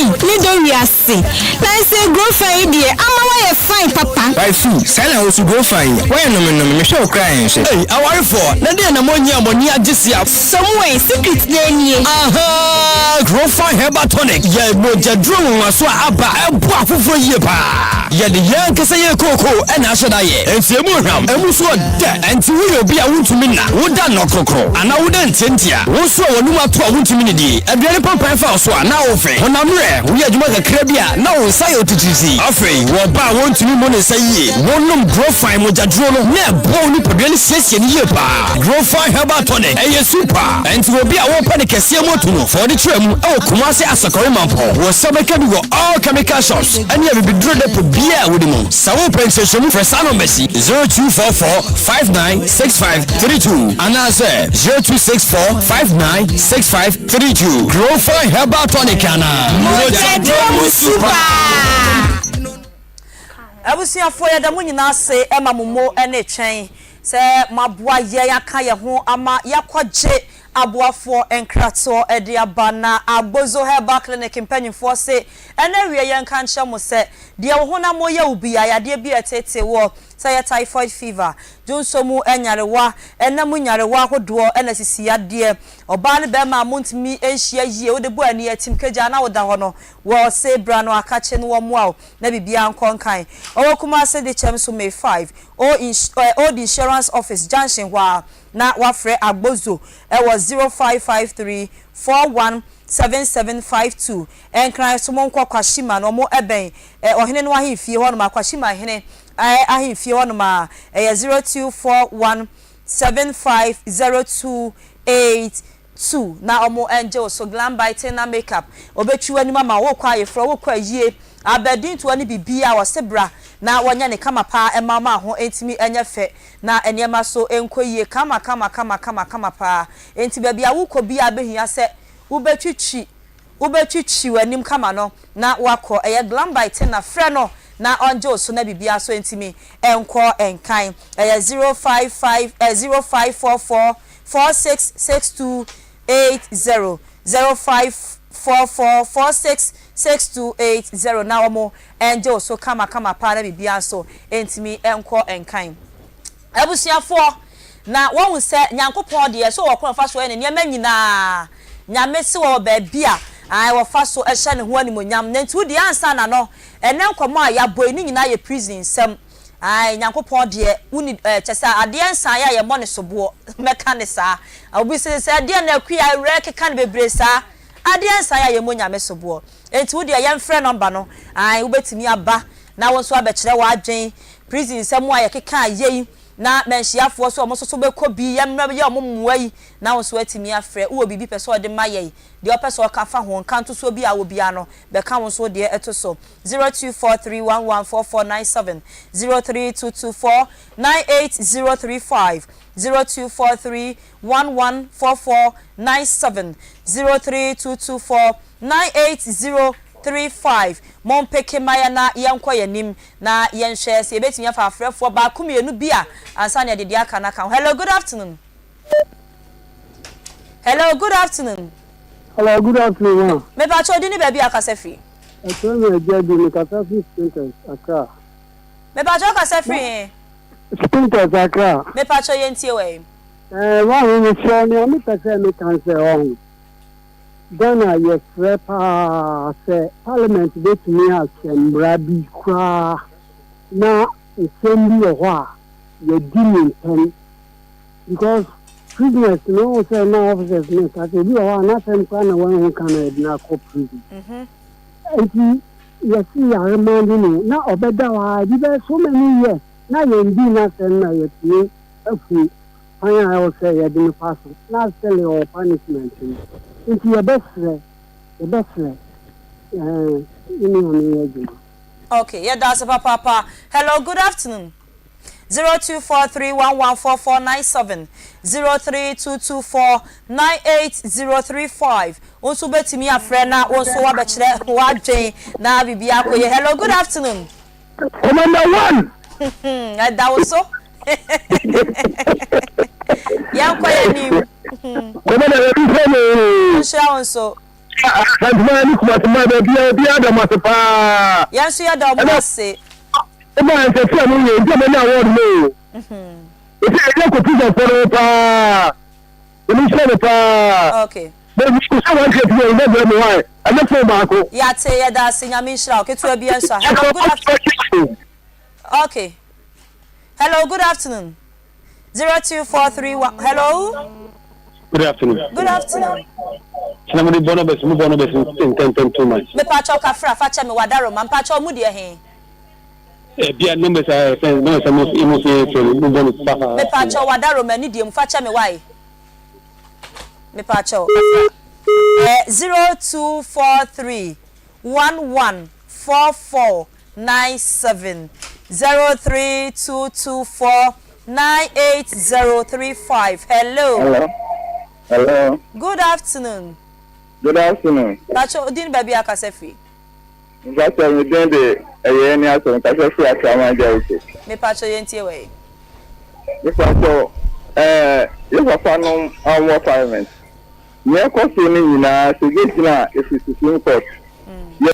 me dɔ wiase Nanse grofa yi deɛ ama woayɛ fine papa. Wifey, saa na wosu grofa yi, woayɛ nome nome, mehwɛ wo koraa ɛnhwɛ. Ei awarefoɔ, na deɛn na moanyi a moani agye sia. Sɔ mu ɛ, secret no nie. Ahaa! Grofa Herbal Tonic yɛ mogyaduro nwonwaso a aba a ɛboa afoforɔ yie paa. Yɛde yɛn ankasa yɛn kookoo na ahyɛ da yɛ. Enti emu hwam, emu nso ɔdɛ. Enti woyɛ obi a wontumi nna, woda nnɔkrokro, anaa woda ntiantia, wo nso a w'anom ato a wontumi nnidi, aduane pampan fa wo so a na wofe, honam werɛ, woyɛ adwuma kakra bi a na wo nsa yɛ wo titiritii. Afei, wɔ ɔbaa a wontumi mmu ne nsa yie, wonom Grofine mogyaduro no na ɛboa wo nipadua no siesie no yie paa. Grofine Herbal Tonic, ɛyɛ super! Enti wɔ obi a wopɛ ne kɛseɛ mu atu no, fa w'ani kyerɛ mu wɔ Kumasi Asakɔre Mampɔn. Wo nsa bɛka bi wɔ all chemical shops ne abibiduro depot biara a wode mu. Sɛ wopɛ nkyerɛkyerɛmu frɛ saa nɔmbas yi, 0244 5965 32 anaasɛ 0264 5965 32. Growfine Herbal Tonic anaa? Mogyaduro mu su paa. Abusuafoɔ yɛda mo nyinaa ase ma mo mo ne twɛn sɛ moaboa yɛn aka yɛn ho ama yɛakɔgye aboafoɔ nkratoɔ de aba na Agbozo Herbal Clinic mpanyinfoɔ se ɛna awie yɛnka nkyerɛ mo sɛ deɛ wo honam yɛ wo biara yadeɛ bi a ɛtetee woɔ sɛ ɛyɛ typhoid fever, dwonsɔ mu nyarewa, ɛna mu nyarewa ahodoɔ ɛna sisi yadeɛ, ɔbaa ne bɛɛma a montumi nhyia yie wode bɔ ani atim kagyaa na woda hɔ no wɔ se bra no akakye no wɔmmoa wo na biribiara nkɔ nkan. Ɔwɔ Kumase Dekyɛm so May 5, Old Insurance Office junction hɔ ara na woafrɛ Agbozo wɔ 0553 41 7752. Nkran so monkɔ Kwashima no ɔmo bɛn ɔhene no ahemfie hɔ nom a Kwashima hene ahemfie hɔ nom a ɛyɛ 0241 750282. Na ɔmo ngye wo so glam by Tina makeup ɔbɛtwi w'anim ama wo wokɔ ayeforɔ wokɔ ayie abadintoɔ ne biribiaa ɔse bra na wɔnyɛ ne kama paa ɛma wo ma ho ntumi nyɛ fɛ na nneɛma so nkɔ yie kama kama kama kama kama paa enti baabi a wokɔ biaa bɛhia sɛ wobɛtwitwi wobɛtwitwi w'anim kama no na woakɔ ɛyɛ glam by Tina frɛ no na ɔngye wo so na biribiaa so ntumi nkɔ nkan ɛyɛ 055 0544 466280 0544 466280 na wɔn ngye wo so kama kama paa na biribiara nso ntumi nkɔ nkan. Abusuafoɔ, na wɔahu sɛ Nyankopɔn deɛ so wɔ kwan ɔfa so yɛ ne nneɛma nyinaa, Nyame se wɔwɔ baabi a ae wɔfa so hyɛ ne ho animuonyam, na nti wo deɛ ansa na no, ɛnɛ nkɔmmɔ a yɛabɔ yi ne nyinaa yɛ prison nsɛm, Ae, Nyankopɔn deɛ, wonni, eh, kyerɛ sɛ adeɛ nsaeɛ a yɛmmɔ no soboɔ, mɛka no saa. Obi se sɛ ɛdeɛn na Akua awuraa keka no bebree saa? Adeɛ nsaeɛ a yɛmmɔ Nyame soboɔ. Enti wo deɛ yɛmfrɛ nɔmba no, ae, wobɛtumi aba na wo nso abɛkyerɛ w'adwen. Prison nsɛm a yɛkekaa yei, na manhyiafoɔ nso wɔn nso so bɛkɔ bi, yɛmmrɛ yɛ wɔn mmoa yi, na wo nso woatumi afrɛ. Wowɔ biribi pɛ sɛ ɔde ma yɛn, deɛ wopɛ sɛ ɔka fa ho, nkantosoɔ bi a wɔ biara no, bɛka wo nso wo deɛ to so. 0243114497, 0322498035, 0243114497, 0322498035. Mompeke ma yɛn na yɛnkɔ yɛn anim na yɛnhwɛ sɛ yɛbɛtumi afa afrɛfoɔ baako mmienu bi a ansa na yɛde deɛ aka no aka ho. Hello, good afternoon. Hello, good afternoon. Hello, good afternoon ma. Mepakyɛ wo din ne baabi a wokasa firi. Ɛkyerɛ me agya bi, mekasa firi Spintex, Accra. Mepakyɛ wokasa firi he? Spintex, Accra. Mepakyɛ yɛntie wo ɛ. Ɛɛ wahu mesrɛ wo nea mepɛ sɛ meka ne sɛ ɔho Ghana yɛsrɛ paa sɛ parliament bɛtumi ahyɛ mmara bi koraa na nsɛm bi wɔ hɔ a yɛdi no ntɛm because prisoners no wohu sɛ na officers no ka sɛ obi wɔ hɔ a n'asɛm koraa na wanhu ka na yɛde no akɔ prison nti yɛse yɛaremande no na ɔbɛda hɔ a ebi bɛyɛ so many years. na yɛndii n'asɛm na yɛatumi ahu kwan a ɛwɔ sɛ yɛde no fa so na still ɔwɔ punishment no nti yɛbɛsrɛ yɛbɛsrɛ ɛɛ ne nua no nyɛ adwuma. Okay, yɛda ase papaapa. Hello, good afternoon. 0243114497, 0322498035. Wo nso wobɛtumi afrɛ na wo nso woabɛkyerɛ w'adwen na biribi akɔ yie. Hello, good afternoon. Commander one. Ɛda wo so. Yɛnkɔ yɛn anim. Commander yɛn nhyira mo. Nhyira wo nso. Asantuma ne Kumasima baabi a obiara da mo ase paa. Yɛn nso yɛda ɔmo ase. Ɛma nsɛsɛ a mo yɛ nti a mo nya award no o. Ɛsɛ ɛyɛ kɔ prison fɔ no paa. Ɛmu nhyira mo paa. Okay. Bɛbi sɛ wɔn kɛ tiɛ ɛbɛ brɛ mo hwan ɛnyɛ fon baako. Yate yɛda ase nyame nhyira wo ketewa bi nso a hello good afternoon okay hello good afternoon 02431 hello Good afternoon. Good afternoon. Sina mo de bɔ numbers mo bɔ numbers ntɛntɛm too much. Mepakyɛw kafra fa kyɛ me wadaroma mpakyɛw mo deɛ he. Ebia numbers a ɛfɛn numbers a mo mo fi yɛ fɛ mo bɔ no fa. Mepakyɛw wadaroma ni deɛ mu fa kyɛ me wae. Mepakyɛw kafra. Eh 0243 11 44 97 03224 98035 hello. Hello. Hello. Good afternoon. Good afternoon. Pacho odin baabi akasa firi. Mpacho mi din de ɛyɛ ni asɛm kasa firi Akraman Jericho. Me pacho yɛn tie wɔ yi. Me pacho ɛɛ yɛ papa nom a wɔn wɔ parliament. Nea ɛkɔ so no nyinaa sɛ gyina a efiri Supreme Court. Yɛ.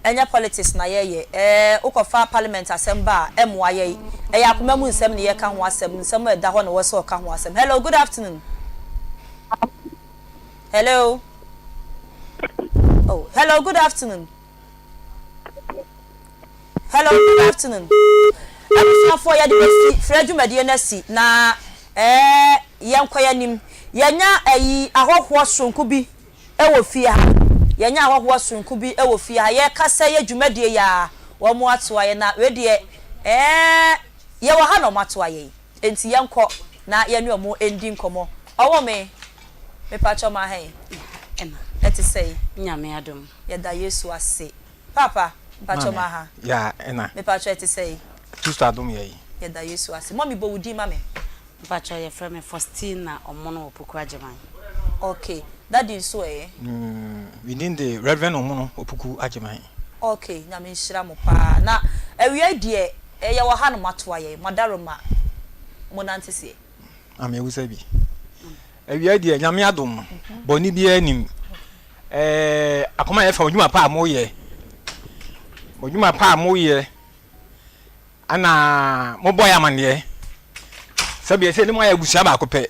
Ɛnyɛ politics na yɛyɛ ɛɛ wokɔfa parliament asɛm ba a ɛmmoa yɛn ɛyɛ akoma mu nsɛm na yɛka ho asɛm nsɛm a ɛda hɔ na ɛwɔ sɛ ɔka ho asɛm hello good afternoon hello oh hello good afternoon hello good afternoon abusuafoɔ yɛde bɛsi frɛ dwumadie no asi na ɛɛ yɛnkɔ yɛn anim yɛnya ɛyi ahɔhoɔ soronko bi wɔ fie ha. Yɛanya ahɔhoɔ sononko bi wɔ fie ha. Yɛrekasa yɛ dwumadie yi ara, wɔatoa yɛn. Na wei deɛ, ɛɛ, yɛwɔ ha na wɔatoa yɛn. Enti yɛnkɔ na yɛne wɔn ndi nkɔmmɔ. Ɔwɔ me, mepakyɛw ma ha yi. Ɛna. Ɛte sɛn? Nyame adom. Yɛda Yesu ase. Paapa, mepakyɛw ma ha. Ya, ɛna. Mepakyɛw ɛte sɛn? Kristo adom yɛ yi. Yɛda Yesu ase. Mummy, bɔ wo din ma me. Mpakyɛw yɛfrɛ me Faustina Omono Opoku Agyeman. Ok, daddy nso ɛ? Me din de Rev Omono Opoku Agyeman. Ok, Nyame nhyira mo paa. Na awia yi deɛ yɛwɔ ha no moatoa yɛn, mo adaroma mo nante seɛ. Maame Awusa bi. Awia yi deɛ Nyame adom, bɔne biara nnim. Ɛɛ akoma yɛ fɛ, mo dwuma pa a moyɛ, mo dwuma pa a moyɛ. Ana mobɔe amanneɛ sɛ bia sɛ ne mo ayɛ abusua baako pɛ.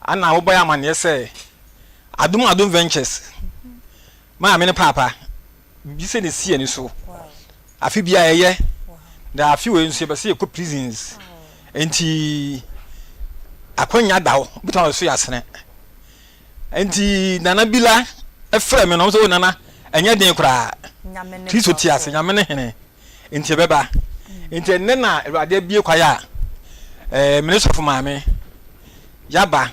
Ana mobɔe amanneɛ sɛ Adom Adom Ventures maame ne paapa bi sɛ ne si ani so. Afe bia yɛyɛ na afe wei nso yɛbɛsɛ yɛkɔ prisons. Nti akwanya da hɔ bɛtumi so yɛ asene. Nti Nana Bila frɛ me na ɔmo sɛ o Nana ɛnyɛ den koraa. Kristo te ase, Nyame ne hene. Nti ɛbɛba. Nti ɛnnɛ na Awurade abue kwae a ɛɛ me ne sɔfo maame yaba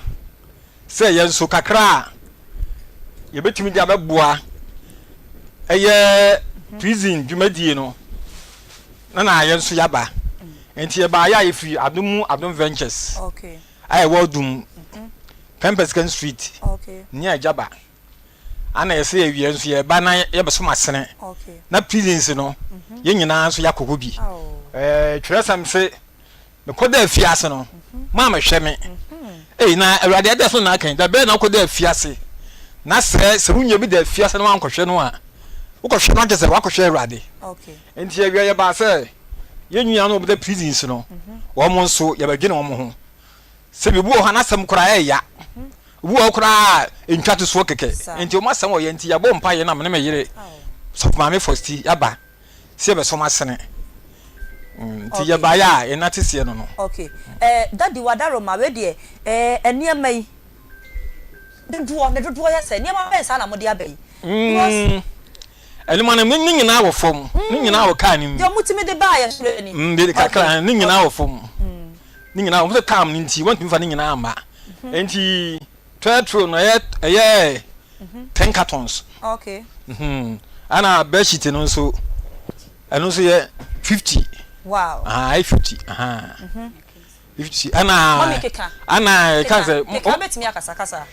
sɛ yɛn nso kakra a yɛbɛtumi de abɛboa ɛyɛ prison dwumadie no na na yɛn nso yaba. Nti yɛbaeɛ a yɛfiri Adom mu Adom Ventures a ɛwɔ Adum Pɛmpɛscan Street near Agyaba. Ana yɛsɛ yɛwie nso yɛba na yɛbɛsom asene na prisons no yɛn nyinaa nso yɛakɔ hɔ bi. Ɛɛ twerɛsɛm se mekɔda afiase no maa mehwɛ me. Ei na Awurade ɛdɛ so na aka yi da bɛn na wokɔda afiase na sɛ sɛ wo nua bi da afiase na wankɔhwɛ no a wokɔhwɛ no akyɛ sɛ wakɔhwɛ Awurade. Nti awia yɛbaa sɛ yɛn nua no wɔbɛda prisons no wɔn nso yɛbɛdwene wɔn ho. Sɛ bi obi wɔ hɔ a n'asɛm koraa ɛya. Obi wɔ hɔ koraa a ntwa to soɔ kɛkɛ. Nti wɔn asɛm ɔyɛ nti yɛabɔ mpaeɛ na me ne me yere Sɔfo Maame Fosti yɛaba sɛ yɛbɛsɔ mo asene. Nti yɛbaeɛ a yɛn nate seɛ no no. Ok eh daddy wadaroma wei deɛ eh nneɛma yi dodoɔ ne dodoɔ yɛ sɛ nneɛma bɛn saa na mode aba yi because. Nneɛma no ne nyinaa wɔ fam. Ne nyinaa wɔ kaa no mu. Deɛ wɔtumi de baeɛ soro ni. Mm, de kakra, ne nyinaa wɔ fam. Ne nyinaa, wɔn sɛ tam no nti, wɔntumi fa ne nyinaa mma. Nti, toilet roll no ɛyɛ ɛyɛ ten cartons. Okay. Ɛna bedsheet no nso, ɛno nso yɛ 50. Wow. Aha, ɛyɛ 50. Aha. 50 ɛna. Mami keka. Ɛna ɛka sɛ. Keka wobɛtumi akasa kasa.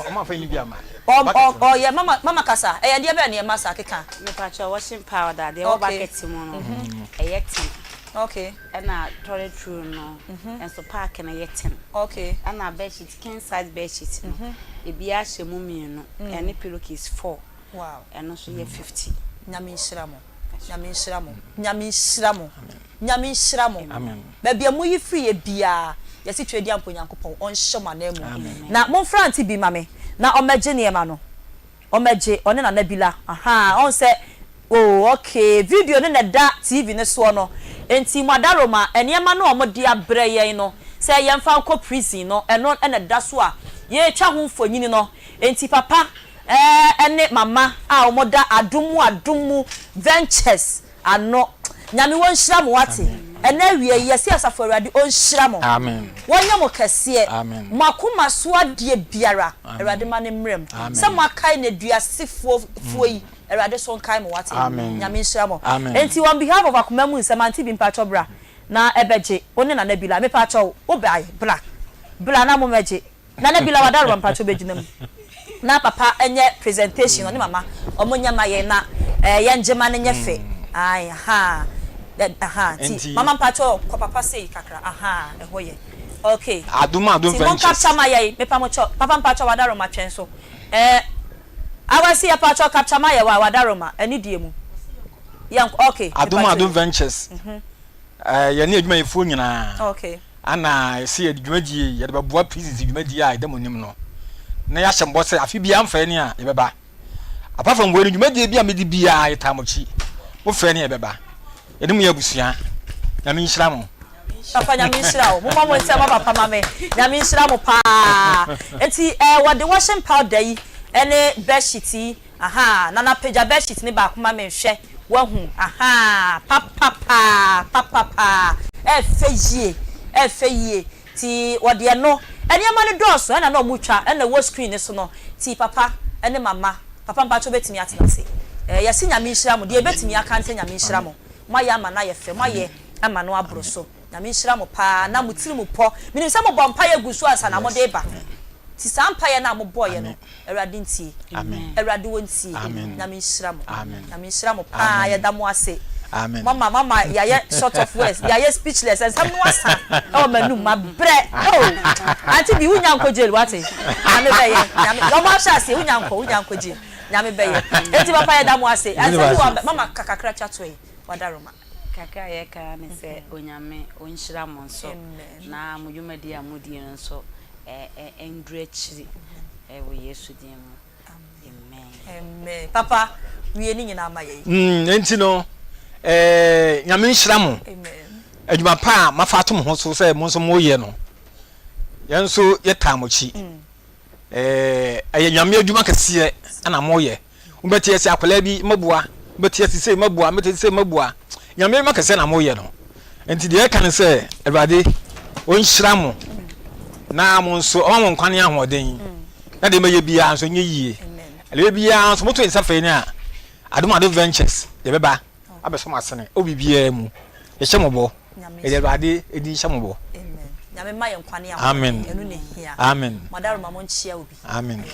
Ɔmo afa yi bi ama. Ɔyɛ mama mama kasa ɛyɛ deɛ bɛn na ɛma saa keka. Mepakyɛw washing powder deɛ ɛwɔ bucket mu no ɛyɛ ten. Okay. Ɛna toilet roll no nso pack no yɛ ten. Okay. Ɛna bedsheet king size bedsheet no ebiara hyɛ mu mmienu ɛne pillowcase four. Wow. Ɛno nso yɛ 50. Nyame nhyira mo. Nyame nhyira mo. Nyame nhyira mo. Nyame nhyira mo. Baabi a moyi firi yɛ biara, yɛse Tweaduampo Nyankopɔn ɔnhyɛ mo ananmu. Na momfrɛ Auntie bi ma me na ɔmmɛgye nneɛma no. Ɔmmɛgye, ɔne Nana Bila. Ahaa, ɔhu sɛ, oh, okay, video no na ɛda TV no soɔ no. Enti mo adaworoma, nneɛma no a wɔde abrɛ yɛn no, sɛ yɛmfa nkɔ prison no, ɛno na ɛda so a yɛretwa ho mfonini no. Enti papa ne mama a wɔn da adom mu adom mu ventures ano Nyame wɔnhyira mo wate ɛnɛ awia yi yɛse asafo awurade ɔnhyira mo wɔnyɛ mo kɛseɛ mo akoma so adeɛ biara awurade ma no mmerɛ mu sɛ mo akae nneduasefoɔ foɔ yi awurade so nkae mo wate Nyame nhyira mo enti on behalf of akoma mu nsɛm auntie bi mpakyɛw bra na ɛbɛgye wo ne nana bila mepakyɛw wo bae bra bra na mo mɛgye Nana Bila Wadaroma mpakyɛw bɛgyina mu na papa nyɛ presentation ɔne mama ɔmo nyɛ ma yɛn na eh, yɛn gye ma no nyɛ fɛ ae ahaa ahaa nti mama mpakyɛw kɔ papa sei kakra ahaa ɛhɔ yɛ ok Adom Adom nti mon Ventures. capture ma yɛn mepa mo kyɛw papa mpakyɛw Wadaroma twɛn so eh Awɛse yɛ pakyɛw capture ma yɛ wa Wadaroma ɛne deɛ mu yɛn ok Adom mepakyɛw Adom Ventures eh, yɛne adwumayɛfoɔ nyinaa. Ok. Ana yɛse yɛde dwumadie yi yɛde bɛboa prisons dwumadie a ɛda mo anim no na yɛahyɛ mo bɔ sɛ afe biara mfa ani a yɛbɛba. Apart from wei no dwumadie bi a mede biara yɛtaa mo akyi. Mo frɛ ne yɛbɛba. Yɛne mo yɛ abusua. Nyame nhyira mo. Papa nyame nhyira wo. Momma mo nsɛm ma papa ma me. Nyame nhyira mo paa. Nti eh wɔde washing powder yi ne bedsheet yi Ahaa nana pagya bedsheet no baako ma me nhwɛ wahu ahaa papa paa papa paa ɛfɛ yie ɛfɛ yie ti wɔde ɛno nneɛma no dɔɔso ɛna na ɔmo twa ɛna ɛwɔ screen no so no ti papa ɛne mama papa mpakyɛw bɛtumi atena ase ɛɛ yɛse nyame nhyira mo deɛ yɛbɛtumi aka ne sɛ nyame nhyira mo moayɛ ama no ayɛ fɛ moayɛ ama no aboro so nyame nhyira mo paa na mo tiri mu pɔ menim sɛ mobɔ mpaeɛ gu so ansa na mode ba ti saa mpaeɛ no a mobɔeɛ no Awurade ntie. Awurade ɔntie. Nyame nhyira mo. Nyame nhyira mo paa yɛda mo ase. Moama moama yɛayɛ short of words yɛayɛ speechless nsɛm no asa ɛwɔ m'anum mabrɛ oh Auntie bi wonya nkɔ jail wate Nyame bɛyɛ Nyame ɔmo ahyɛ aseɛ wonya nkɔ wonya nkɔ jail Nyame bɛyɛ enti papa yɛda mo ase nsɛm bi wɔ mama ka kakra twa toɔ yi wadaroma. Kakra a yɛka ara ne sɛ Onyame ɔnhyira mo nso na mo dwumadie a modie no nso ɛnduru akyiri wɔ Yesu din mu amen. Amen papa wie ne nyinaa ma yɛn. Mm, enti no eh, Nyame nhyira mo. Adwuma pa a mafa ato mo ho so sɛ mo nso moyɛ no, yɛn nso yɛtaa mo akyi. Eh, ɛyɛ Nyame adwuma kɛseɛ na moyɛ. Wobɛte ase akwadaa bi mɛboa, wobɛte ase sei mɛboa, mɛte ase sei mɛboa. Nyame adwuma kɛseɛ na moyɛ no. Nti deɛ ɛka ne sɛ Awurade ɔnhyira mo na mo nso ɔma mo nkwa ne ahoɔden na deɛ mɛyɛ biara nso nyɛ yie. Ɛdeɛ biara nso moto nsa fɛ ni a Adom Adom Ventures yɛbɛba. abɛsɔ mo asene wɔ biribiara mu. Yɛhyɛ mo bɔ. Yɛde Awurade din hyɛ mo bɔ. Nyame mma yɛn nkwa ne Amen. ahoɔden, ɛno na ehia. Amen. Mo adaworoma mo nkyea obi. Amen.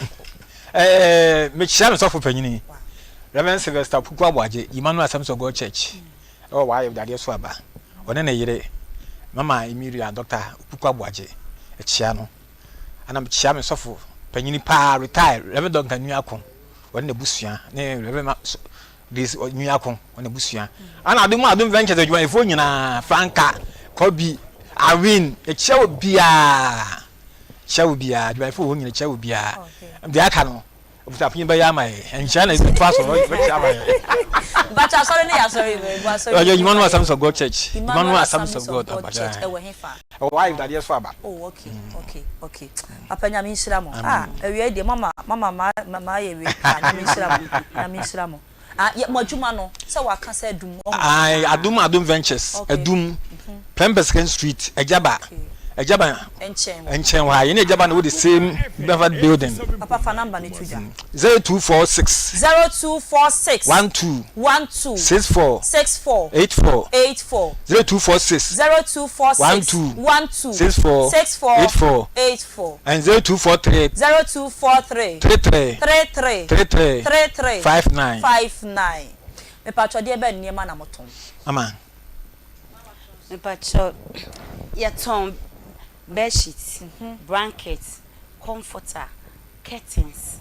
Ɛɛ mekyia me sɔfo panyini Reverend Sylvester Puku Aboagye, Emmanuel Assemblies of God Church ɛwɔ Wayɛ Dadeɛ so aba. Ɔne ne yere Mama Emiria Dr. Puku Aboagye ɛkyia no. Ɛna mekyia me sɔfo panyini paa retire Reverend Duncan Nuako ɔne n'abusua ne Reverend Grace Nyuako ne n'abusua ɛna Adom Adom Ventures adwumayɛfoɔ nyinaa Franka, Kobi, Awin ɛkyia wɔ biara kyia wɔ biara adwumayɛfoɔ wɔ hɔ nyina kyia wɔ biara deɛ aka no abusuapanyin bɛyɛ ama yɛ nhyira na ɛtoa so bɛkyia ama yɛ. Mpakyɛ asɔre no yɛ asɔre bɛn? Bu asɔre Ɛyɛ Emmanuel Assemblies of God Church. Emmanuel Assemblies of God Church ɛwɔ he fa? Ɛwɔ Wayɛ dadeɛ so aba. Oh okay okay okay papa nyame nhyira mo ah awia yi deɛ mama mama ma ma ayɛ wei paa nyame nhyira mo nyame nhyira mo. Ah, yɛ, mo adwuma no, sɛ waka sɛ adum, ɔho. Ae, Adum Adum Ventures, Adum, Prempeh Street, Agyaba, Agyaba Nkyɛn hɔ. nkyɛn hɔ ha. Yɛne Agyaba na wɔ the same Bedford building. Papa fa number no to dwa. 0246. 0246. 12. 12. 64. 64. 84. 84. 0246. 0246. 12. 12. 64. 64. 84. 84. And 0243. 0243. 33. 33. 33. 33. 59. 59. Mepatwɔ deɛ bɛn nneɛma na motɔn? Ama. Mepakyɛw, yɛtɔn bedsheet, blanket, comforter, curtains,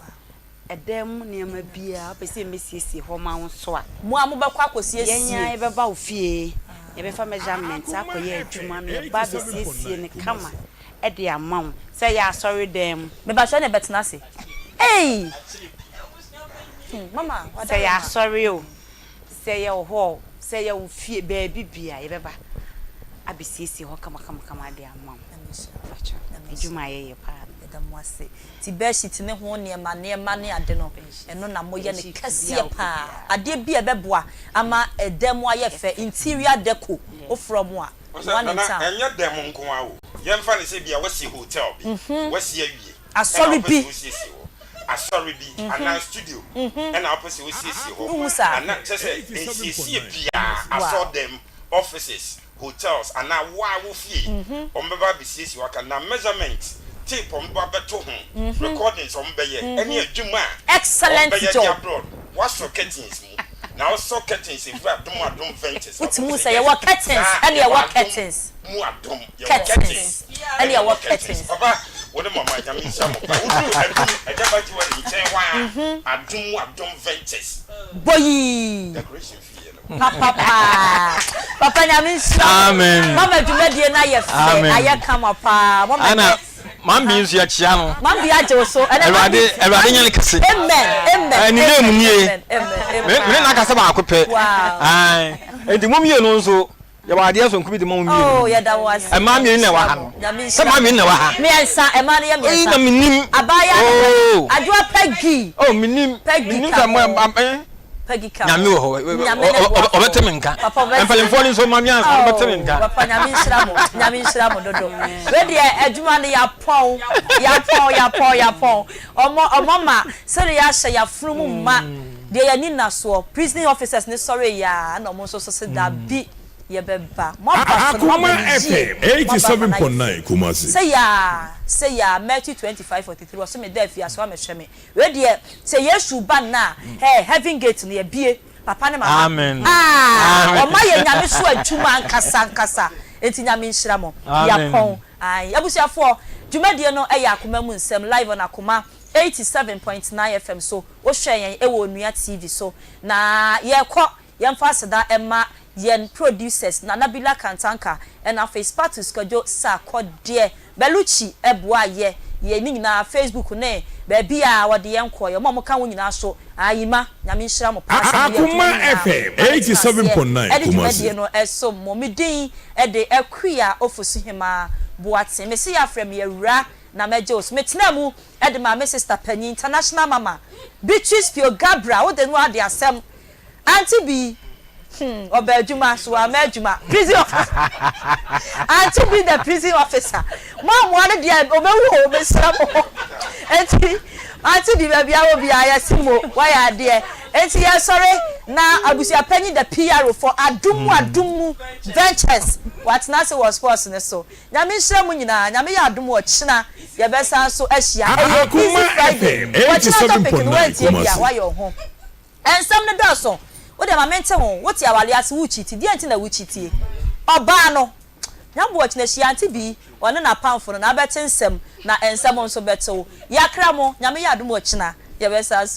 ɛdan mu nneɛma biara. Wopɛ sɛ yɛmmɛsiesie hɔ ma wo nso a, Mo a mobɛkɔ akɔsiesie. Yɛn ara yɛbɛba wo fie, yɛbɛfa measurement akɔyɛ adwuma no, yɛba abɛsiesie no kama de ama wo. Sɛ ɛyɛ asɔredan mu. Mepakyɛw na ɛbɛtena ase. Ei! Hmm, mama, Sɛ ɛyɛ asɔre o, Sɛ ɛyɛ wo hall, sɛ ɛyɛ wo fie, baabi bia yɛbɛba abɛsiesie hɔ kamakamakama de ama wo. Mpakyɛw, adwuma a yɛyɛ paa no. Yɛda mo ase. Nti bedsheet ne ho nneɛma nneɛma ne ade no, ɛno na moyɛ no kɛseɛ paa. Adeɛ bi a ɛbɛboa ama ɛdan mu ayɛ fɛ, interior deco, wofrɛ wɔn a, one in Nana, town. ɛnyɛ dan mu nko ara o. Yɛmfa no sɛ ebia woasi hotel bi, woasi awie. Asɔre ɛna wopɛ bi. sɛ wosiesie hɔ. Asɔre bi anaa studio ɛna wopɛ sɛ wosiesie hɔ. Wohu saa? Anaa kyerɛ sɛ nsiesie biara, Wow. asɔrdan, offices, hotels anaa wo ara wo fie, wɔbɛba abɛsiesie hɔ aka. Na measurement, tape a wɔbɛba abɛto ho, recordings a wɔbɛyɛ, ɛne adwuma a Excellent wɔbɛyɛ de job. abrɛ wo no, woasɔ curtains mu. Na wosɔ curtains ɛfiri Adom Adom Ventures. Wotumi hu sɛ yɛwɔ curtains Saa, ɛne yɛwɔ yɛwɔ Adom curtains. mu adom, yɛwɔ Curtains curtains ɛne ɛne yɛwɔ yɛwɔ curtains. curtains. Papa, wo ne mama Nyame nhyira mo pa. Woduru Adum, Agyaba Jewelry nkyɛn hɔ a, Adom mu Adom Ventures. Boyii. Decoration fie no. Papa paa. Papa Nyame nhyira wo. Amen. Mama dwumadie no ayɛ fɛ, Amen. ayɛ kama paa. Mama Ana nɛ. Mambi nso yɛkyea no. Mambi agye wo so. Ɛnɛ Awurade Mambi. Awurade nyɛ ne kɛse. Amen. Amen. Ɛɛ ne Amen. name nie. Amen. Amen. Me Amen. me ne no akasa baako pɛ. Wow. Ae. Enti mo mmienu nso yɛwɔ adeɛ sonko bi de ma mo mmienu. Oh, yɛda wo ase. Mmaa mmienu na ɛwɔ ha no. Nyame Sɛ nhyira mmaa mmienu na ɛwɔ ha. Mmiɛnsa, mmaa no yɛ mmiɛnsa. Eyi na menim. Abaayewa no Oh. Adwoa Peggy. Oh, menim. Peggy Menim ka sɛ mo ho. ɛ Peggy ka ho. Nyame wɔ hɔ. Nyame ne boafo. Ɔbɛte me nka. Papa ɔbɛte. Mpanimfoɔ no nso ma me ansa ɔbɛte me nka. Oh, papa Nyame nhyira mo. Nyame nhyira mo dodo. Wei deɛ adwuma no yɛapɔn. Yɛapɔn, yɛapɔn, yɛapɔn. Ɔmo ɔmo ama sɛdeɛ yɛahyɛ yɛafono mu ma deɛ yɛn ani nna soɔ. Prison officers no sɔree yɛ a ɛna ɔmo nso so se dabi yɛbɛba. Mo aba so no mo aba Akoma no yie. FM Mo aba ama no ayɛ 87.9 fɛ. Kumasi. Sɛ yaa, sɛ yaa, Matthew 25, 43 ɔse meda afiase woamɛhwɛ me. Wei deɛ sɛ Yesu ba nnɛ a, hɛɛ, heaven gate no yɛbue, papa ne mama. Amen. Ah, Amen. ɔma yɛ Nyame so adwuma ankasa ankasa. Enti Nyame nhyira mo. Amen. Yɛapɔn. Ae. Abusuafoɔ, dwumadie no yɛ Akoma mu Nsɛm live on Akoma 87.9 FM so. Wohwɛ yɛn wɔ Onua TV so. Na yɛrekɔ Yɛmfa aseda mma yɛn producers Nana Bila Kantanka ɛna afei Spatus Kwadwo Sarkodie Bellucci boaa yɛ yɛ ne nyinaa Facebook ne baabi a wɔde yɛn kɔɔ yɛ wɔn a wɔka ho nyinaa so Ayima Nyame nhyira mo paa sɛ moyɛ adwuma Akoma no nyinaa FM ma motena aseɛ 87.9 ɛde Kumasi. dwumadie no ɛsom mo. Me din de Akua Ofosuhemaa Boateng. Mese yɛafrɛ me Awuraa na mɛgye wo so. Metenaa mu de maa me sister panyin International Mama Beatrice Pio Gabriel wode no ade asɛm Auntie bi hmm ɔba adwuma so wamma adwuma prison officer Auntie bi the prison officer mo amoa no deɛ ɔbɛwu o mesrɛ mo enti Auntie bi baabi a wɔ biara yɛse mo wayɛ adeɛ enti yɛsɔre na abusuapanyin the PRO for adum mu adum mu ventures watena ase wɔ sports no so Nyame nhyira mo nyinaa Nyame yɛ adom ɔkyena yɛbɛsan so ahyia ɛyɛ busy Akoma Friday FM ɔkyena topic no 87.9 wantie bi a Kumasi. wayɛ wo ho. Nsɛm no dɔɔso. Wo deɛ ma mente ho. Wote awareɛ ase wo cheati. Deɛn nti na wo cheatie? Ɔbaa no. Nyamboɔ kyena hyia Auntie Bee ɔne n'apamfo no na abɛte nsɛm na nsɛm nso bɛte wo. Yɛakra mo. Nyame yɛ adom ɔkyena yɛbɛsan so.